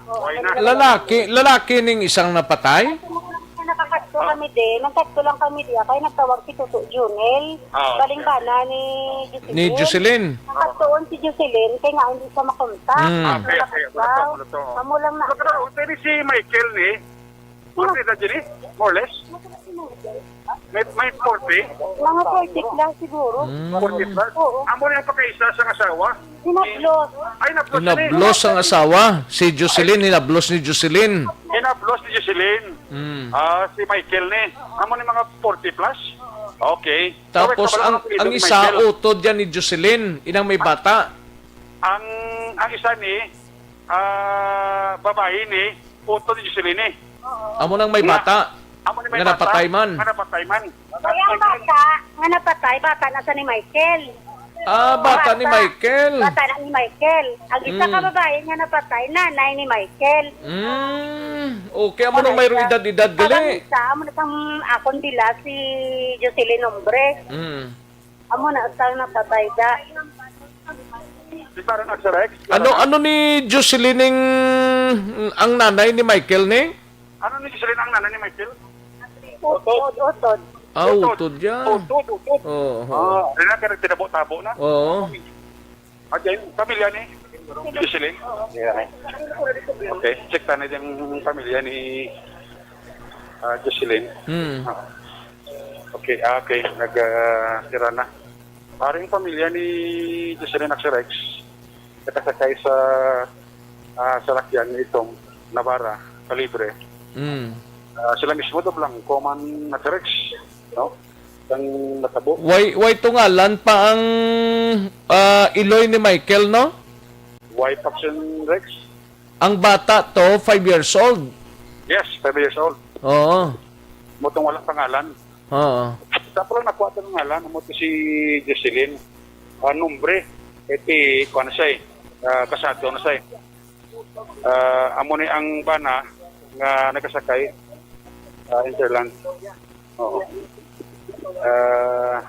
Oo, Why na? Lalaki, lalaki ning isang napatay? Kasi nung nakakadto kami din, nagkadto lang kami diya, kaya nagtawag si Tuto Junel. Ah, okay. Baling bana ni Jocelyn. Ni Jocelyn. Nakadtoon si Jocelyn, kaya nga hindi siya makontak. Mm. Ah, okay, okay. Wala to, wala to. Amo lang na. Pero, pero si Michael ni, Forty na dyan eh, more or less. May, may forty? Mga forty plus siguro. Mm. Forty plus? Oo. Amo na yung pagkaisa sa asawa? Hinablos. Ay, hinablos na eh. Hinablos ang asawa. Si Jocelyn, hinablos ni Jocelyn. Hinablos ni Jocelyn. Mm. Ah, si Michael ni. Amo ni mga forty plus? Okay. Tapos, Kawit na pala ang, ang apelyido ang ni isa, Michael. Utod yan ni Jocelyn. Inang may bata. Ang, ang isa ni, ah, babae ni, utod ni Jocelyn ni. Amo nang may Nga, bata amo ni may nga bata, napatay man. Nga napatay man. Kaya ang bata nga napatay, bata na sa ni Michael. Ah, bata ni Bata. Michael. Bata na ni Michael. Ang isa ka Mm. babae nga napatay, nanay ni Michael. Mm, okay, amo nang mayroong edad-edad gali. Ang isa, amo na sang akon dila si Jocelyn Hombre. Mm. Amo na sang napatay da. Di ba rin, Sir Rex? Ano, ano ni Jocelyn ning, ang nanay ni Michael ni? Ano ni Jocelyn ang nanay ni Michael? Utod, utod. Ah, Utod. Utod yan. Utod, utod. Oo, oo. Ah, rin na, pero tinabo-tabo na. Oo. At yan, pamilya ni Jocelyn? Okay, check tayo yung pamilya ni, ah, Jocelyn. Hmm. Ah. Okay, ah, okay. Nag, ah, sira na. Paring pamilya ni Jocelyn Axerex, nakasakay sa, ah, salakyan ni itong Navara, kalibre. Hmm. Ah, sila mismo to, blanco man Axerex, no? Ang natabo. Way, way tungalan pa ang, ah, iloy ni Michael, no? Way pa, Axerex. Ang bata to, five years old. Yes, five years old. Oo. Mutong wala pangalan. Oo. Sa pa lang nakuha to ng ngalan, amo to si Jocelyn. Ah, nombre, iti, kuha na siya eh. Ah, kasado na siya eh. Ah, amo ni ang bana nga nagkasakay, ah, Interland. Oo. Ah,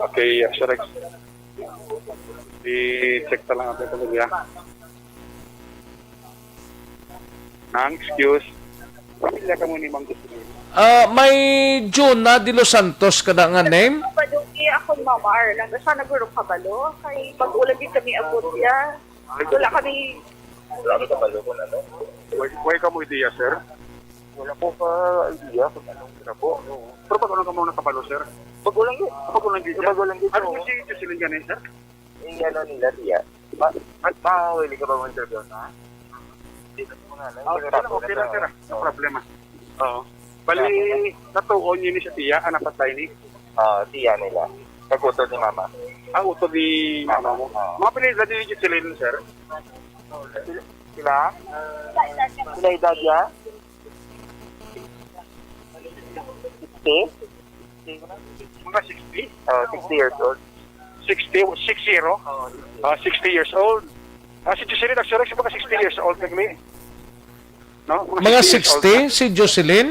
okay, ah, sir. I-check ta lang ang pamilya. Nang excuse. Pamilya ka mo ni Mang Jocelyn. Ah, may Jonah de los Santos kada nga name? Kabalo ni akong mama, Arlan. Basta nagurong kabalo. Kay pag-ulan din kami abot niya. Wala kami. Wala ka kabalo kung ano? Why, why ka mo idea, sir? Wala ko ka idea kung anong ginabo. Pero pag ano ka mo nakabalo, sir? Pag-ulan yun. Pag-ulan yun, sir? Pag-ulan yun, Ano sir. Mo si Jocelyn gani, sir? Yung ano nila, tiya. Ma, ma, mawili ka ba mo interview na? Hindi na po nga lang. Oh, okay lang, okay lang, sir. No problema. Oo. Bali, natuon yun ni sa tiya, anak patay ni? Ah, tiya nila. Pag-utod ni mama. Ah, utod ni mama mo. Oo. Mga apelyido ni Jocelyn, sir? Sila? Sila? Sila edad niya? Sixty? Mga sixty? Oh, sixty years old. Sixty, six zero? Oo, sixty. Ah, sixty years old. Ah, si Jocelyn, actually, mga sixty years old, nagli. No? Mga sixty years old sixty? Na. Si Jocelyn?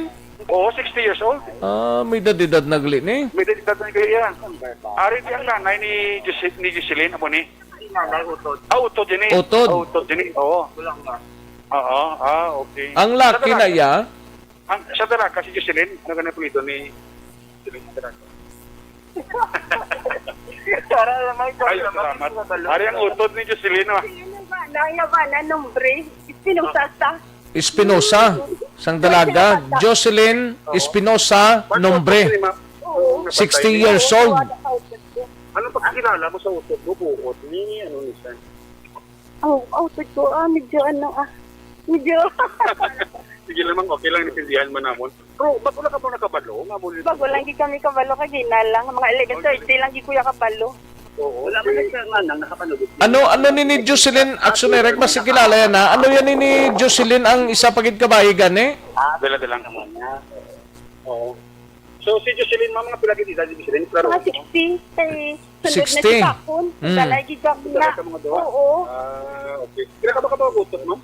Oo, sixty years old. Ah, may edad-edad nagli ni. May edad-edad nagli, yeah. Ari di ang nanay ni Joce-, ni Jocelyn, amo ni? Nanay, utod. Ah, utod din eh. Utod. Ah, utod din eh, oo. Wala nga. Oo, ah, okay. Ang laki na iya? Ang, sa Dalaga, si Jocelyn, ano ka na apelyido ni Jocelyn sa Dalaga? Para naman, ay, salamat. Ari ang utod ni Jocelyn, ah. Ang labanan, nombre, Espinosa sa. Espinosa, sang Dalaga. Jocelyn Espinosa, nombre. Oo. Sixty years old. Anong pagkakilala mo sa utod mo, buot ni, ano ni siya? Oh, oh, sabi ko, ah, medyo ano, ah, medyo Sige lamang, okay lang, naintindihan man namon. Pero bago lang ka mo nakabalo, nga mo Bago lang gid kami kabalo, kagina lang, mga eleven thirty lang gid kuya kabalo. Oo. Wala man siya nga nang nakapanood. Ano, ano ni, ni Jocelyn, action direct, mas kilala yan, ha? Ano yan ni, ni Jocelyn ang isa pa gid ka bayi gani? Ah, dala-dala naman niya. Oo. So, si Jocelyn, ma'am, mga pila gid edad ni Jocelyn? Klaro. Mga sixty, kay sundot na sixty. Si Pakon. Mm. Dalay gid kami na. Dalay ka mga duha? Oo. Ah, okay. Pila ka ba ka ba utod, ma'am?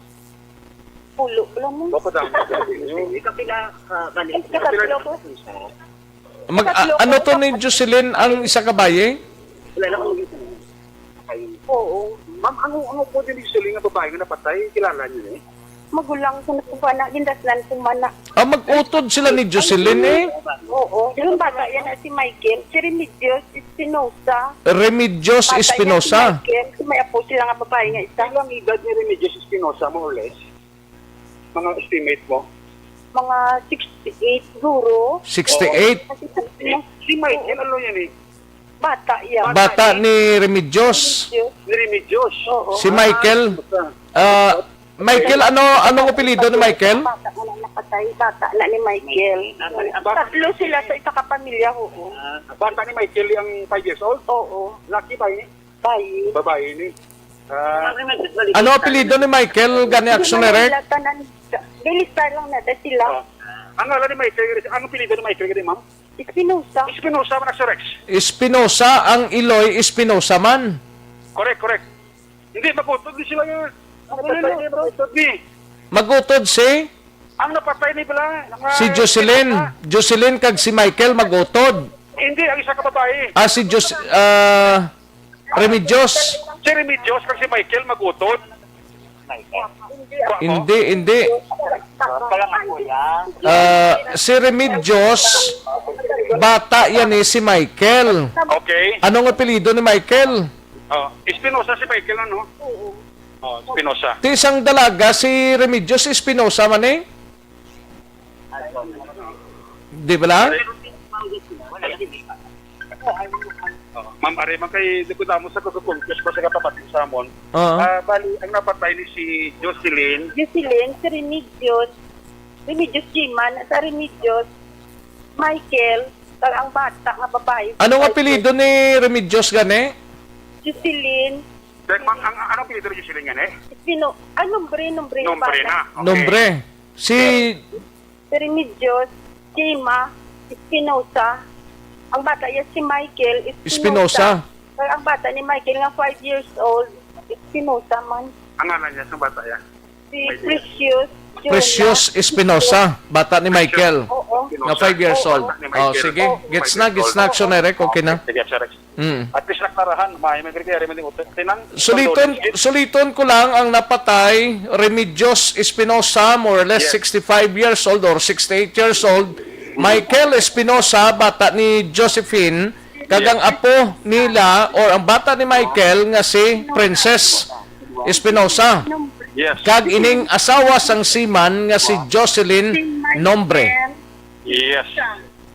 Pulo lang mo. Bako dami sa inyo. Ikaw pila, ah, kani? Ikaw pila? Ikatlo ko. Mag-, Ikatlo a-, ano ko. To ni Jocelyn ang isa ka bayi? Wala na akong Oo. Ma'am, ang, ang upod ni Jocelyn nga babae nga napatay, kilala niyo ni? Magulang ko na po ba na, gindasnan ko man na. Ah, mag-utod sila ni Jocelyn, eh. Oo. Yung bata yan na si Michael, si Remedios Espinosa. Remedios Bata yan si Espinosa. Michael, si may apo sila nga babae nga isa. Ilang edad ni Remedios Espinosa, more or less? Mga estimate mo? Mga sixty-eight siguro. Sixty-eight? Kasi sa Si Michael, ano yan eh? Bata yan. Bata ni Remedios. Remedios. Ni Remedios. Oo. Si Michael, ah, Michael, ano, anong apelyido ni Michael? Bata na lang napatay. Bata na ni Michael. Tatlo sila sa isa ka pamilya, oo. Ah, bata ni Michael ang five years old? Oo. Laki ba yun? Bayi. Babae ni. Ah, Ano apelyido ni Michael gani, Action Direct? Wala, tanan. Daily Star lang na, da sila. Ah. Ang ngalan ni Michael, ang apelyido ni Michael gani, ma'am? Espinosa. Espinosa man, Action Rex. Espinosa ang Iloy, Espinosa man. Correct, correct. Hindi, magutod ni sila yun. Ang Ano patay na, ni, magutod ni. Magutod si? Ang napatay ni pala, nga Si Jocelyn. Espinosa. Jocelyn kag si Michael magutod. Hindi, ang isa ka babae. Ah, si Jos-, ah, Remedios. Si Remedios kag si Michael magutod. Hindi, hindi. Ah, si Remedios, bata yan eh, si Michael. Okay. Anong apelyido ni Michael? Oh, Espinosa si Michael, ano? Oo. Oh, Espinosa. Ti sang dalaga, si Remedios Espinosa man eh. Di ba lang? Oh, Ma'am, ari man kay di ko damo sa pagkukumpyos pa sa kapatid sa amon. Oo. Ah, bali, ang napatay ni si Jocelyn. Jocelyn, si Remedios. Remedios Jiman, sa Remedios, Michael, kag ang bata nga babae, si Anong Michael. Apelyido ni Remedios gani? Jocelyn. Then, ma'am, ang, ang, anong apelyido ni Jocelyn gani? Espino-, ah, nombre, nombre, Nombre bata. Na. Okay. Nombre. Si Si Remedios, Jema, si Espinosa. Ang bata niya si Michael Espinosa. Espinosa. Kaya ang bata ni Michael nga five years old, Espinosa man. Ang ngalan niya sa bata niya? Si Precious Jonah. Precious Espinosa, bata ni Michael. Oo. Nga five years Oo. old. Bata ni Oh, Michael. sige. Oo. Gets na, gets na, Action Eric. Okay na. Sige, Sir Rex. Mm. At least naklarahan, may, may kaya rin yung utot. Tinang Suliton, condolences. suliton ko lang ang napatay, Remedios Espinosa, more or less Yes. sixty-five years old or sixty-eight years old, Michael Espinosa, bata ni Josephine, kag ang Yes. apo nila or ang bata ni Michael nga si Princess Espinosa, Yes. kag ining asawa sang seaman nga si Jocelyn Nombre. Yes.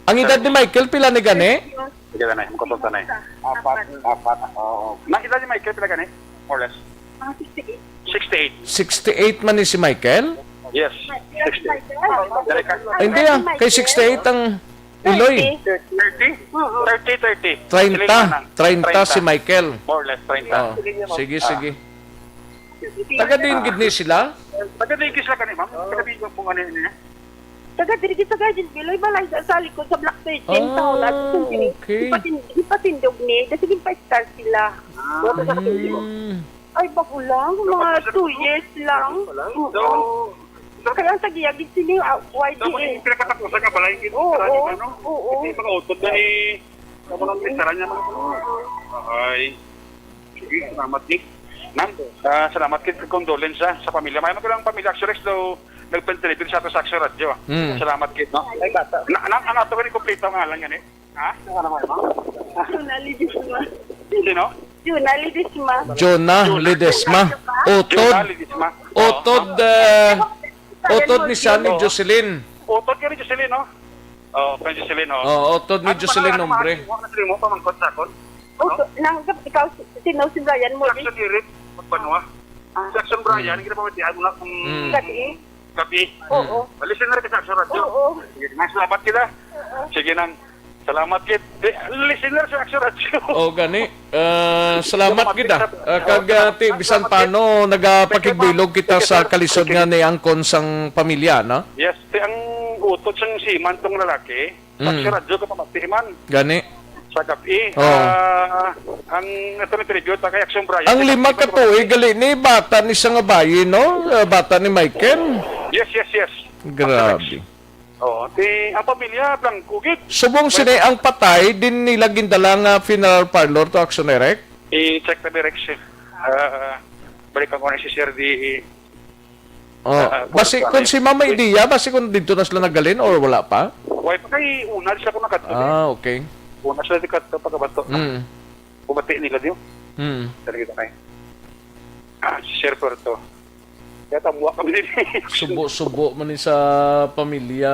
Ang edad ni Michael, pila ni gani? Sige na, magkusulta na eh. Apat, apat. Oo. Nakita ni Michael pila gani? More or less. Mga sixty-eight. Sixty-eight. Sixty-eight man ni si Michael? Yes. Sixty-eight. Dali ka. Ay, hindi ah. Kay sixty-eight ang Iloy. Thirty? Oo. Thirty, thirty. Treinta. Siling na lang. Treinta si Michael. More or less, treinta. Oh, sige, Ah. sige. Taga din gid ni sila? Taga din gid sila gani, ma'am? Taga din po gani niya? Taga diri sa Guardian Biloy, balay sa, sa likod sa Block thirteen, Ah, sa Holat. Ito, diri. okay. Gipatin-, gipatindog ni, kasi gipa-start sila. Ah. Wala sa Mm. Ay, bago lang, mga Kapag two years lang. Wala lang. Oo. So, Kaya ang tag-iya gid sini, ah, so, Y D A. Kung yung pinakatapusan nga balay, gid, Oo, sila ni, oo, ano? oo. Hindi, mga utod na ni, sa mga pintara niya, mga, ay. Sige, salamat, Nick. Ma'am, ah, salamat, Kit, condolence, ah, sa pamilya. May magandang pamilya, Action Rex, daw nagpentribute sa ato sa Action Radio, ah. Mm. Salamat, Kit, no? Ay, bata. Na, na, ang ato ni kompleto ang ngalan nga ni? Ha? Ano naman, ma'am? Jonah Ledesma. Sino? Jonah Ledesma. Jonah Jonah. Ledesma. Utod. Jonah Ledesma. Utod, Oo. eh, utod ni siya ni Oo. Jocelyn. Utod ka ni Jocelyn, no? Oo, kay Jocelyn, oh. Oo, utod ni Ano Jocelyn, pala, ano, hombre. Ano, ano, ano, pamangkot sa akon? Uto, nang, ikaw, si, sino si Brian mo, Jackson Eric, magbanwa. Ah. Jackson Brian, Mm. hindi na pamatian mo na kung Mm. Gabi. Gabi. Oo. Mm. Listener ka sa Action Radio. Oo. Sige, nice, salamat kita. Oo. Sige nang, salamat kit. Eh, listener sa Action Radio. Oh, gani. Ah, salamat Salamat gid, ah. kita. Ah, kag, ah, ti, bisan Salamat paano, nagapakigbilog kita sa kalisod nga ni angkon sang pamilya, no? Yes, ti, ang utod sang seaman tong lalaki, Mm. Sa radyo ka pamati man. Gani. Sa gabi, Oh. ah, ang ito ni tribute kay Action Brian. Ang lima ka tuig, gali ni bata ni sa nga bayi, no? Ah, bata ni Michael. Yes, yes, yes. Grabe. Oo, ti, ang pamilya, blanco gid. Subong sini ang patay, din nila gindala nga funeral parlor to Action Eric? I-check na direct siya. Ah, balikan ko na si Sir di Oh, Ah, ah, basi kuwan, kung kuwan, si Mama eh. Idia, basi kung dito na sila nagalin or wala pa? Why pa kay una sila ko nakadto, Ah, eh. Okay. Una sila di kadto pagkabato. Mm. Bumati nila diyo. Mm. Dali kita kay. Ah, si Sir Puerto. Kaya tamuha kami din. Subo-subo man ni sa pamilya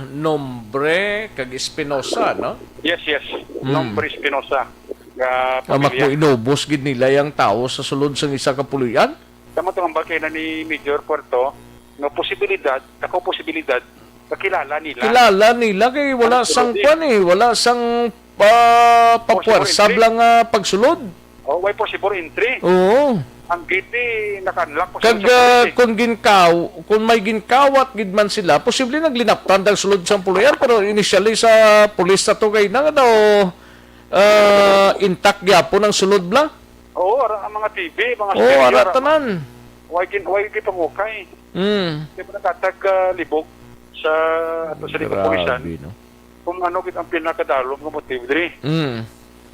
Nombre kag Espinosa, no? Yes, yes. Mm. Nombre Espinosa. Nga Ah, pamilya. Makuinubos gid nila yang tawo sa sulod sang isa ka puloy-an? Tama to ang balkay na ni Major Puerto, nga posibilidad, ako posibilidad, kakilala nila. Kilala nila kay wala Ang sang sulod, eh. Kwan, eh, wala sang, ah, Possible papuwersa entry. Bala nga pagsulod. Oh, why possible entry? Oo. Ang gate, eh, naka-unlock pa Kag, sa ah, police, eh. Kung ginkaw-, kung may ginkawat gid man sila, posible naglinaptan ang sulod sang puloy-an, pero initially sa pulis na to kay na nga daw, ah, intact gyapon ang sulod bala. Oo, ara ang mga T V, mga Oo, stereo, ara ara tanan. Why gin-, why gipangukay? Mm. Di ba nakatag, ah, libog sa ato sa Grabe, kapulisan? No? Kung ano gid ang pinakadalom nga motibo diri. Mm.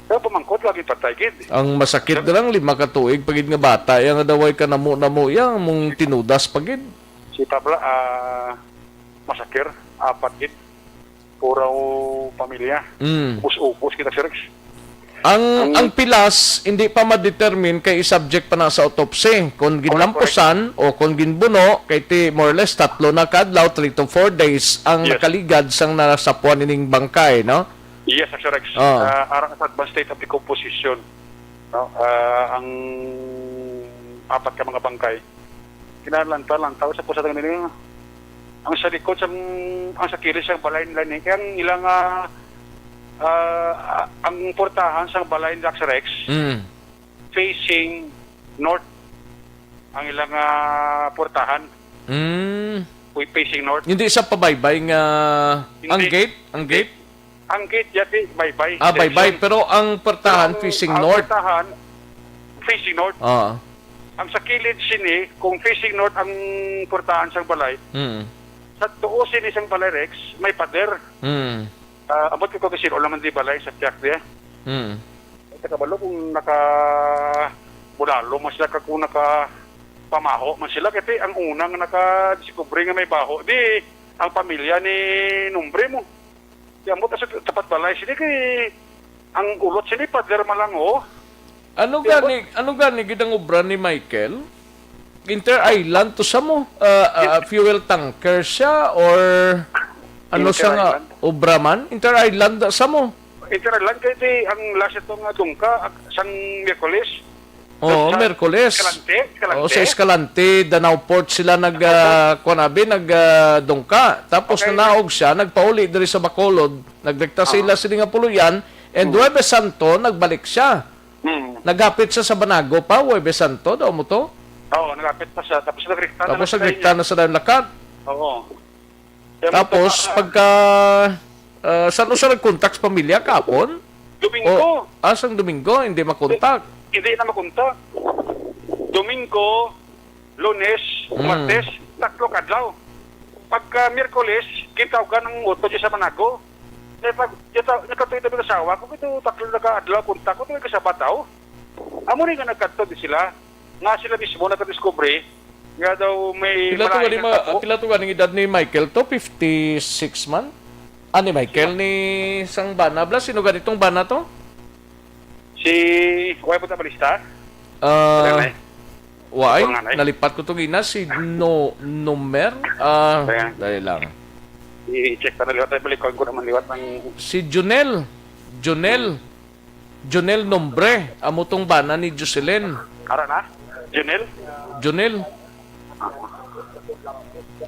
Pero pamangkot lagi patay gid. Ang masakit Sir? Na lang, lima ka tuig pa gid nga bata, yang nga daway ka namo-namo, yang mong tinudas pa gid. Si Tabla, ah, masakit, apat gid. Puro pamilya. Mm. Ubos-ubos kita, Sir Rex. Ang, Ang ang pilas, hindi pa ma-determine kay i-subject pa na sa autopsy. Kung Correct, ginlampusan o kung ginbuno, kay ti, more or less, tatlo na ka adlaw, three to four days, ang Yes. nakaligad sang nasapuan ining bangkay, no? Yes, Sir Rex. Ah. Ah, arang sa advanced state of decomposition, no? Ah, ang apat ka mga bangkay. Kinahanglan ta lang, tao sa pusa ng nila. Ang sa likod, sang, ang sa kilid, sang balay nila ni, kaya ang ilang, ah, ah, ang portahan sang balay ni Dax Rex, Mm. facing north. Ang ilang, ah, portahan, Mm. uy, facing north. Hindi sa pabaybay nga Hindi. ang gate, ang gate? Ang gate yati, baybay. Ah, baybay. Pero ang portahan facing north. Ang portahan, facing north. Ah. Ang sa kilid sini, kung facing north ang portahan sang balay, Mm. sa tuo sini sang balay, Rex, may pader. Mm. Ah, ambot ko kung sino naman di balay sa tiyak niya. Mm. Ay, kabalo kung naka bulalo man sila, kag kung naka pamaho man sila, kasi ang unang nakadiskubre nga may baho, di ang pamilya ni Nombre mo. Di ambot sa tapat balay sini kay ang ulot sini, pader man lang, oh. Ano Di ba? gani, ano gani gid ang obra ni Michael? Inter-island to sa mo? Ah, ah, fuel tanker siya or ano sa nga Inter-island. obra man? Inter-island sa mo? Inter-island kay di ang last ito nga dungka, ak-, sang Miyerkules. Oo, Sa Merkules. Escalante, Escalante. Oo, sa Escalante, Danao Port sila nag, ah, kuwan abi, nag, ah, dungka. Tapos Okay. nanaog siya, nagpauli diri sa Bacolod, nagrekta Oo. sila sini nga puloy-an, and Mm. Huwebes Santo, nagbalik siya. Mm. Naghapit siya sa Banago pa, Huwebes Santo, daw mo to? Oo, naghapit pa siya. Tapos nagrekta na Tapos lang sila nagrekta niya. na sa Danlakat. Oo. Kaya Tapos, magtaka- pagka, ah, saan siya nag-contact sa pamilya? Kapon? Domingo. O, ah, sang Domingo, hindi makontak. Hindi na makontak. Domingo, Lunes, Mm. Martes, tatlo ka adlaw. Pagka Miyerkules, gintawgan ang utod sa Manago. Kaya pag, kita, nakatuloy na yung asawa ko, ito tatlo na ka adlaw, kontak ko, ito may kasabataw. Amo ni nga nagkadto di sila, nga sila mismo nakadiskubre, nga daw may Pila to malain gani nga ma-, tabo. pila to gani edad ni Michael to? Fifty-six man? Ah, ni Michael, ni sang bana. Bla, sino ganitong bana to? Si, wala po tabalista? Ah, Wala na eh. Wala na eh. Nalipat ko to gina, si No-, Nomer. Ah, Ayan. dali lang. I-check pa na liwat. Ay, balik ko naman liwat ng Si Junel. Junel. Junel Nombre. Amo tong bana ni Jocelyn. Ara na? Junel? Junel.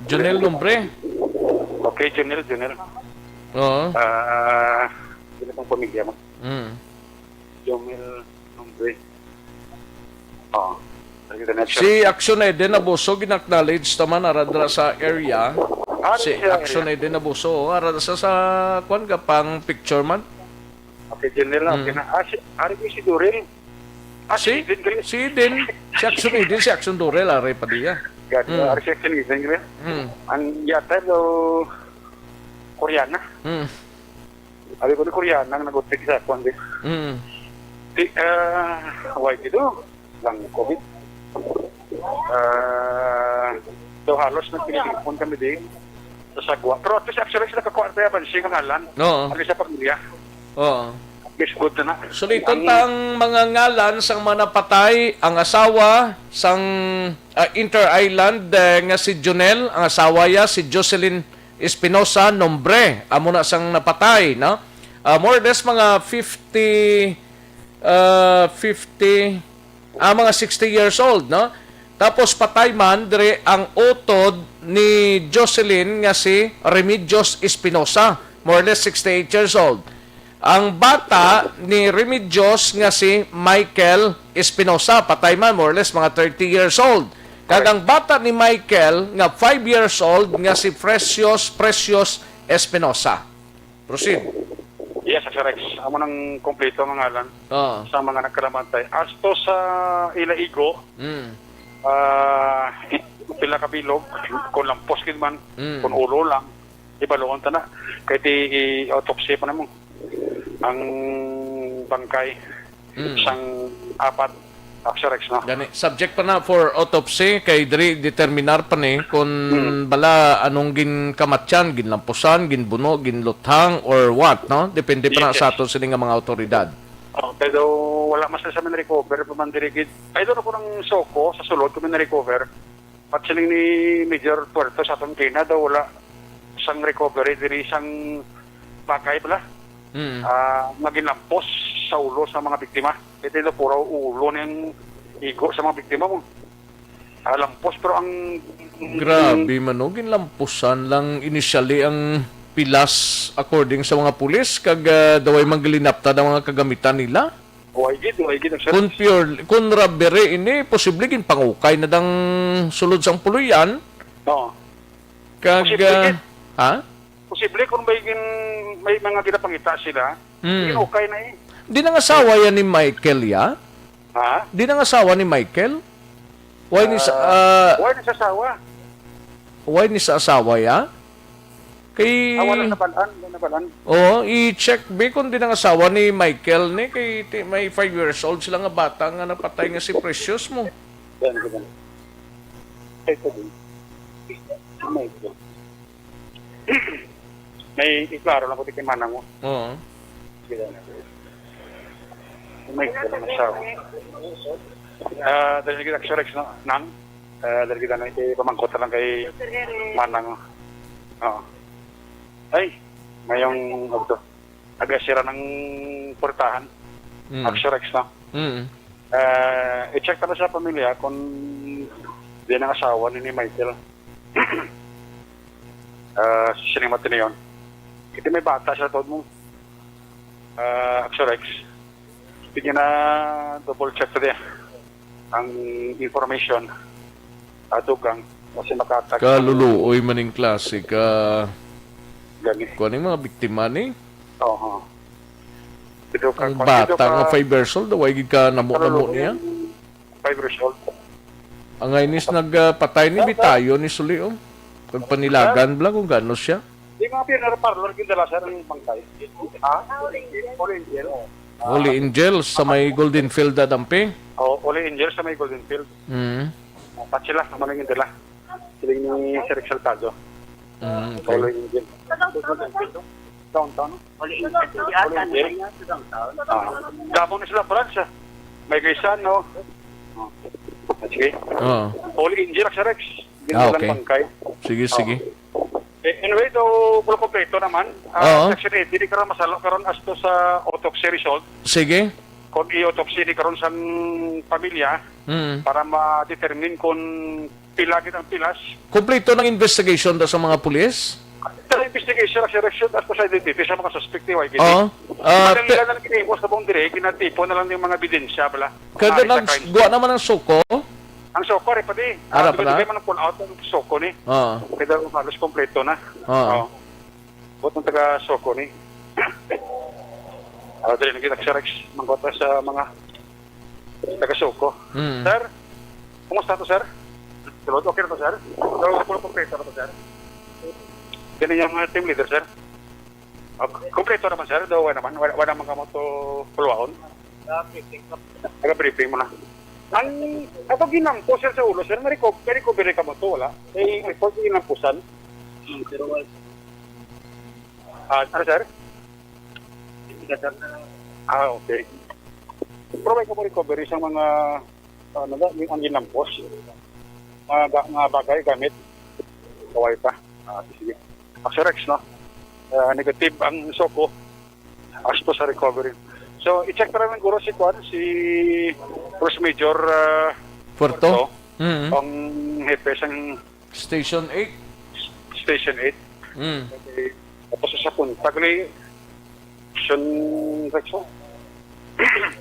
Junel Nombre. Okay, Junel, Junel. Oo. Ah, sino pang pamilya mo? Mm. Junel Nombre. Oo. Sige, the next Si one. Action Eden Abuso, gin-acknowledge naman, ara dira sa area. Ah, Si siya, Action yeah. Eden Abuso, oh, ara sa, sa, kwan ka, pang picture man. Okay, General, Hmm. okay na. Ah, si, ari ko si Durel. Ah, si Si, Eden, gali. si Eden, si Action Eden, si Action Durel, ari pa diya. Gani, Hmm. ari si Action Eden, gali. Hmm. Ang yata daw Koreana. Hmm. Abi ko ni Koreana ang nag-utik sa kwan, di. Hmm. Di, ah, why dito? Lang COVID. Ah, so halos nagpinipon kami di sa sagwa. Pero at least, actually, sila kakuha tayo, Bansi, ang ngalan. Oo. At least sa pamilya. Oo. At least good na na. Suliton Ang ta ang mga ngalan sang mga napatay, ang asawa sang, ah, Inter Island, eh, nga si Jonel, ang asawa ya si Jocelyn Espinosa Nombre, amo na sang napatay, no? Ah, more or less mga fifty, ah, fifty, ah, mga sixty years old, no? Tapos patay man diri ang utod ni Jocelyn nga si Remedios Espinosa, more or less sixty-eight years old. Ang bata ni Remedios nga si Michael Espinosa, patay man, more or less mga thirty years old. Kag ang bata ni Michael nga five years old nga si Precious, Precious Espinosa. Proceed. Yes, Sir Rex. Amo nang kompleto nga ngalan Oo. sa mga nagkalamantay. As to sa ila igo, Mm. ah, pila ka bilog, kung lampos gid man, Mm. kung ulo lang, ibaluon ta na. Kay ti i-autopsy pa namo ang bangkay Mm. sang apat, Sir Rex, no? Gani, subject pa na for autopsy, kay diri determinar pa ni kung Mm. bala anong ginkamatyan, ginlampusan, ginbuno, ginluthang, or what, no? Depende pa na Yes, sa yes. ato sini nga mga awtoridad. Oh, pero wala man sa man recover pa man diri gid. I don't know kung ang Soko sa sulod kung may na-recover. Pat siling ni Major Puerto sa aton kina daw wala sang recovery diri sang bakay pala. Mm. Ah, nga ginampos sa ulo sa mga biktima. Ito yung puro ulo ng igo sa mga biktima mo. Ah, lampos, pero ang Grabe man, no? Ginlampusan lang initially ang pilas according sa mga pulis, kag, ah, daway man gilinaptan ang mga kagamitan nila. Way gid, way gid, sir. Kung pure, kung robbery ini, posible ginpangukay na dang sulod sang puloy-an. Oo. Kag, Posible ah, gid. ha? Posible kung may gin-, may mga ginapangita sila. Mm. Yun, okay na eh. Di nangasawa yan ni Michael, ya? Ha? Di nangasawa ni Michael? Why ni sa, Ah, ah, why ni sa asawa? Why ni sa asawa, ya? Kay Ah, wala nabalaan, wala nabalaan. Oo, i-check, be, kung di nangasawa ni Michael, ni, kay ti-, may five years old sila nga bata nga napatay nga si Precious mo. Yan, yan. Ito din. Michael. May iklaro lang ko di kay manang mo. Oo. Sila na. May iklaro na siya. Ah, dahil kita Xerox, no? Nang, ah, dahil kita na ipamangkot na lang kay manang. Oo. Ay, mayong, ano to? Aga sira ng portahan. Mm. Axorex, no? Mm. Ah, i-check ta na sa pamilya kung di ang asawa ni, ni Michael. Ah, si Sinimot ni yon. Kasi may bata siya, tod mo. Ah, Axorex. Sige na, double check ta diya ang information. Ato kang, kasi makatag Kaluluoy man ning klase ka. Gani. Kuan ning mga biktima ni. Oho. Ito ka, Ang ito bata ka, nga five years old, way gid ka namo-namo Kaluluoy niya. Five years old. Ang inis nag, ah, patay ni Sir, sir. Bitayo ni Suli, oh. Kag panilagan bala kung gano siya. Di mga funeral parlor, gindala, sir, ang bangkay. Ha? Holy Angel. Holy Angel sa may Golden Field, Dadampi. Oh, Holy Angel sa may Golden Field. Mm. Apat sila, ang mga gindala. Siling ni Sir Exaltado. Mm, okay. Holy Angel. Downtown, no? Holy Angel. Holy Angel. Ah, Davao na sila, Brad, sa may Gaisano. Oh. Ah, sige. Oo. Holy Angel, Sir Rex. Ah, okay. Bangkay. Sige, sige. Eh, anyway, do, kulo kompleto naman. Ah, Oo. Section eighty, di karon masalo karon as to sa autopsy result. Sige. Kung i-autopsy ni karon sang pamilya Mm. para ma-determine kung pila gid ang pilas. Kompleto ng investigation daw sa mga pulis? Sa investigation, ang section as to sa identity sa mga suspect ni Y K D. Oo. Ah, Madali pe- lang ang ginimo sa buong dire, ginatipo na lang yung mga ebidensya bala. Kada Ari sa nag-, crime. Guwa naman ang suko? Ang suko, ari pa di. Ara Ah, pa na? Dugay man ang pull out ang suko ni. Oo. Pero halos kompleto na. Oo. Oo. Buot ng taga suko ni. Ah, dali na kita, Sir Rex. Mangkota sa mga taga suko. Mm. Sir, kumusta to, sir? Sulod, okay na to, sir? So, full kompleto na to, sir? Yan yung mga team leader, sir. Ah, kompleto naman, sir. Daw, wala naman. Wala, wala naman kamo to puluwaon. Nag-briefing mo na. Ang, ato ginampo, sir, sa ulo, sir, na-reco-, na-recovery ka mo to, wala? May report yung ginampusan. Hmm, pero wala. Ah, ano, sir? Hindi ka, sir, na Ah, okay. Provide ka mo recovery sa mga, ano ba, yung ang ginampos. Mga ga-, mga bagay, gamit. Kaway pa. Ah, sige. Axorex, no? Ah, negative ang suko. As to sa recovery. So, i-check pa rin ng guro si Kwan, si First Major, ah, Puerto? Puerto, Mm. ang hepe sang Station eight. Station eight. Mm. Okay. Tapos sa punta, gali, Station Rexo.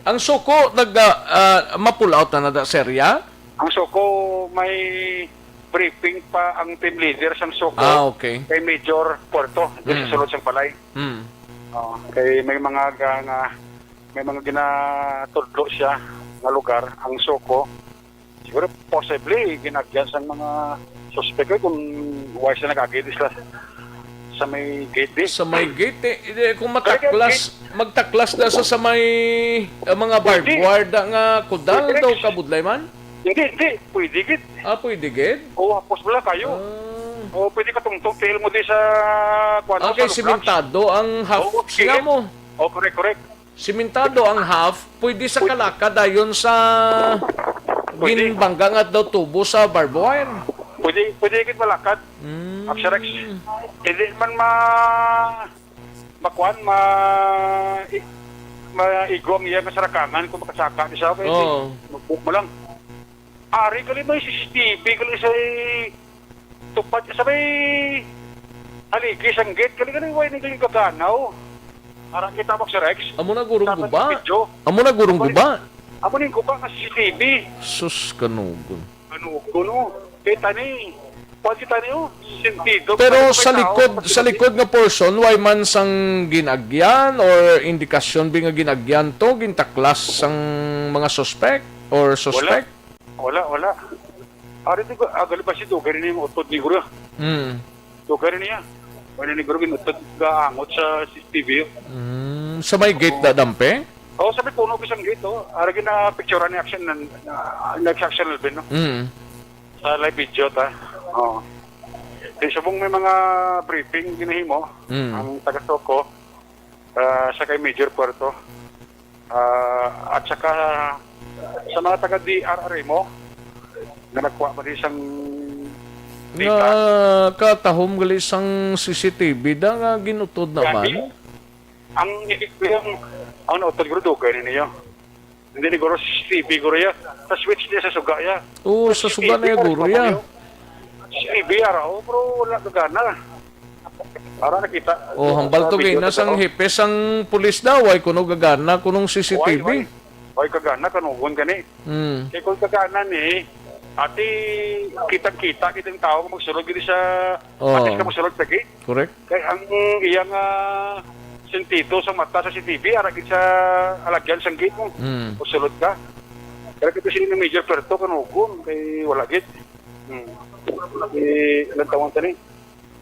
Ang suko, nag, ah, ah, ma-pull out na na, sir, ya? Ang suko, may briefing pa ang team leader sang suko Ah, okay. kay Major Puerto, doon sa Mm. sulod sang balay. Mm. Oh, kay may mga ga-, nga, may mga ginatudlo siya nga lugar, ang suko. Siguro, possibly, ginagyan sang mga suspect, eh, kung why sila nag-agi di sila sa may gate, eh. Sa may gate, eh, eh, kung Kaya mataklas, gate. Magtaklas na sa, sa may, eh, mga barbed Pwede. wire da nga kudal Pwede, daw, Rex. Kabudlay man? Hindi, hindi. Pwede, gid. Ah, pwede, gid? Oo, hapos mo lang kayo. Ah. Oo, pwede ka tungtong, tail mo di sa, kuwan, Ah, sa kay lugar. Simentado ang half Oo, siya sige. mo. Oh, correct, correct. Simentado ang half, pwede sa Pwede. kalaka dayon sa Pwede. ginbangga nga daw tubo sa barbed wire. Pwede, pwede gid malakad. Mm. Axorex. Hindi man ma-, makuan, ma-, i-, maigo ang iya nga sarakangan kung makasaka ni siya. Pwede. Oo. Mag-book mo lang. Ari, gali may C C T V, gali sa tupad sa may haligi sang gate, gali, gali, way ni gali gaganaw. Ara kita, Boxer Rex. Amo na gurong Dapat guba. Video. Amo na gurong Amo ni, guba. Amo ni guba nga C C T V. Sus, kanugon. Kanugon, no? Kita ni. Kuwan kita niyo, sentido. Pero Kaya sa may likod, tao, sa likod nga portion, way man sang ginagyan or indikasyon bi nga ginagyan to, gintaklas sang mga suspect or suspect? Wala, wala. Ari, di ko, ah, gali ba si Dugay rin yung utod ni Guro? Hmm. Dugay rin niya. Wala ni Guro, ginutod ka angot sa C C T V, oh. Hmm. Sa may gate Oo. na dampe? Oo, sabi puno ko isang gate, oh. Ari, gina-picturean ni Action, na, na, na Action Alvin, no? Hmm. Sa live video, ta. Oo. Di subong may mga briefing ginahimo, Mm. ang taga Soco, ah, sa kay Major Puerto. Ah, at saka sa mga taga D R R mo, nga nagkuha man isang Nga data. katahom gali sang C C T V da nga ginutod Gani, naman. ang, ang, ang nautod, guro, dugay ni niyo. Hindi ni guro C C T V, guro, ya. Sa switch niya sa suga, ya. Oo, Sa sa suga C C T V, na ya, ano guro, pa ya. kami, oh? C C T V, ara, oh, pero wala gagana. Ara, nakita. Oh, hambal Sa to kay video, na sang nakita, oh. Hipes ang pulis daw, ay kuno gagana, kunong Why, C C T V. why? Why kagana, kanugon gani? Hmm. Kay kung kagana ni, ati, kitang-kita, kitang tao, magsulod gini sa, Oo. Atis ka magsulod sa gate. Correct. Kay ang iyang, ah, sentido sa mata sa C C T V, ara gid sa alagyan sang gate mo. Mm. Usulod ka. Kaya kita sila ni Major Puerto, kanugon, kay wala gid. Hmm. Eh, ilang taon ka ni?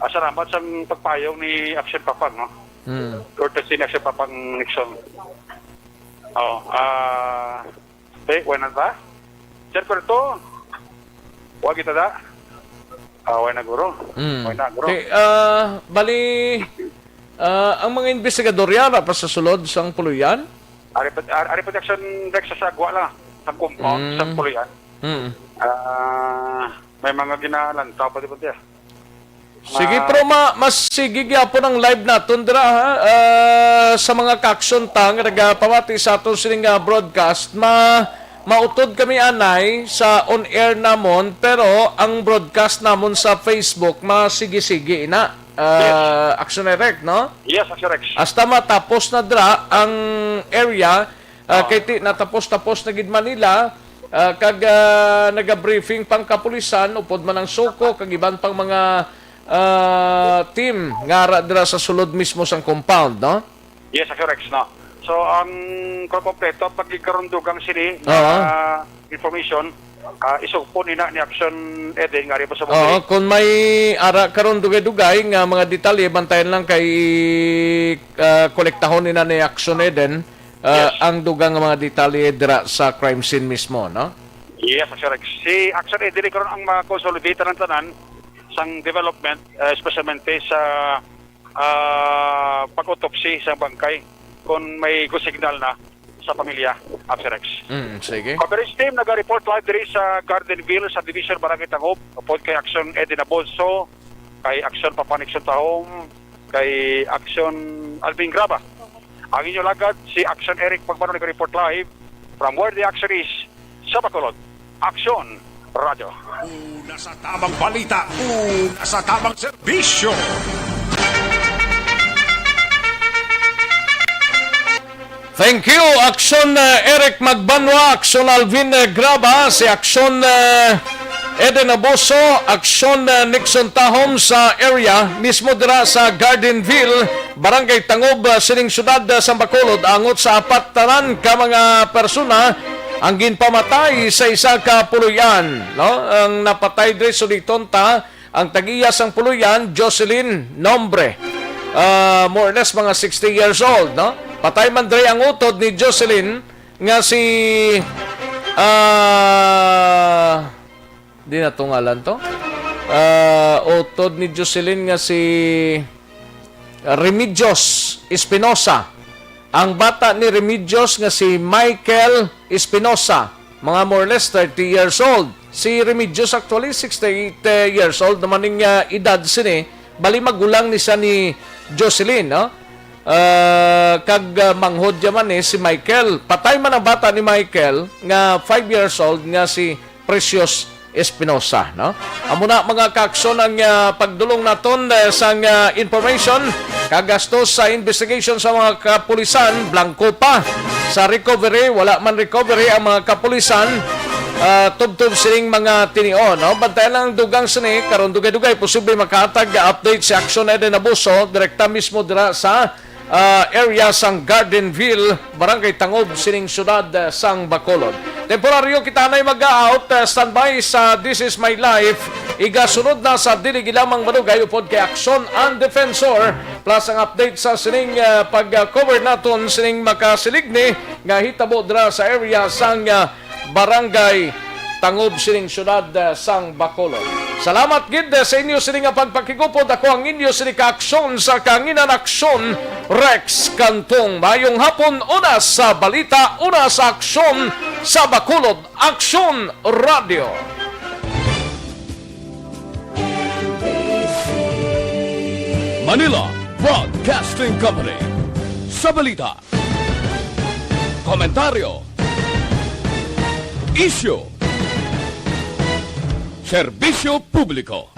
Ah, salamat sa pagpayong ni Action Papang, no? Mm. Courtesy ni Action Papang Nixon. Oo. Ah, eh, wala na ba? Sir Puerto, wag kita da. Ah, wala na, guro. Mm. Wala na, guro. Okay, ah, bali, ah, ang mga investigador yara pa sa sulod sang Puluyan? Ari pa, ari, ari pa, Jackson, Rex, sa sagwa lang. Sa compound, Mm. sa Puluyan. Mm. Ah, may mga ginalantaw pa, di ba, tiya? Sige, Ah. Pero ma-, mas sige gyapon ang live naton dira, ha? Ah, sa mga ka-Action ta nga nagapamati sa aton sining, ah, broadcast, ma-, mautod kami anay sa on air namon, pero ang broadcast namon sa Facebook, masige-sige ina. Ah, Yes. Action Direct, no? Yes, Action Rex. Hasta matapos na dira ang area, ah, Oo. Kay ti-, natapos-tapos na gid Manila, ah, kag, ah, nagabriefing pang kapulisan, upod man ang Soco, kag iban pang mga, ah, team nga ara dira sa sulod mismo sang compound, no? Yes, Sir Rex, no? So, ang kompleto, pagkaron dugang sini, Oo. ah, information, ah, isugpon ina ni Action Eden nga ari pa sa Oo, Bumili. Kung may ara karon dugay-dugay nga mga detalye, bantayan lang kay, ah, kolektahon ina ni Action Eden, ah, Yes. ang dugang nga mga detalye dira sa crime scene mismo, no? Yes, Sir Rex. Si Action Eden karon ang ma-consolidate ang tanan sang development, ah, especialmente sa, ah, pag-autopsy sa bangkay kung may go signal na sa pamilya, Sir Rex. Mm, sige. Coverage team naga-report live diri sa Gardenville Subdivision, Barangay Tangob, upod kay Action Eden Abolso, kay Action Papa Nixon Tahom, kay Action Alvin Graba. Ang inyo lagad, si Action Eric Pagmano, nag-report live from where the action is, sa Bacolod. Action Radio. Una sa tamang balita, una sa tamang serbisyo. Thank you, Action, uh, Eric Magbanwa, Action Alvin, uh, Graba, si Action, uh, Eden Abuso, Action, uh, Nixon Tahom sa area, mismo dira sa Gardenville, Barangay Tangob, uh, sining siyudad, uh, sa Bacolod, angot sa apat tanan ka mga persona ang ginpamatay sa isa ka puloy-an, no? Ang napatay diri suliton ta, ang tag-iya sang puloy-an, Jocelyn Nombre. Ah, more or less mga sixty years old, no? Patay man diri ang utod ni Jocelyn nga si, ah, di na to ngalan to. Ah, utod ni Jocelyn nga si Remedios Espinosa. Ang bata ni Remedios nga si Michael Espinosa, mga more or less thirty years old. Si Remedios actually sixty-eight years old naman ning, ah, edad sini. Bali magulang ni siya ni Jocelyn, no? Ah, kag, ah, manghod niya man ni si Michael. Patay man ang bata ni Michael nga five years old nga si Precious Espinosa, no? Amo na, mga ka-Action, ang, ah, pagdulong naton, eh, sang, ah, information kag gastos sa investigation sa mga kapulisan. Blanco pa sa recovery, wala man recovery ang mga kapulisan. ah, tubtob sining mga tinion, no? Bantayan lang ang dugang sini, karon dugay-dugay posible makahatag nga update si Action Eden Abuso direkta mismo dira sa, ah, area sang Gardenville, Barangay Tangob sining siyudad, ah, sang Bacolod. Temporaryo kita nay mag-out, ah, standby sa This Is My Life. Igasunod na sa dili lamang madugay upod kay Action and Defensor, plus ang update sa sining, ah, pag-cover naton sining makasiligni nga hitabo dira sa area sang, ah, Barangay Tangob sining siyudad, ah, sang Bacolod. Salamat gid, ah, sa inyo sini nga pagpakigupod. Ako ang inyo sini ka Aksyon sa Kahanginan, Aksyon Rex Cantong. Mayong hapon, una sa balita, una sa aksyon sa Bacolod, Aksyon Radio. Manila Broadcasting Company. Sa balita, komentaryo, isyu, serbisyo publiko.